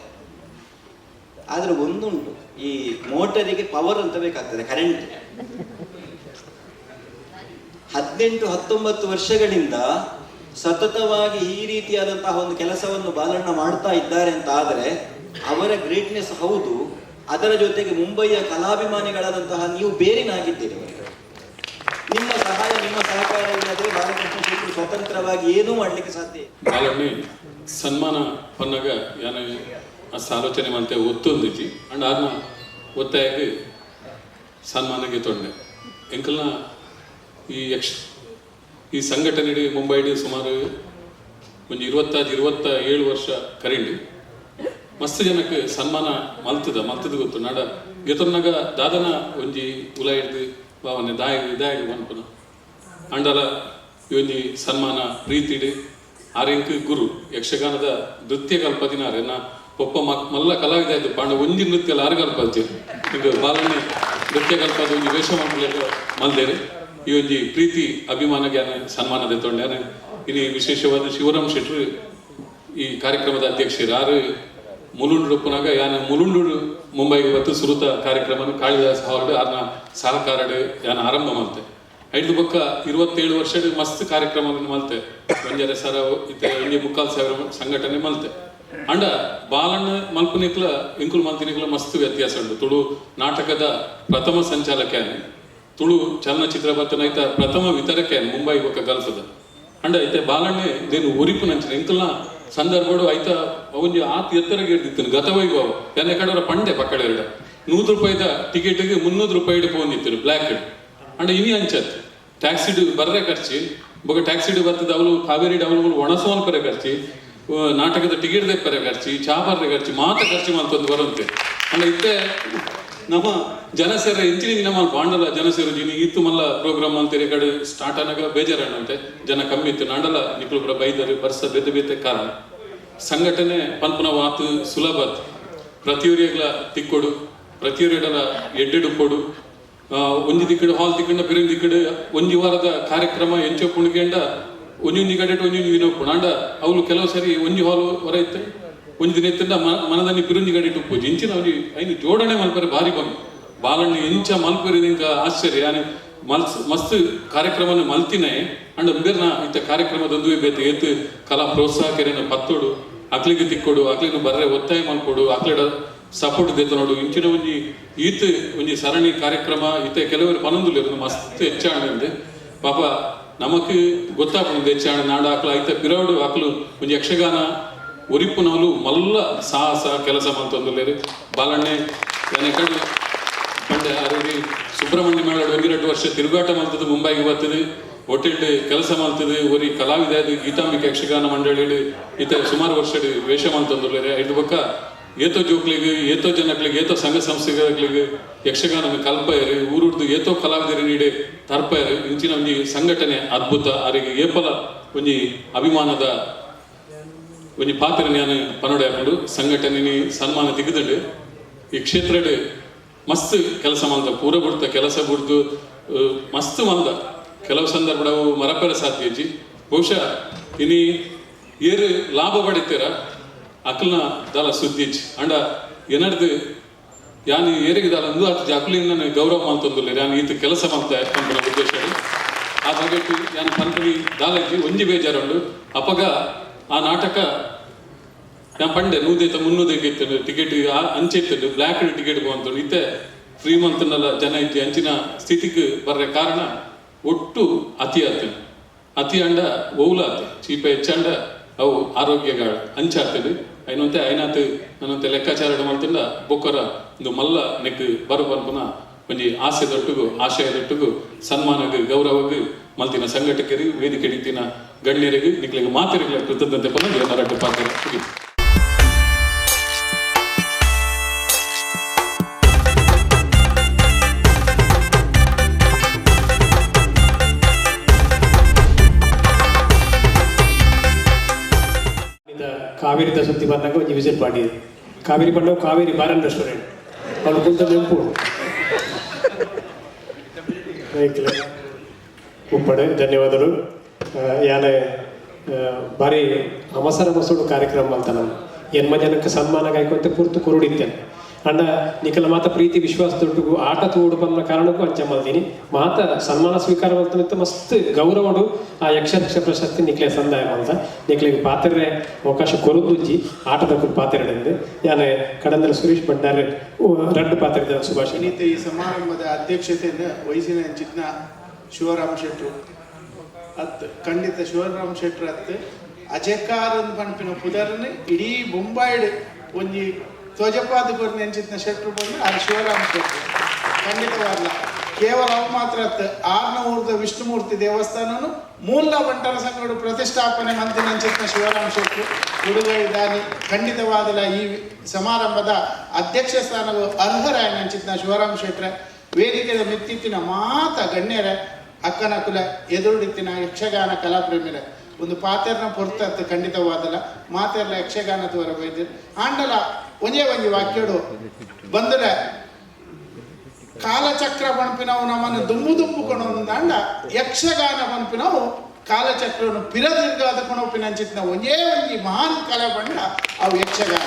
Speaker 17: ಆದ್ರೆ ಒಂದುಂಟು, ಈ ಮೋಟರಿಗೆ ಪವರ್ ಅಂತ ಬೇಕಾಗ್ತದೆ, ಕರೆಂಟ್. 18-19 ವರ್ಷಗಳಿಂದ ಸತತವಾಗಿ ಈ ರೀತಿಯಾದಂತಹ ಒಂದು ಕೆಲಸವನ್ನು ಬಾಲಣ್ಣ ಮಾಡ್ತಾ ಇದ್ದಾರೆ ಅಂತ ಆದರೆ ಅವರ ಗ್ರೇಟ್ನೆಸ್ ಹೌದು, ಅದರ ಜೊತೆಗೆ ಮುಂಬೈಯ ಕಲಾಭಿಮಾನಿಗಳಾದಂತಹ ನೀವು ಬೇರಿನಾಗಿದ್ದೀರಿ. ನಿಮ್ಮ ಸಹಾಯ, ನಿಮ್ಮ ಸಹಕಾರ ಇಲ್ಲದ್ರೆ ಬಾಲಕೃಷ್ಣ ಶೆಟ್ಟಿ ಸ್ವತಂತ್ರವಾಗಿ ಏನೂ ಮಾಡಲಿಕ್ಕೆ ಸಾಧ್ಯ.
Speaker 3: ಬಾಲಣ್ಣೆ ಸನ್ಮಾನ ಪನ್ನಾಗ ಯಾನ ಆಲೋಚನೆ ಮಂತೆ ಒತ್ತೊಂದಿಜ್ಜಿ ಅಂಡ್ ಆರ್ನ ಒತ್ತಾಯಕ್ಕೆ ಸನ್ಮಾನಕ್ಕೆ ತೊಂಡೆ ಎಂಕಲ್ನ ಈ ಯಕ್ಷ ಈ ಸಂಘಟನೆ ಮುಂಬೈಡ್ ಸುಮಾರು ಒಂದು 25-27 ವರ್ಷ ಕರಿಂಡಿ ಮಸ್ತ್ ಜನಕ್ಕೆ ಸನ್ಮಾನ ಮಲ್ತದ ಗೊತ್ತು ನಾಡ ಗೆತೊನ್ನಾಗ ದಾದನ ಒಂಜಿ ಉಲ ಹಿಡ್ದು ಭಾವನೆ ದಾಯ ಇದಾಯ ಮನ್ಪುನ ಅಂಡಲ ಈ ಒಂಜಿ ಸನ್ಮಾನ ಪ್ರೀತಿಡು ಆರೆಂಕ್ ಗುರು ಯಕ್ಷಗಾನದ ನೃತ್ಯ ಕಲ್ಪದಿನಾರೆ ನಾ ಪೊಪ್ಪ ಮಲ್ಲ ಕಲಾವಿದ ಆಯ್ತು ಪಾಂಡ ಒಂಜಿ ನೃತ್ಯ ಆರು ಕಲ್ಪಜ್ಜೆ ಈಗ ಬಾಲನೆ ನೃತ್ಯ ಕಲ್ಪದ ಒಂಜಿ ವೇಷ ಮಲ್ಪುಲೆಕ ಮಲ್ದೇರು ಈ ಒಂಜಿ ಪ್ರೀತಿ ಅಭಿಮಾನ ಜ್ಞಾನ ಸನ್ಮಾನ ತೊಂಡೆ ಇನ್ನು ವಿಶೇಷವಾದ ಶಿವರಾಮ್ ಶೆಟ್ರು ಈ ಕಾರ್ಯಕ್ರಮದ ಅಧ್ಯಕ್ಷರು ಆರು ಮುಲುಂಡು ಯಾನ ಮುಲುಂಡು ಮುಂಬೈಗೆ ಬತ್ತು ಸುರುತ ಕಾರ್ಯಕ್ರಮ ಕಾಳಿದಾಸ್ ಹಾಲ್ಡ್ ಆರ್ನ ಸಹಕಾರಡು ಯಾನ ಆರಂಭ ಮಾಡ್ತೆ. ಐದು ಬೊಕ್ಕ 27 ವರ್ಷಡ್ ಮಸ್ತ್ ಕಾರ್ಯಕ್ರಮ ಮಲ್ತೆ 1.5 ಸಾವಿರ ಇತ್ತೆ 1.75 ಸಾವಿರ ಸಂಘಟನೆ ಮಲ್ತೆ. ಅಂಡ ಬಾಲಣ್ಣ ಮಲ್ಪುನಿಕ್ಲ ಇಂಕುಲು ಮಲ್ತಿನಿಕ್ಲ ಮಸ್ತ್ ವ್ಯತ್ಯಾಸ ಉಂಡು. ತುಳು ನಾಟಕದ ಪ್ರಥಮ ಸಂಚಾಲಕ, ತುಳು ಚಲನಚಿತ್ರ ಬತ್ತನೈತ ಪ್ರಥಮ ವಿತರಕ ಮುಂಬೈ ಬೊಕ್ಕ ಗಲ್ಫದ. ಅಂಡ ಐತೆ ಬಾಲಣ್ಣೆ ದೇನು ಒರಿಪು ನಂಚಿನ ಇಂಕಲ್ನ ಸಂದರ್ಭಡು ಐತ ಒಂಜಿ ಆತ್ ಎತ್ತರಗೆ ಇರ್ದಿತ್ತು ಗತವೈಭವ. ಯಾನೆ ಕಡವರ ಪಂಡೆ ಪಕ್ಕಡೆ 100 ರೂಪಾಯಿದ ಟಿಕೆಟ್ಗೆ 300 ರೂಪಾಯಿ ಪೋಂದಿತ್ತು ಬ್ಲ್ಯಾಕ್. ಅಂಡ ಇನಿ ಅಂಚತ್ ಟ್ಯಾಕ್ಸಿಡ್ ಬರ್ರೆ ಖರ್ಚಿ, ಬೊಕ ಟ್ಯಾಕ್ಸಿಡ್ ಬರ್ತದ ಅವಳು ಕಾವೇರಿ ಅವಳು ಒಣಸು ಮಲ್ಪರೆ ಖರ್ಚಿ, ನಾಟಕದ ಟಿಕೆಟ್ ದೆಪ್ಪರೆ ಖರ್ಚಿ, ಚಾ ಬರ್ರೆ ಖರ್ಚಿ, ಮಾತ ಖರ್ಚಿ ಮಂತೊಂದು ಬರಂತೆ. ಅಂಡ ಇತ್ತೆ ನಮ್ಮ ಜನಸೇರ ಎಂಚಿನ ದಿನ ಮಲ್ಪ ಆಂಡಲ ಜನಸೇರು ಜಿನಿ ಇತ್ತು ಮಲ್ಲ ಪ್ರೋಗ್ರಾಮ್ ಅಂತೀರಿ ಕಡೆ ಸ್ಟಾರ್ಟ್ ಆನಾಗ ಬೇಜಾರಾಣಂತೆ ಜನ ಕಮ್ಮಿ ಇತ್ತು. ನಾಂಡಲ ನಿಕ್ಲು ಪುರ ಬೈದರು ಬರ್ಸ ಬೇತೆ ಬೇತೆ ಕಾರಣ. ಸಂಘಟನೆ ಪನ್ಪುನ ವಾತು ಸುಲಭ, ಪ್ರತಿಯೊರಿಯಗ್ಲ ತಿಕ್ಕೊಡು, ಪ್ರತಿಯೊರಿಯಡಲ ಎಡ್ಡೆಡು ಕೊಡು. ಒಂಜಿ ದಿಕ್ಕಡು ಹಾಲ್ ತಿಕ್ಕಂಡ ಪಿರಂಗ್ ದಿಕ್ಕಡು ಒಂಜಿ ವಾರದ ಕಾರ್ಯಕ್ರಮ ಎಂಚೋ ಪುಣ್ಗೆಂಡ ಒಂಜೊಂಜಿ ಕಡೆ ಒಂಜೊಂಜಿ ದಿನ ಉಪ್ಪುಂಡು. ಆಂಡ ಅವಳು ಕೆಲವು ಸರಿ ಒಂಜಿ ಹಾಲ್ ಹೊರ ಇತ್ತು ಒಂಜಿ ದಿನ ಇತ್ತಂಡ ಮನದಲ್ಲಿ ಪಿರುಂಜಿ ಗಡಿ ಉಪ್ಪುಜಿ. ಇಂಚಿನ ಒಂಜಿ ಐನು ಜೋಡಣೆ ಮಲ್ಪರೆ ಭಾರಿ ಬಂದು ಬಾಲಣ್ಣ ಇಂಚ ಮಲ್ಪರಿ ಇಂಕ ಆಶ್ಚರ್ಯ. ಯಾನೆ ಮಸ್ತ್ ಕಾರ್ಯಕ್ರಮನ ಮಲ್ತಿನೇ ಅಂಡ ಬೇರ್ನ ಇಂಥ ಕಾರ್ಯಕ್ರಮದೊಂದುವೆ ಬೇತೆ ಏತ್ ಕಲಾ ಪ್ರೋತ್ಸಾಹಕರೇನ ಪತ್ತೋಡು, ಅಕ್ಲಿಗೆ ತಿಕ್ಕೊಡು, ಅಕ್ಲಿಗೆ ಬರ್ರೆ ಒತ್ತಾಯ ಮಲ್ಕೊಡು, ಅಕ್ಲಿಡ ಸಪೋರ್ಟ್ ದೇತ ನೋಡು. ಇಂಚಿನ ಒಂಜಿ ಈತ್ ಒಂಜಿ ಸರಣಿ ಕಾರ್ಯಕ್ರಮ ಇತ್ತೆ ಕೆಲವರು ಪನೊಂದುಲ್ಲೆರ್ ಮಸ್ತ್ ಹೆಚ್ಚಾಂಡ್. ಪಾಪ ನಮಕ್ ಗೊತ್ತಾಪುಂಡು ಹೆಚ್ಚಾಂಡ್ ನಾಡ ಅಕ್ಲು ಐತ ಪಿರವಡು ಅಕ್ಲು ಒಂಜಿ ಯಕ್ಷಗಾನ ಒರಿಪುನವಲು ಮಲ್ಲ ಸಾಹಸ ಕೆಲಸ ಮಂತೊಂದುಲ್ಲೆರ್. ಬಾಲಣ್ಣೆ ಕಡೆ ಪಂಡೆ ಆರೋಗ್ಯ ಸುಬ್ರಹ್ಮಣ್ಯ ಮೇಳ 1-2 ವರ್ಷ ತಿರುಗಾಟ ಮಲ್ತದೆ, ಮುಂಬೈಗೆ ಬರ್ತದೆ, ಹೋಟೆಲ್ ಕೆಲಸ ಮಲ್ತದೆ, ಒರಿ ಕಲಾವಿದ ಗೀತಾಂಬಿಕೆ ಯಕ್ಷಗಾನ ಮಂಡಳಿ ಇತ್ತ ಸುಮಾರು ವರ್ಷ ವೇಷ ಮಲ್ತೊಂದುಲ್ಲೆರ್. ಐದು ಬೊಕ್ಕ ಏತೋ ಜೋಕ್ಲಿಗೆ ಏತೋ ಜನಕ್ಲಿಗೆ ಏತೋ ಸಂಘ ಸಂಸ್ಥೆಗಳಿಗೆ ಯಕ್ಷಗಾನ ಕಲ್ಪಯರು, ಊರುಡ್ದು ಏತೋ ಕಲಾವಿದರು ನೀಡೆ ತರ್ಪಯರು. ಇಂಚಿನ ಒಂಜಿ ಸಂಘಟನೆ ಅದ್ಭುತ. ಆರಿಗೆ ಏಪಲ ಒಂಜಿ ಅಭಿಮಾನದ ಒಂಜಿ ಪಾತ್ರ ನಾನು ಪನೋಡೆ ಹಾಕೊಂಡು ಸಂಘಟನೆ ಸನ್ಮಾನ ತೆಗೆದುಂಡು. ಈ ಕ್ಷೇತ್ರಡ್ ಮಸ್ತ್ ಕೆಲಸ ಮಲ್ದ, ಪೂರ ಬುಡ್ತ ಕೆಲಸ ಬುಡ್ದು ಮಸ್ತ್ ಮಲ್ದ. ಕೆಲವು ಸಂದರ್ಭ ಮರಪೆರ ಸಾಧ್ಯ ಇಜ್ಜಿ. ಬಹುಶಃ ಇನಿ ಏರು ಲಾಭ ಪಡಿತೀರ ಅಕ್ಲನ ದಾಲ ಸುದ್ದಿಜ್ ಅಂಡ ಏನರ್ದು ಯಾನ್ ಏರಿಗೆ ದಾಲ ಅಂದು ಆತ ಅಕ್ಲಿನ ನಾನು ಗೌರವ ಮಲ್ತೊಂದುಲ್ಲೆ ಯಾನ್ ಈತ ಕೆಲಸ ಮಲ್ತ ಪನ್ಪಿನ ಉದ್ದೇಶ. ಆ ಬಗೆಟ್ ಯಾನ್ ಪನ್ಪುನಿ ದಾಲಜ್ಜಿ ಒಂಜಿ ಬೇಜಾರುಂಡು. ಅಪಗ ಆ ನಾಟಕ ಯಾನ್ ಪಂಡೆ 100 300 ಇತ್ತು ಟಿಕೆಟ್ ಅಂಚೆ ಇತ್ತು, ಬ್ಲ್ಯಾಕ್ ಟಿಕೆಟ್ ಪೋವಂತುಂಡು. ಇತ್ತೆ ಫ್ರೀ ಮಂತ್ನಲ್ಲ ಜನ ಇಜ್ಜಿ. ಅಂಚಿನ ಸ್ಥಿತಿಗೆ ಬರ್ರೆ ಕಾರಣ ಒಟ್ಟು ಅತಿ ಆತು. ಅತಿ ಅಂಡ ಓಲ ಆತು, ಚೀಪ ಹೆಚ್ಚಂಡ ಅವು ಆರೋಗ್ಯಗಳ ಅಂಚಾತದು. ಐನಂತೆ ಐನಾತ್ ನನ್ನಂತೆ ಲೆಕ್ಕಾಚಾರ ಮಲ್ತಂಡ ಬೊಕ್ಕರ ಒಂದು ಮಲ್ಲ ನೆಕ್ ಬರು ಪನ್ಪುನ ಒಂಜಿ ಆಸೆ ದೊಟ್ಟುಗು ಆಶಯದೊಟ್ಟುಗು ಸನ್ಮಾನಗ್ ಗೌರವಗ್ ಮಲ್ತಿನ ಸಂಘಟಕರಿಗೆ ವೇದಿಕೆ ಹಿಡಿತಿನ ಗಣ್ಯರಿಗೆ ನಿಕ್ಲಿಗೆ ಮಾತೆರಿಗಳ ಕೃತಜ್ಞತೆ ಪನ್ನೊಂದು ನರಟ್ಟು ಪಾತ್ರ.
Speaker 12: ಕಾವೇರಿದ ಸುದ್ದಿ ಬಂದಾಗ ಒಂಜಿ ವಿಸಿಟ್ ಮಾಡಿದ್ರು. ಕಾವೇರಿ ಬಂದಾಗ ಕಾವೇರಿ ಬಾರನ್ ರೆಸ್ಟೋರೆಂಟ್ ಅವಳು ಕುಂತ ನೆಂಪು ಉಪ್ಪಡೆ ಧನ್ಯವಾದಗಳು. ಯಾನೆ ಭಾರಿ ಅವಸರ ಮಸೂಡು ಕಾರ್ಯಕ್ರಮ ಅಂತ ನಾನು ಎನ್ಮ ಜನಕ್ಕೆ ಸನ್ಮಾನ ಕಾಯ್ಕೊಂತ ಪೂರ್ತಿ ಕುರುಡಿದ್ದೇನೆ. ಅಂಡ ನಿಖಲ ಮಾತ ಪ್ರೀತಿ ವಿಶ್ವಾಸ ದೊಡ್ಡಗು ಆಟ ತೋಡು ಬಂದ ಕಾರಣಕ್ಕೂ ಅಂಚ ಮಲ್ತೀನಿ ಮಾತ ಸನ್ಮಾನ ಸ್ವೀಕಾರ ಮಲ್ತ ಮಸ್ತ್ ಗೌರವಡು ಆ ಯಕ್ಷಲಕ್ಷ ಪ್ರಶಸ್ತಿ ನಿಕ್ಲೆ ಸಂದಾಯ ಮಲ್ತ ನಿಕ್ಲೆಗ್ ಪಾತ್ರೆ ಅವಕಾಶ ಕೊರದುಜ್ಜಿ ಆಟದ ಪಾತ್ರೆಡೆಂದು ಯಾನೆ ಕಡಂದಲ ಸುರೇಶ್ ಭಂಡಾರಿ ರಡ್ಡು ಪಾತ್ರೆ ಸುಭಾಷ್.
Speaker 7: ಈ ಸಮಾರಂಭದ ಅಧ್ಯಕ್ಷತೆಯನ್ನು ವಹಿಸಿನ ಚಿತ್ನ ಶಿವರಾಮ್ ಶೆಟ್ಟರು ಅತ್ ಖಂಡಿತ ಶಿವರಾಮ್ ಶೆಟ್ಟರು ಅತ್ ಅಜಕಾರನ್ ಪನ್ಪಿನ ಪುದರ್ನ ಇಡೀ ಬೊಂಬಾಯಿಡ್ ಒಂಜಿ ಧ್ವಜಪಾದ ಕೊರ್ನ ಎಂಚಿತ್ನ ಶೆಟ್ರು ಬಂದು ಅದು ಶಿವರಾಮ ಶೆಟ್ರು ಖಂಡಿತವಾಗ್ಲ. ಕೇವಲ ಅವು ಮಾತ್ರ ಅತ್ ಆರ್ನೂರ್ದ ವಿಷ್ಣುಮೂರ್ತಿ ದೇವಸ್ಥಾನನು ಮೂಲ ಬಂಟರ ಸಂಘಡು ಪ್ರತಿಷ್ಠಾಪನೆ ಮಂತಿನ ಅಂಚಿತ್ನ ಶಿವರಾಮ ಶೆಟ್ರು ಉಡುಗೊರೆ ದಾನಿ ಖಂಡಿತವಾದಲ ಈ ಸಮಾರಂಭದ ಅಧ್ಯಕ್ಷ ಸ್ಥಾನವು ಅರ್ಹರಾಯನ ಅಂಚಿತ್ನ ಶಿವರಾಮ ಶೆಟ್ರ. ವೇದಿಕೆದ ಮಿತ್ತಿತ್ತಿನ ಮಾತ ಗಣ್ಯರ ಅಕ್ಕನಕುಲ ಎದುರುಡಿತ್ತಿನ ಯಕ್ಷಗಾನ ಕಲಾಪ್ರೇಮಿರ ಒಂದು ಪಾತೆರ್ನ ಪೊರ್ತತ್ತು ಖಂಡಿತವಾದಲ್ಲ ಮಾತೆರ್ಲ ಯಕ್ಷಗಾನ ತೋರ ಬೈದಿರು ಆಂಡಲ ಒಂಜೇ ಒಂಜಿ ವಾಕ್ಯಡು ಬಂದರೆ ಕಾಲಚಕ್ರ ಪನ್ಪಿನವು ನಮ್ಮನ್ನು ದುಂಬು ದುಂಬು ಕೊಣೊಂದಾಂಡ ಯಕ್ಷಗಾನ ಪನ್ಪಿನವು ಕಾಲಚಕ್ರವನ್ನು ಪಿರದಿರ್ಗಾದ ಕೊಣೋಪಿನಂಚಿತ್ನ ಒಂಜೇ ಒಂಜಿ ಮಹಾನ್ ಕಲೆ ಪಂಡ ಅವು ಯಕ್ಷಗಾನ.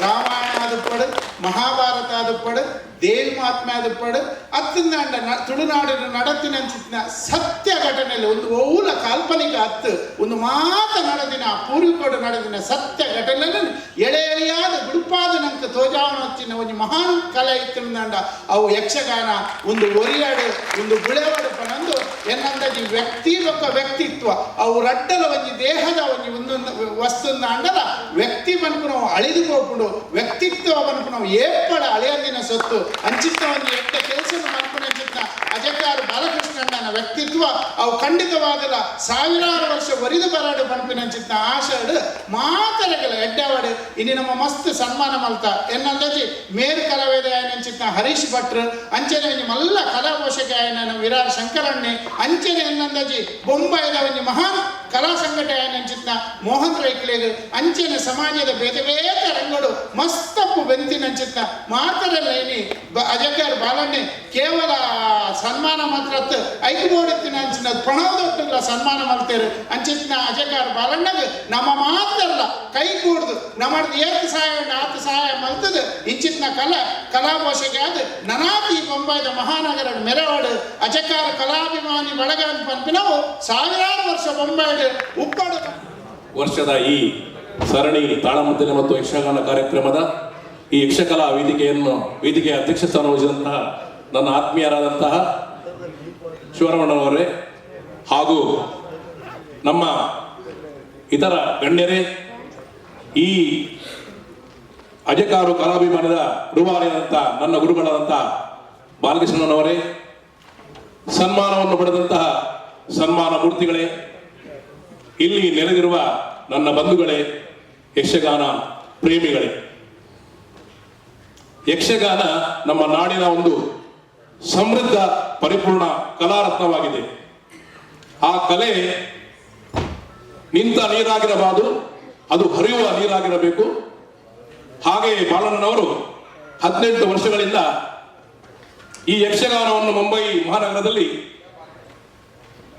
Speaker 7: ರಾಮಾಯಣ ಆದುಪ್ಪಡು, ಮಹಾಭಾರತ ಆದುಪ್ಪಡು,
Speaker 18: ದೇವಿ ಮಹಾತ್ಮ್ಯಾದ ಪಡು ಅತ್ತಿಂದಾಂಡ ತುಳುನಾಡಿನ ನಡತಿನ ಅಂಚಿತ್ತಿನ ಸತ್ಯ ಘಟನೆಯಲ್ಲಿ ಒಂದು ಓಲ ಕಾಲ್ಪನಿಕ ಅತ್ತು ಒಂದು ಮಾತ ನಡೆದಿನ ಪೂರ್ವಿಕೋಡು ನಡೆದಿನ ಸತ್ಯ ಘಟನೆಯನ್ನು ಎಳೆ ಎಳೆಯಾದ ಬಿಡುಪಾದ ನಂಗೆ ತೋಜಾವನತ್ತಿನ ಒಂದು ಮಹಾನ್ ಕಲೆ ಇತ್ತಿಂದಾಂಡ ಅವು ಯಕ್ಷಗಾನ ಒಂದು ಒರಿಯಾಡು ಒಂದು ಬುಳೆವಾಡು ಪನಂದು ಎನ್ನಂದಾಜಿ ವ್ಯಕ್ತಿ ಬೊಕ್ಕ ವ್ಯಕ್ತಿತ್ವ ಅವು ರಡ್ಡಲ ಒಂಜಿ ದೇಹದ ಒಂಜಿ ಒಂದೊಂದು ವಸ್ತುಂದ ಅಂಡಲ ವ್ಯಕ್ತಿ ಪನ್ಪುನವು ಅಳಿದು ಪೋಪುಂಡು ವ್ಯಕ್ತಿತ್ವ ಪನ್ಪುನವು ಏಪ್ಪಳ ಅಳಿಯಂದಿನ ಸೊತ್ತು ಅಂಚಿತ್ತ ಒಂಜಿ ಎಡ್ಡೆ ಕೆಲಸ ಮನ್ಪುನ ಅಂಚಿತ್ತ ಅಜಕಾರ ಬಾಲಕೃಷ್ಣಣ್ಣನ ವ್ಯಕ್ತಿತ್ವ ಅವು ಖಂಡಿತವಾದಲ ಸಾವಿರಾರು ವರ್ಷ ಒರಿದು ಬರಾಡು ಪನ್ಪಿನ ಅಂಚಿತ್ತ ಆಶಾಡು ಮಾತರಗಲ ಎಡ್ಡೆವಾಡು ಇನಿ ನಮ್ಮ ಮಸ್ತ್ ಸನ್ಮಾನ ಮಲ್ತ ಎನ್ನಂದಾಜಿ ಮೇರು ಕಲಾವೇದ ಅಂಚಿತ್ತ ಹರೀಶ್ ಭಟ್ರು ಅಂಚನೆ ಒಂಜಿ ಮಲ್ಲ ಕಲಾಪೋಷಕ ಆಯನ ವಿರಾರ್ ಶಂಕರಣ್ಣೆ ಅಂಚನೆ ಎನ್ನಂದಾಜಿ ಬೊಂಬಾಯಿದ ಒಂಜಿ ಮಹಾನ್ ಕಲಾ ಸಂಘಟನೆ ಅಂಚಿತ್ತ ಮೋಹನ್ ರೈಕ್ಲೇಗ್ ಅಂಚನೆ ಸಮಾಜದ ಬೇತೆ ಬೇತೆ ರಂಗಡು ಮಸ್ತಪ್ಪು ಬೆಂತಿನ ಅಂಚಿತ್ತ ಮಾತರಲ್ಲ ಇನಿ ಅಜಕಾರ ಬಾಲಣ್ಣೆ ಕೇವಲ ಸನ್ಮಾನ ಮಾತ್ರ ಐದು ಬೋಡಿತ್ತಿನ ಅಂಚಿನ ಪಣವದೊಟ್ಟುಗಳ ಸನ್ಮಾನ ಮಾಡ್ತೇವೆ ಅಂಚಿತ್ತಿನ ಅಜಕಾರ ಬಾಲಣ್ಣಗೆ ನಮ್ಮ ಮಾತ್ರಲ್ಲ ಕೈ ಕೂಡ್ದು ನಮ್ಮದು ಏತ್ ಸಹಾಯ ಆತ ಸಹಾಯ ಮಲ್ತದ ಇಂಚಿತ್ತಿನ ಕಲಾ ಕಲಾಪೋಷಕೆ ಆದ ನನಾತಿ ಬೊಂಬಾಯಿದ ಮಹಾನಗರ ಮೆರವಾಡು ಅಜಕಾರ ಕಲಾಭಿಮಾನಿ ಬಳಗ ಪನ್ಪಿನವು ಸಾವಿರಾರು ವರ್ಷ ಬೊಂಬಾಯಿಡು ಉಪ್ಪಾಡು
Speaker 19: ವರ್ಷದ ಈ ಸರಣಿ ತಾಳಮದ್ದಲೆ ಮತ್ತು ಯಕ್ಷಗಾನ ಕಾರ್ಯಕ್ರಮದ ಈ ಯಕ್ಷಕಲಾ ವೇದಿಕೆಯ ಅಧ್ಯಕ್ಷ ಸ್ಥಾನ ವಹಿಸಿದಂತಹ ನನ್ನ ಆತ್ಮೀಯರಾದಂತಹ ಶಿವರಮಣ್ಣನವರೇ ಹಾಗೂ ನಮ್ಮ ಇತರ ಗಣ್ಯರೇ, ಈ ಅಜಕಾರು ಕಲಾಭಿಮಾನದ ರೂವಾರಿಯಾದಂತಹ ನನ್ನ ಗುರುಗಳಾದಂತಹ ಬಾಲಕೃಷ್ಣನವರೇ, ಸನ್ಮಾನವನ್ನು ಪಡೆದಂತಹ ಸನ್ಮಾನ ಮೂರ್ತಿಗಳೇ, ಇಲ್ಲಿ ನೆಲೆದಿರುವ ನನ್ನ ಬಂಧುಗಳೇ, ಯಕ್ಷಗಾನ ಪ್ರೇಮಿಗಳೇ, ಯಕ್ಷಗಾನ ನಮ್ಮ ನಾಡಿನ ಒಂದು ಸಮೃದ್ಧ ಪರಿಪೂರ್ಣ ಕಲಾರತ್ನವಾಗಿದೆ. ಆ ಕಲೆ ನಿಂತ ನೀರಾಗಿರಬಾರದು, ಅದು ಹರಿಯುವ ನೀರಾಗಿರಬೇಕು. ಹಾಗೆಯೇ ಬಾಲಣ್ಣನವರು 18 ವರ್ಷಗಳಿಂದ ಈ ಯಕ್ಷಗಾನವನ್ನು ಮುಂಬೈ ಮಹಾನಗರದಲ್ಲಿ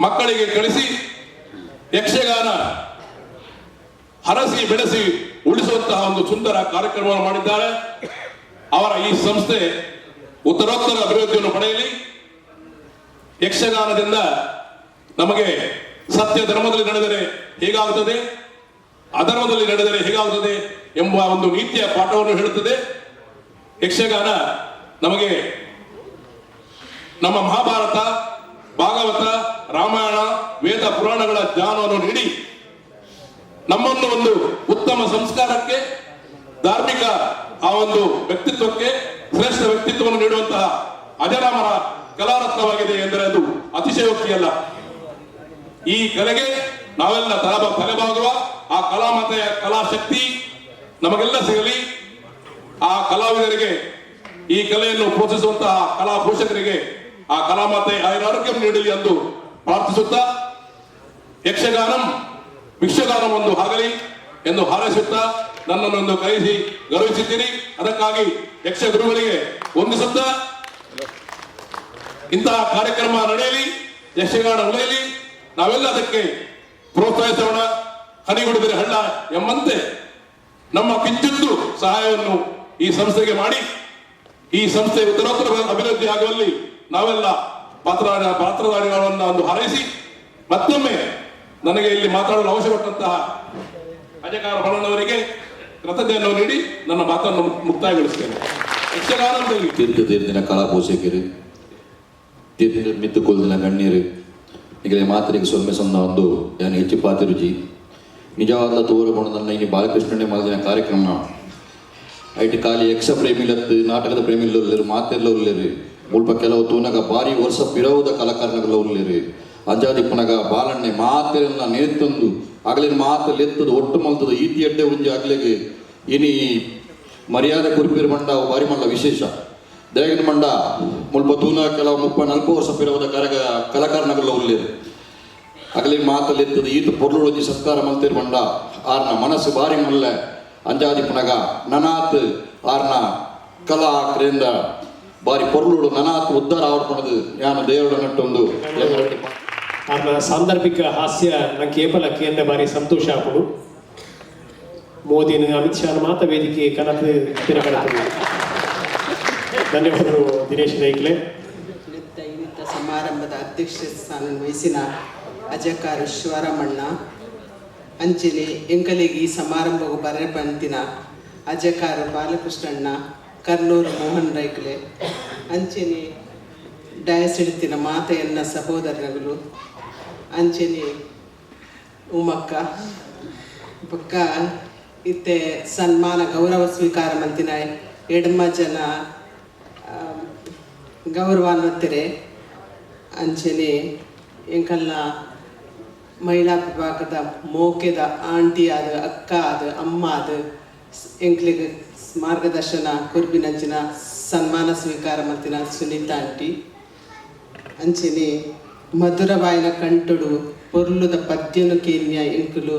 Speaker 19: ಮಕ್ಕಳಿಗೆ ಕಳಿಸಿ ಯಕ್ಷಗಾನ ಹರಸಿ ಬೆಳೆಸಿ ಉಳಿಸುವಂತಹ ಒಂದು ಸುಂದರ ಕಾರ್ಯಕ್ರಮವನ್ನು ಮಾಡಿದ್ದಾರೆ. ಅವರ ಈ ಸಂಸ್ಥೆ ಉತ್ತರೋತ್ತರ ಅಭಿವೃದ್ಧಿಯನ್ನು ಪಡೆಯಲಿ. ಯಕ್ಷಗಾನದಿಂದ ನಮಗೆ ಸತ್ಯ ಧರ್ಮದಲ್ಲಿ ನಡೆದರೆ ಹೇಗಾಗುತ್ತದೆ, ಅಧರ್ಮದಲ್ಲಿ ನಡೆದರೆ ಹೇಗಾಗುತ್ತದೆ ಎಂಬ ಒಂದು ನೀತಿಯ ಪಾಠವನ್ನು ಹೇಳುತ್ತದೆ. ಯಕ್ಷಗಾನ ನಮಗೆ ನಮ್ಮ ಮಹಾಭಾರತ, ಭಾಗವತ, ರಾಮಾಯಣ, ವೇದ ಪುರಾಣಗಳ ಜ್ಞಾನವನ್ನು ನೀಡಿ ನಮ್ಮನ್ನು ಒಂದು ಉತ್ತಮ ಸಂಸ್ಕಾರಕ್ಕೆ, ಧಾರ್ಮಿಕ ಆ ಒಂದು ವ್ಯಕ್ತಿತ್ವಕ್ಕೆ, ಶ್ರೇಷ್ಠ ವ್ಯಕ್ತಿತ್ವವನ್ನು ನೀಡುವಂತಹ ಅಜರಾಮರ ಕಲಾರತ್ನವಾಗಿದೆ ಎಂದರೆ ಅದು ಅತಿಶಯೋಕ್ತಿಯಲ್ಲ. ಈ ಕಲೆಗೆ ನಾವೆಲ್ಲ ತಲೆಬಾಗುವ ಆ ಕಲಾಮಾತೆಯ ಕಲಾಶಕ್ತಿ ನಮಗೆಲ್ಲ ಸಿಗಲಿ. ಆ ಕಲಾವಿದರಿಗೆ, ಈ ಕಲೆಯನ್ನು ಪ್ರೋತ್ಸಾಹಿಸುವಂತಹ ಕಲಾ ಪೋಷಕರಿಗೆ ಆ ಕಲಾಮಾತೆ ಆಯುರಾರೋಗ್ಯ ನೀಡಲಿ ಎಂದು ಪ್ರಾರ್ಥಿಸುತ್ತಾ, ಯಕ್ಷಗಾನಂ ವಿಶ್ವಗಾನಂ ಒಂದು ಆಗಲಿ ಎಂದು ಹಾರೈಸುತ್ತಾ ನನ್ನನ್ನೊಂದು ಕರೆಸಿ ಗೌರವಿಸುತ್ತೀರಿ. ಅದಕ್ಕಾಗಿ ಯಕ್ಷ ಗುರುಗಳಿಗೆ ವಂದಿಸುತ್ತಾ, ಇಂತಹ ಕಾರ್ಯಕ್ರಮ ನಡೆಯಲಿ, ಯಕ್ಷಗಾನ ಉಳಿಯಲಿ, ನಾವೆಲ್ಲ ಅದಕ್ಕೆ ಪ್ರೋತ್ಸಾಹಿಸೋಣ. ಹನಿಗುಡಿದರೆ ಹಳ್ಳ ಎಂಬಂತೆ ನಮ್ಮ ಕಿಂಚಿತ್ತು ಸಹಾಯವನ್ನು ಈ ಸಂಸ್ಥೆಗೆ ಮಾಡಿ ಈ ಸಂಸ್ಥೆ ಉತ್ತರೋತ್ತರ ಅಭಿವೃದ್ಧಿ ಆಗುವಲ್ಲಿ ನಾವೆಲ್ಲ ಪಾತ್ರಧಾರಿಗಳನ್ನು ಒಂದು ಹಾರೈಸಿ, ಮತ್ತೊಮ್ಮೆ ನನಗೆ ಇಲ್ಲಿ ಮಾತಾಡಲು ಅವಶ್ಯಪಟ್ಟಂತಹ ಅಜಕಾರ ಬಾಲಣ್ಣವರಿಗೆ ಕೃತಜ್ಞತೆಯನ್ನು ನೀಡಿ ನನ್ನ ಮಾತನ್ನು ಮುಕ್ತಾಯಗೊಳಿಸುತ್ತೇನೆ. ಯಕ್ಷಗಾನದಲ್ಲಿ
Speaker 20: ತೀರ್ಥ ತೀರ್ದಿನ ಕಲಾ ಪೋಷಕರು, ತೀರ್ಥ ಮಿತ್ತು ಕೊಲ್ದಿನ ಗಣ್ಯರು, ಈಗಲೇ ಮಾತರಿಗೆ ಸೊಮ್ಮೆ ಸೊಂದ ಒಂದು ಯಾನು ಹೆಚ್ಚು ಪಾತಿರುಜಿ ನಿಜವಾದ ತೋರುಗೊಂಡು ಇನಿ ಬಾಲಕೃಷ್ಣನೇ ಮಲ್ದಿನ ಕಾರ್ಯಕ್ರಮ ಐಟ್ ಖಾಲಿ ಯಕ್ಷ ಪ್ರೇಮಿಲತ್ತು ನಾಟಕದ ಪ್ರೇಮಿಲುಲ್ಲೇರು ಮಾತೆಲ್ಲ ಉಲ್ಲೇರು ಮುಲ್ಪ ಕೆಲವು ತೂನಗ ಭಾರಿ ವರ್ಷ ಪಿರವುದ ಕಲಾಕಾರನಗಲ ಉಲ್ಲೇರು ಅಂಜಾದಿ ಪುನಗ ಬಾಲಣ್ಣೆ ಮಾತೆಲ್ಲ ನೇತೊಂದು ಅಗಲಿನ ಮಾತು ಲೆತ್ತದು ಒಟ್ಟು ಮಲ್ತದು ಈತಿ ಎಡ್ಡೆ ಉಂಜಿ ಅಗಲಿಗೆ ಇನಿ ಮರ್ಯಾದೆ ಕುರಿಪಿರು ಮಂಡ ಭಾರಿ ಮಲ್ಲ ವಿಶೇಷ ದೇಗನ ಮಂಡ ಮುಲ್ಪ ತೂನ ಕೆಲವು 30-40 ವರ್ಷ ಪಿರವುದ ಕರಗ ಕಲಾಕಾರನಗಲ ಉಲ್ಲೇರು ಅಗಲಿನ ಮಾತಲ್ಲಿ ಎತ್ತದು ಈತ ಪೊರ್ಲುಡೊಂಜಿ ಸತ್ಕಾರ ಮಲ್ತಿರು ಮಂಡ ಆರ್ನ ಮನಸ್ಸು ಭಾರಿ ಮಲ್ಲೆ ಅಂಜಾದಿ ಪುನಗ ನನಾತ್ ಆರ್ನ ಕಲಾ ಕ್ರಿಯಿಂದ ಬಾರಿ ಪೊರ್ಲುಡು ನನಾತ್ ಉದ್ಧಾರ ಆವಡ್ಪಣದು ಯಾನು ದೇವಡ ನಟ್ಟೊಂದು
Speaker 12: ಆರ್ನ ಸಾಂದರ್ಭಿಕ ಹಾಸ್ಯ ನಂಗೆ ಕೇವಲ ಕೇಂದ್ರ ಬಾರಿ ಸಂತೋಷ ಆಪುಡು. ಮೋದಿನ ಅಮಿತ್ ಶಾನ ಮಾತ ವೇದಿಕೆ ಕನತು ತಿರಗಡತದೆ. ಧನ್ಯವಾದಗಳು ದಿನೇಶ್ ರೈಕ್ಲೆ.
Speaker 21: ಇನ್ನಿತ ಸಮಾರಂಭದ ಅಧ್ಯಕ್ಷ ಸ್ಥಾನ ವಹಿಸಿನ ಅಜಕಾರ ಶಿವರಾಮಣ್ಣ ಅಂಚನೆ ಎಂಕಲಿಗೆ ಈ ಸಮಾರಂಭವು ಬರೆ ಬಂತಿನ ಅಜಕಾರ ಬಾಲಕೃಷ್ಣಣ್ಣ ಕರ್ನೂರು ಮೋಹನ್ ರೈಕ್ಲೆ ಅಂಚನೆ ಡಯಸಿಡ್ತಿನ ಮಾತೆಯನ್ನ ಸಹೋದರಗಳು ಅಂಚನೆ ಉಮಕ್ಕ ಬೊಕ್ಕ ಇತ್ತೆ ಸನ್ಮಾನ ಗೌರವ ಸ್ವೀಕಾರ ಮಂತಿನ ಎಡ್ಮ ಜನ ಗೌರವಾನ್ವಿತರೆ ಅಂಚನೆ ಎಂಕಲ್ನ ಮಹಿಳಾ ವಿಭಾಗದ ಮೋಕೆದ ಆಂಟಿ ಆದ ಅಕ್ಕ ಆದ ಅಮ್ಮ ಆದ ಎಂಕ್ಲಿಗೆ ಮಾರ್ಗದರ್ಶನ ಕುರ್ಬಿನಂಚಿನ ಸನ್ಮಾನ ಸ್ವೀಕಾರ ಮಂತಿನ ಸುನೀತಾ ಆಂಟಿ ಅಂಚನೆ ಮಧುರವಾಯಿನ ಕಂಟುಡು ಪೊರ್ಲುದ ಪದ್ಯನು ಕೇನ್ಯ ಎಂಕುಲು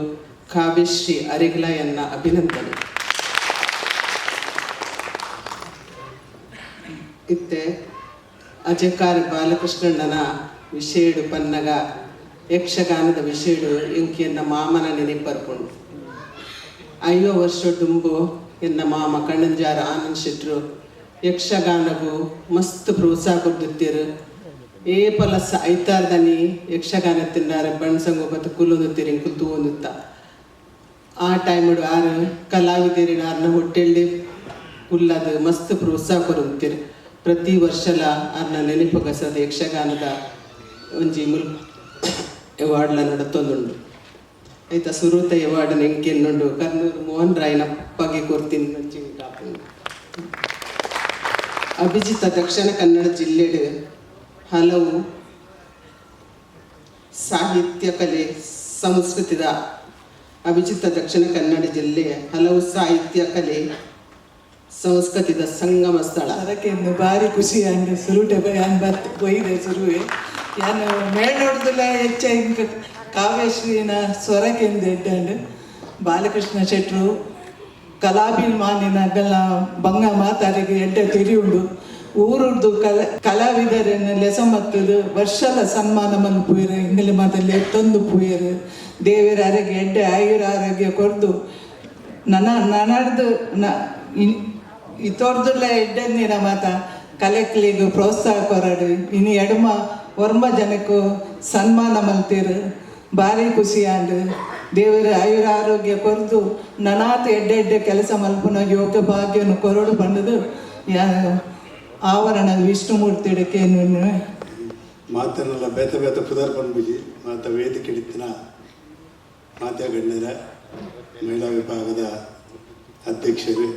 Speaker 21: ಕಾವ್ಯಶ್ರೀ ಅರಿಗ್ಲಯನ್ನ ಅಭಿನಂದನೆ. ಇತ್ತೆ ಅಜಕಾರ ಬಾಲಕೃಷ್ಣಣ್ಣನ ವಿಷಯಡು ಪನ್ನಗ ಯಕ್ಷಗಾನದ ವಿಷಯಡು ಎಂಕಿಯನ್ನ ಮಾಮನ ನೆನಪರ್ಕೊಂಡು 50 ವರ್ಷ ಡುಂಬು ಎನ್ನ ಮಾಮ ಕಣ್ಣಂಜಾರ ಆನಂದ್ ಶೆಟ್ರು ಯಕ್ಷಗಾನಗೂ ಮಸ್ತ್ ಪ್ರೋತ್ಸಾಹ ಕೊಡ್ತಿರು. ಏ ಪಲಸ ಐತಾರ್ದನಿ ಯಕ್ಷಗಾನ ತಿನ್ನಾರ ಬಣ್ಸಂಗು ಬತ್ತು ಕುಲೊಂದುತ್ತೀರಿ ಕುಲ್ತು ಒಂದುತ್ತ ಆ ಟೈಮುಡು ಆರು ಕಲಾವಿದರಿನ ಆರ್ನ ಹೊಟ್ಟೆಳ್ಳಿ ಕುಲ್ಲದು ಮಸ್ತ್ ಪ್ರೋತ್ಸಾಹ ಕೊರುತ್ತೀರಿ. ಪ್ರತಿ ವರ್ಷಲ ಆರ್ನ ನೆನಪುಗಸದ ಯಕ್ಷಗಾನದ ಒಂಜಿ ಮುಲ್ ಅವಾರ್ಡ್ಲ ನಡತೊಂದುಂಡು. ಆಯ್ತಾ ಸುರೂತ ಅವಾರ್ಡ್ ನೆಂಕೆನ್ನುಂಡು ಕರ್ನೂರು ಮೋಹನ್ ರಾಯ್ನ ಪಗೆ ಕೊರ್ತೀನಿ ಒಂಜಿ ಕಾಪುಂಡು. ಅಭಿಜಿತ ದಕ್ಷಿಣ ಕನ್ನಡ ಜಿಲ್ಲೆಡು ಹಲವು ಸಾಹಿತ್ಯ ಕಲೆ ಸಂಸ್ಕೃತಿದ ಅಭಿಜಿತ ದಕ್ಷಿಣ ಕನ್ನಡ ಜಿಲ್ಲೆಯ ಹಲವು ಸಾಹಿತ್ಯ ಕಲೆ ಸಂಸ್ಕೃತಿದ ಸಂಗಮ ಸ್ಥಳ.
Speaker 22: ಅದಕ್ಕೆ ಭಾರಿ ಖುಷಿ ಅಂಡ್ ಸುರುಟೆ ಯಾನ್ ಬತ್ ಬೊಯ್ದೆ ಸುರುವೆ ಯಾನ್ ಮೇಳ್ ನೋಡ್ದುಲ ಹೆಚ್ಚ ಇಂಕ ಕಾವ್ಯಶ್ರೀನ ಸ್ವರಕೆಂದು ಎಡ್ಡಂಡ್ ಬಾಲಕೃಷ್ಣ ಶೆಟ್ರು ಕಲಾಭಿಮಾನಿನ ಗಲ್ಲ ಬಂಗ ಮಾತಾರಿಗೆ ಎಡ್ಡೆ ತೆರಿಯುಂಡು ಊರುಡ್ದು ಕಲಾವಿದರನ್ನು ಲೆಸ ಮತ್ತದು ವರ್ಷಲ ಸನ್ಮಾನ ಮಲ್ಪುಯರು ಇಂಗಲಿ ಮಾತಲ್ಲಿ ಎತ್ತೊಂದು ಪುಯರು ದೇವರ ಆರೋಗ್ಯ ಎಡ್ಡೆ ಆಯುರ ಆರೋಗ್ಯ ಕೊರ್ದು ನನ್ನ ನನ್ನದು ನ ಇತೋರ್ದುಲ್ಲ ಎಡ್ಡೆಂದಿನ ಮಾತ ಕಲೆಕ್ಲಿಗೆ ಪ್ರೋತ್ಸಾಹ ಕೊರಡು ಇನ್ನು ಎಡಮ ವರ್ಮ ಜನಕ್ಕೂ ಸನ್ಮಾನ ಮಲ್ತೀರು ಭಾರಿ ಖುಷಿ ಆಂಡ್ ದೇವರ ಆಯುರ ಆರೋಗ್ಯ ಕೊರ್ದು ನನಾತ ಎಡ್ಡೆ ಎಡ್ಡೆ ಕೆಲಸ ಮಲ್ಪುನ ಯೋಗ ಭಾಗ್ಯನು ಕೊರಡು ಬಂದದು ಯಾ ಆವರಣ ವಿಷ್ಣುಮೂರ್ತಿ
Speaker 23: ಮಾತನ್ನೆಲ್ಲ ಬೇತ ಬೇತ ಪುದರ್ ಪನ್ಪುಜಿ ಮಾತ ವೇದಿಕೆ ಹಿಡಿತಿನ ಮಾತಾ ಗಣ್ಯರ ಮಹಿಳಾ ವಿಭಾಗದ ಅಧ್ಯಕ್ಷರು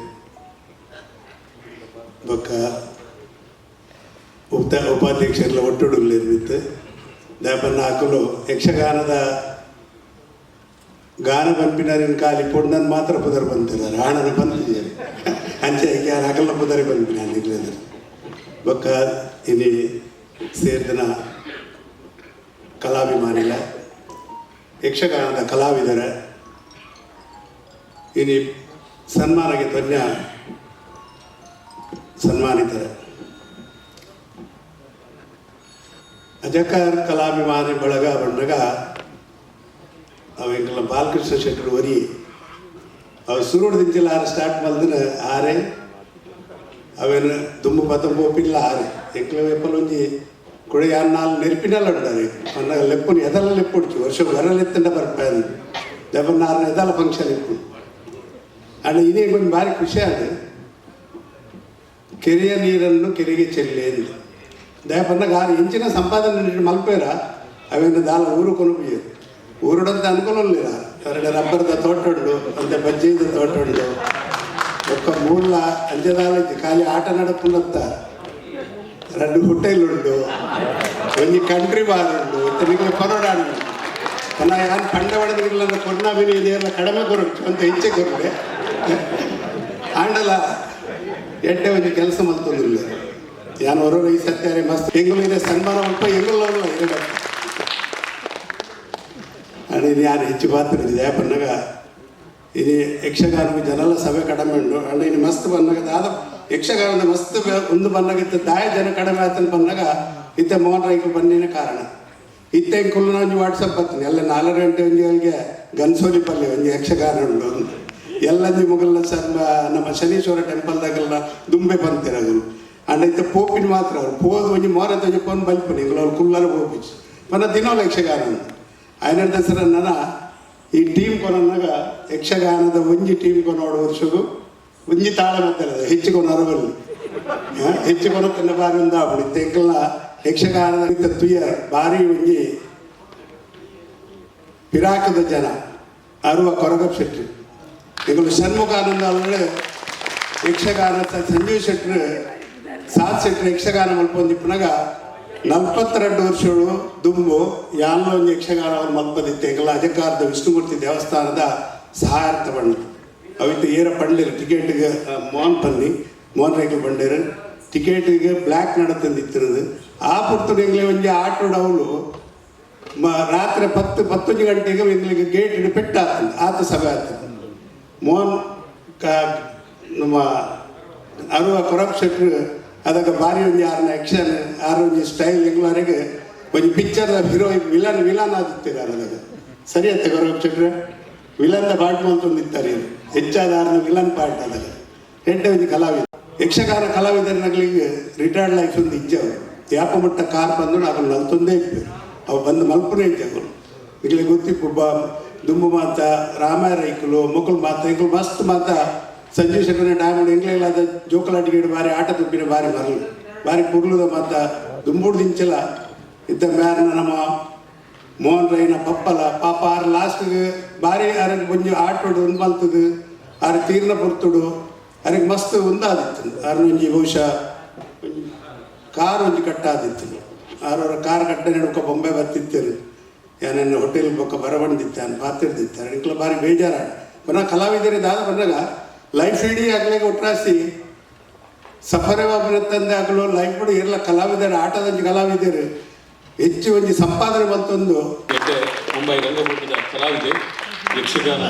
Speaker 23: ಬೊಕ್ಕ ಉಪಾಧ್ಯಕ್ಷರೆಲ್ಲ ಒಟ್ಟುಡುಲ್ಲಿತ್ತು ದಾಪನ್ನ ಹಾಕಲು ಯಕ್ಷಗಾನದ ಗಾನ ಪನ್ಪಿನರಿನ ಖಾಲಿ ಪೊಣ್ಣನ್ ಮಾತ್ರ ಪುದರ್ ಬಂತಿದ್ದಾರೆ ಆಣನ ಬಂತಿದ್ದಾರೆ ಅಂಚೆ ಯಾರು ಅಗಲ ಪುದರಿ ಪನ್ಪಿನ ನಿಗ್ಲೇದ್ರೆ ಬೊಕ್ಕ ಇನಿ ಸೇರ್ದಿನ ಕಲಾಭಿಮಾನಿಲ ಯಕ್ಷಗಾನದ ಕಲಾವಿದರ ಇನಿ ಸನ್ಮಾನಕ್ಕೆ ಧನ್ಯ ಸನ್ಮಾನಿತರ ಅಜಕಾರ್ ಕಲಾಭಿಮಾನಿ ಬಳಗ ಬಂಡಗ ಅವೆಂಕಲ ಬಾಲಕೃಷ್ಣ ಶೆಟ್ಟರು ವರಿ ಅವು ಸುರುಡು ದಿಂಚಿಲ್ಲ ಆರು ಸ್ಟಾರ್ಟ್ ಮಲ್ದಿನ ಆರೆ ಅವೇನು ದುಂಬು ಪತ್ತಂಬು ಪಿಲ್ಲ ಆರೆ ಎಂಕ್ಲ ವೆಪ್ಪಲ್ ಒಂಜಿ ಕುಡಿ ಯಾರು ನಾಲ್ ನೆರ್ಪಿನೆಲ್ಲ ಉಂಟಾರೆ ಅನ್ನ ಲೆಪ್ಪುನು ಎದೆಲ್ಲ ಲೆಪ್ಪುಡ್ಚು ವರ್ಷ ಬರಲೆತ್ತಂಡ ಬರ್ಪಾಯದು ದೆಬ್ಬ ನಾರು ಎದೆಲ್ಲ ಫಂಕ್ಷನ್ ಇಪ್ಪು ಅಂಡ್ ಇದೇ ಒಂದು ಭಾರಿ ಖುಷಿ ಆದ ಕೆರೆಯ ನೀರನ್ನು ಕೆರೆಗೆ ಚೆಲ್ಲಿ ಎಂದು ದಯಪನ್ನ ಆರು ಇಂಚಿನ ಸಂಪಾದನೆ ಮಲ್ಪೇರ ಅವೇನು ದಾಲ ಊರು ಕೊನುಪಿಯರು ಊರುಡಂತ ಅನುಕೂಲ ಇಲ್ಲ ಎರಡು ರಬ್ಬರ್ದ ತೋಟ ಉಂಡು ಅಂತೆ ಬಜ್ಜಿದ ತೋಟ ಉಂಡು ಒಕ್ಕ ಮೂಲ ಅಂಜದಾಲ ಖಾಲಿ ಆಟ ನಡಪುನತ್ತ రెండు ಹೋಟೆಲ್ ಉಂಡು ಒಂಜಿ ಕಂಟ್ರಿ ಬಾರ್ ಉಂಡು ಇತ್ತೆ ಪರೋಡ ಉಂಡು ಪನ್ನ ಯಾರು ಪಂಡ ಹೊಡೆದಿಲ್ಲ ಕೊರ್ನ ಬಿನಿ ಇದೆಲ್ಲ ಕಡಿಮೆ ಕೊರಡು ಅಂತ ಹೆಚ್ಚೆ ಕೊರಡೆ ಆಂಡಲ ಎಡ್ಡೆ ಒಂಜಿ ಕೆಲಸ ಮಲ್ತೊಂದಿಲ್ಲ ಯಾನ್ ಹೊರರು ಈ ಸತ್ಯಾರಿ ಮಸ್ತ್ ಎಂಗುಲು ಇದೆ ಸನ್ಮಾನ ಮಲ್ಪ ಎಂಗುಲು ಎರಡು ಅಣ್ಣ ಯಾರು ಹೆಚ್ಚು ಪಾತ್ರ ಇದೆ ಪನ್ನಗ ಇದು ಯಕ್ಷಗಾನ ಜನಲ ಸಭೆ ಕಡಿಮೆ ಉಂಡು ಅಣ್ಣ ಇನ್ನು ಮಸ್ತ್ ಬಂದಾಗ ದಾದ ಯಕ್ಷಗಾನದ ಮಸ್ತ್ ಒಂದು ಬಂದಾಗ ಇತ್ತ ದಾಯ ಜನ ಕಡಿಮೆ ಆತನ ಬಂದಾಗ ಇತ್ತ ಮೋಹನ್ ರೈಕು ಬಂದಿನ ಕಾರಣ ಇತ್ತ ಕುಲ್ಲ ಒಂಜಿ ವಾಟ್ಸಪ್ ಬರ್ತೀನಿ ಎಲ್ಲ 4 ಗಂಟೆ ಒಂಜಿ ಅಲ್ಲಿಗೆ ಗನ್ಸೋಲಿ ಪಲ್ಯ ಒಂಜಿ ಯಕ್ಷಗಾನ ಉಂಡು ಎಲ್ಲ ಒಂಜಿ ಮುಗಲ್ನ ಸರ್ ನಮ್ಮ ಶನೀಶ್ವರ ಟೆಂಪಲ್ದಾಗೆಲ್ಲ ದುಂಬೆ ಬಂತಿರೋದು. ಅಂಡ ಇತ್ತೆ ಪೋಪಿನ ಮಾತ್ರ ಅವ್ರು ಪೋದು ಒಂಜಿ ಮೋರ ಒಂಜಿ ಪೋನ್ ಬಲ್ಪನಿ ಎಂಕುಲು ಅವ್ರು ಕುಲ್ಲರ ಪೋಪಿಚ್ ಪನ ದಿನೋಲ ಯಕ್ಷಗಾನ ಆಯ್ನ ದಸರ ನನ ಈ ಟೀಮ್ ಕೊನನ್ನಾಗ ಯಕ್ಷಗಾನದ ಒಂಜಿ ಟೀಮ್ ಕೊನೋಡು ವರ್ಷಗು ಒಂಜಿ ತಾಳ ಮದ್ದಲದ ಹೆಚ್ಚು ಕೊನರವಲ್ಲಿ ಹೆಚ್ಚು ಕೊನ ತನ್ನ ಬಾರಿ ಒಂದು ಆಪುಂಡು. ಇತ್ತೆ ಎಂಕಲ್ನ ಯಕ್ಷಗಾನದ ಇತ್ತೆ ತುಯ್ಯ ಬಾರಿ ಒಂಜಿ ಪಿರಾಕದ ಜನ ಅರುವ ಕೊರಗಪ್ ಶೆಟ್ಟಿ ಎಂಕುಲು ಷಣ್ಮುಖಾನಂದ ಅವಳು ಯಕ್ಷಗಾನ ಸಂಜೀವ್ ಶೆಟ್ರು ಸಾತ್ ಶೆಟ್ರು ಯಕ್ಷಗಾನ ಮಲ್ಪೊಂದಿಪ್ಪನಾಗ 42 ವರ್ಷಗಳು ದುಂಬು ಯಾನ್ಲ ಒಂದು ಯಕ್ಷಗಾನವನ್ನು ಮಲ್ಪದಿತ್ತು. ಎಂಕಲ್ನ ಅಜಕಾರದ ವಿಷ್ಣುಮೂರ್ತಿ ದೇವಸ್ಥಾನದ ಸಹಾಯಾರ್ಥ ಬಣ್ಣ ಅವಿತ್ತು ಏರ ಪಂಡಿರು ಟಿಕೆಟ್ಗೆ ಮೋಹನ್ ಪನ್ನಿ ಮೋಹನ್ ರೇಖೆ ಬಂಡೇರು ಟಿಕೆಟ್ಗೆ ಬ್ಲ್ಯಾಕ್ ನಡತಂದಿತ್ತಿರೋದು. ಆ ಪುರ್ತುಡು ಎಂಗ್ಲೆ ಒಂಜಿ ಆಟೋಡು ಅವಳು ರಾತ್ರಿ 10 ಗಂಟೆಗೆ ಎಂಗ್ಲಿಗೆ ಗೇಟ್ ಇಡು ಪೆಟ್ಟು ಆತಂದು ಆತ ಸಭೆ ಆಗ್ತದೆ. ಮೋಹನ್ ನಮ್ಮ ಅರುವ ಕೊರಪ್ ಶೆಟ್ರು ಅದಾಗ ಬಾರಿ ಒಂಜಿ ಆರನ ಆ್ಯಕ್ಷನ್ ಆರು ಒಂಜಿ ಸ್ಟೈಲ್ ಎಂಗ್ಲವರೆಗೆ ಒಂಜಿ ಪಿಕ್ಚರ್ದ ಹೀರೋ ವಿಲನ್ ವಿಲನ್ ಆದಿತ್ತೀರ ಅದಾಗ ಸರಿ ಅತ್ತೆ ಕೊರಪ್ ಶೆಟ್ರು ವಿಲನ್ದ ಪಾರ್ಟ್ ಮಂತೊಂದಿತ್ತಾರೆ ಹೆಚ್ಚಾದ ಆರನ ವಿಲನ್ ಪಾರ್ಟ್ ಅದಾಗ ಎಡ್ಡೆ ಒಂಜಿ ಕಲಾವಿದ ಯಕ್ಷಗಾನ ಕಲಾವಿದರಗಳಿಗೆ ರಿಟೈರ್ಡ್ ಲೈಫ್ ಒಂದು ಇಜ್ಜೆ ಅವರು ಯಾಪ ಮಟ್ಟ ಕಾರ್ ಬಂದು ಅವ್ರು ನಲ್ತೊಂದೇ ಇತ್ತು ಅವು ಬಂದು ಮಲ್ಪುನೇ ಇದ್ದೆ ಅವರು ಈಗಲೇ ಗೊತ್ತಿಪ್ಪು ಬ ದುಂಬು ಮಾತ ರಾಮಾಯರೈಕುಲು ಮೊಕುಲು ಮಾತ ಎಂಕುಲು ಮಸ್ತ್ ಮಾತ ಸಂಜೀವ್ ಶೆಟ್ಟನ ಡೈಮಂಡ್ ಎಂಗ್ಲೆಲ್ಲಾದ ಜೋಕಲಾಟಿಗೇಡು ಬಾರಿ ಆಟ ತುಪ್ಪಿನ ಬಾರಿ ಮರಲು ಬಾರಿ ಕುರ್ಲುದ ಮಾತ ದುಂಬುಡು ದಿಂಚಲ ಇದ್ದ ಮ್ಯಾರನ ನಮ್ಮ ಮೋಹನ್ ರೈನ ಪಪ್ಪಲ ಪಾಪ ಆರು ಲಾಸ್ಟ್ಗೆ ಬಾರಿ ಆರಿಗೆ ಒಂಜಿ ಆಟೋಡು ಒಂದು ಮಲ್ತದು ಆರು ತೀರ್ನ ಪೊರ್ತುಡು ಅರಿಗೆ ಮಸ್ತ್ ಒಂದಾದಿತ್ತು. ಆರು ಒಂಜಿ ಬಹುಶಃ ಕಾರ್ ಒಂಜಿ ಕಟ್ಟಾದಿತ್ತು. ಆರವರ ಕಾರ್ ಕಟ್ಟನೆ ಬೊಕ್ಕ ಬೊಂಬೆ ಬತ್ತಿತ್ತೇರು ಯಾನನ್ನ ಹೋಟೆಲ್ ಬೊಕ್ಕ ಬರಬಂದಿತ್ತೆ ನಾನು ಪಾತಿರ್ದಿತ್ತೆ ಎಂಕ್ಲ ಬಾರಿ ಬೇಜಾರ. ಪುನಃ ಕಲಾವಿದರೇ ದಾದ ಬಂದಾಗ ಲೈಫ್ ಇಡೀ ಆಗ್ಲಿಕ್ಕೆ ಒಟ್ರಾಸಿ ಸಫರೆ ತಂದೆ ಆಗಲು ಲೈಫ್ ಕೂಡ ಇರಲ್ಲ. ಕಲಾವಿದರು ಆಟದಂಜಿ ಕಲಾವಿದರು ಹೆಚ್ಚು ಒಂಜಿ ಸಂಪಾದನೆ ಬಂತೊಂದು
Speaker 3: ಮುಂಬೈ ರಂಗಭೂಮಿಯ ಕಲಾವಿದೆ ಯಕ್ಷಗಾನ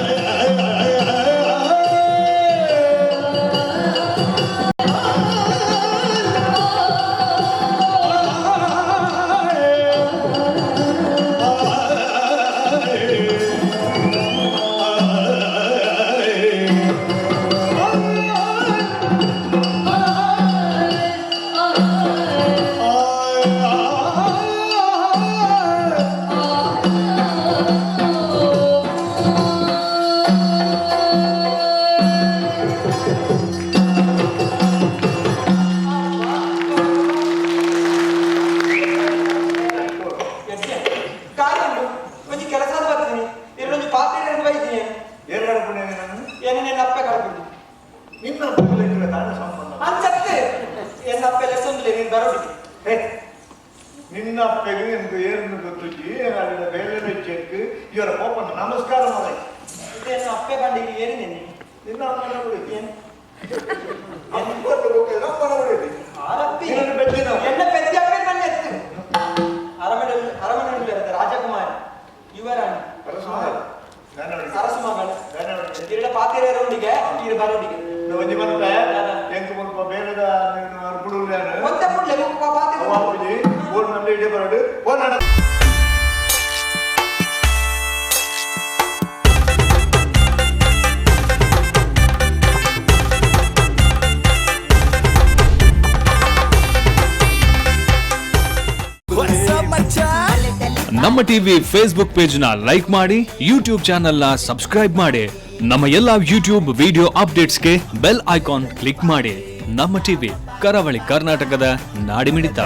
Speaker 1: ನಮ್ಮ ಟಿವಿ ಫೇಸ್ಬುಕ್ ಪೇಜ್ ನ ಲೈಕ್ ಮಾಡಿ, ಯೂಟ್ಯೂಬ್ ಚಾನೆಲ್ ನ ಸಬ್ಸ್ಕ್ರೈಬ್ ಮಾಡಿ, ನಮ್ಮ ಎಲ್ಲಾ ಯೂಟ್ಯೂಬ್ ವಿಡಿಯೋ ಅಪ್ಡೇಟ್ಸ್ಗೆ ಬೆಲ್ ಐಕಾನ್ ಕ್ಲಿಕ್ ಮಾಡಿ. ನಮ್ಮ ಟಿವಿ ಕರಾವಳಿ ಕರ್ನಾಟಕದ ನಾಡಿಮಿಡಿತ.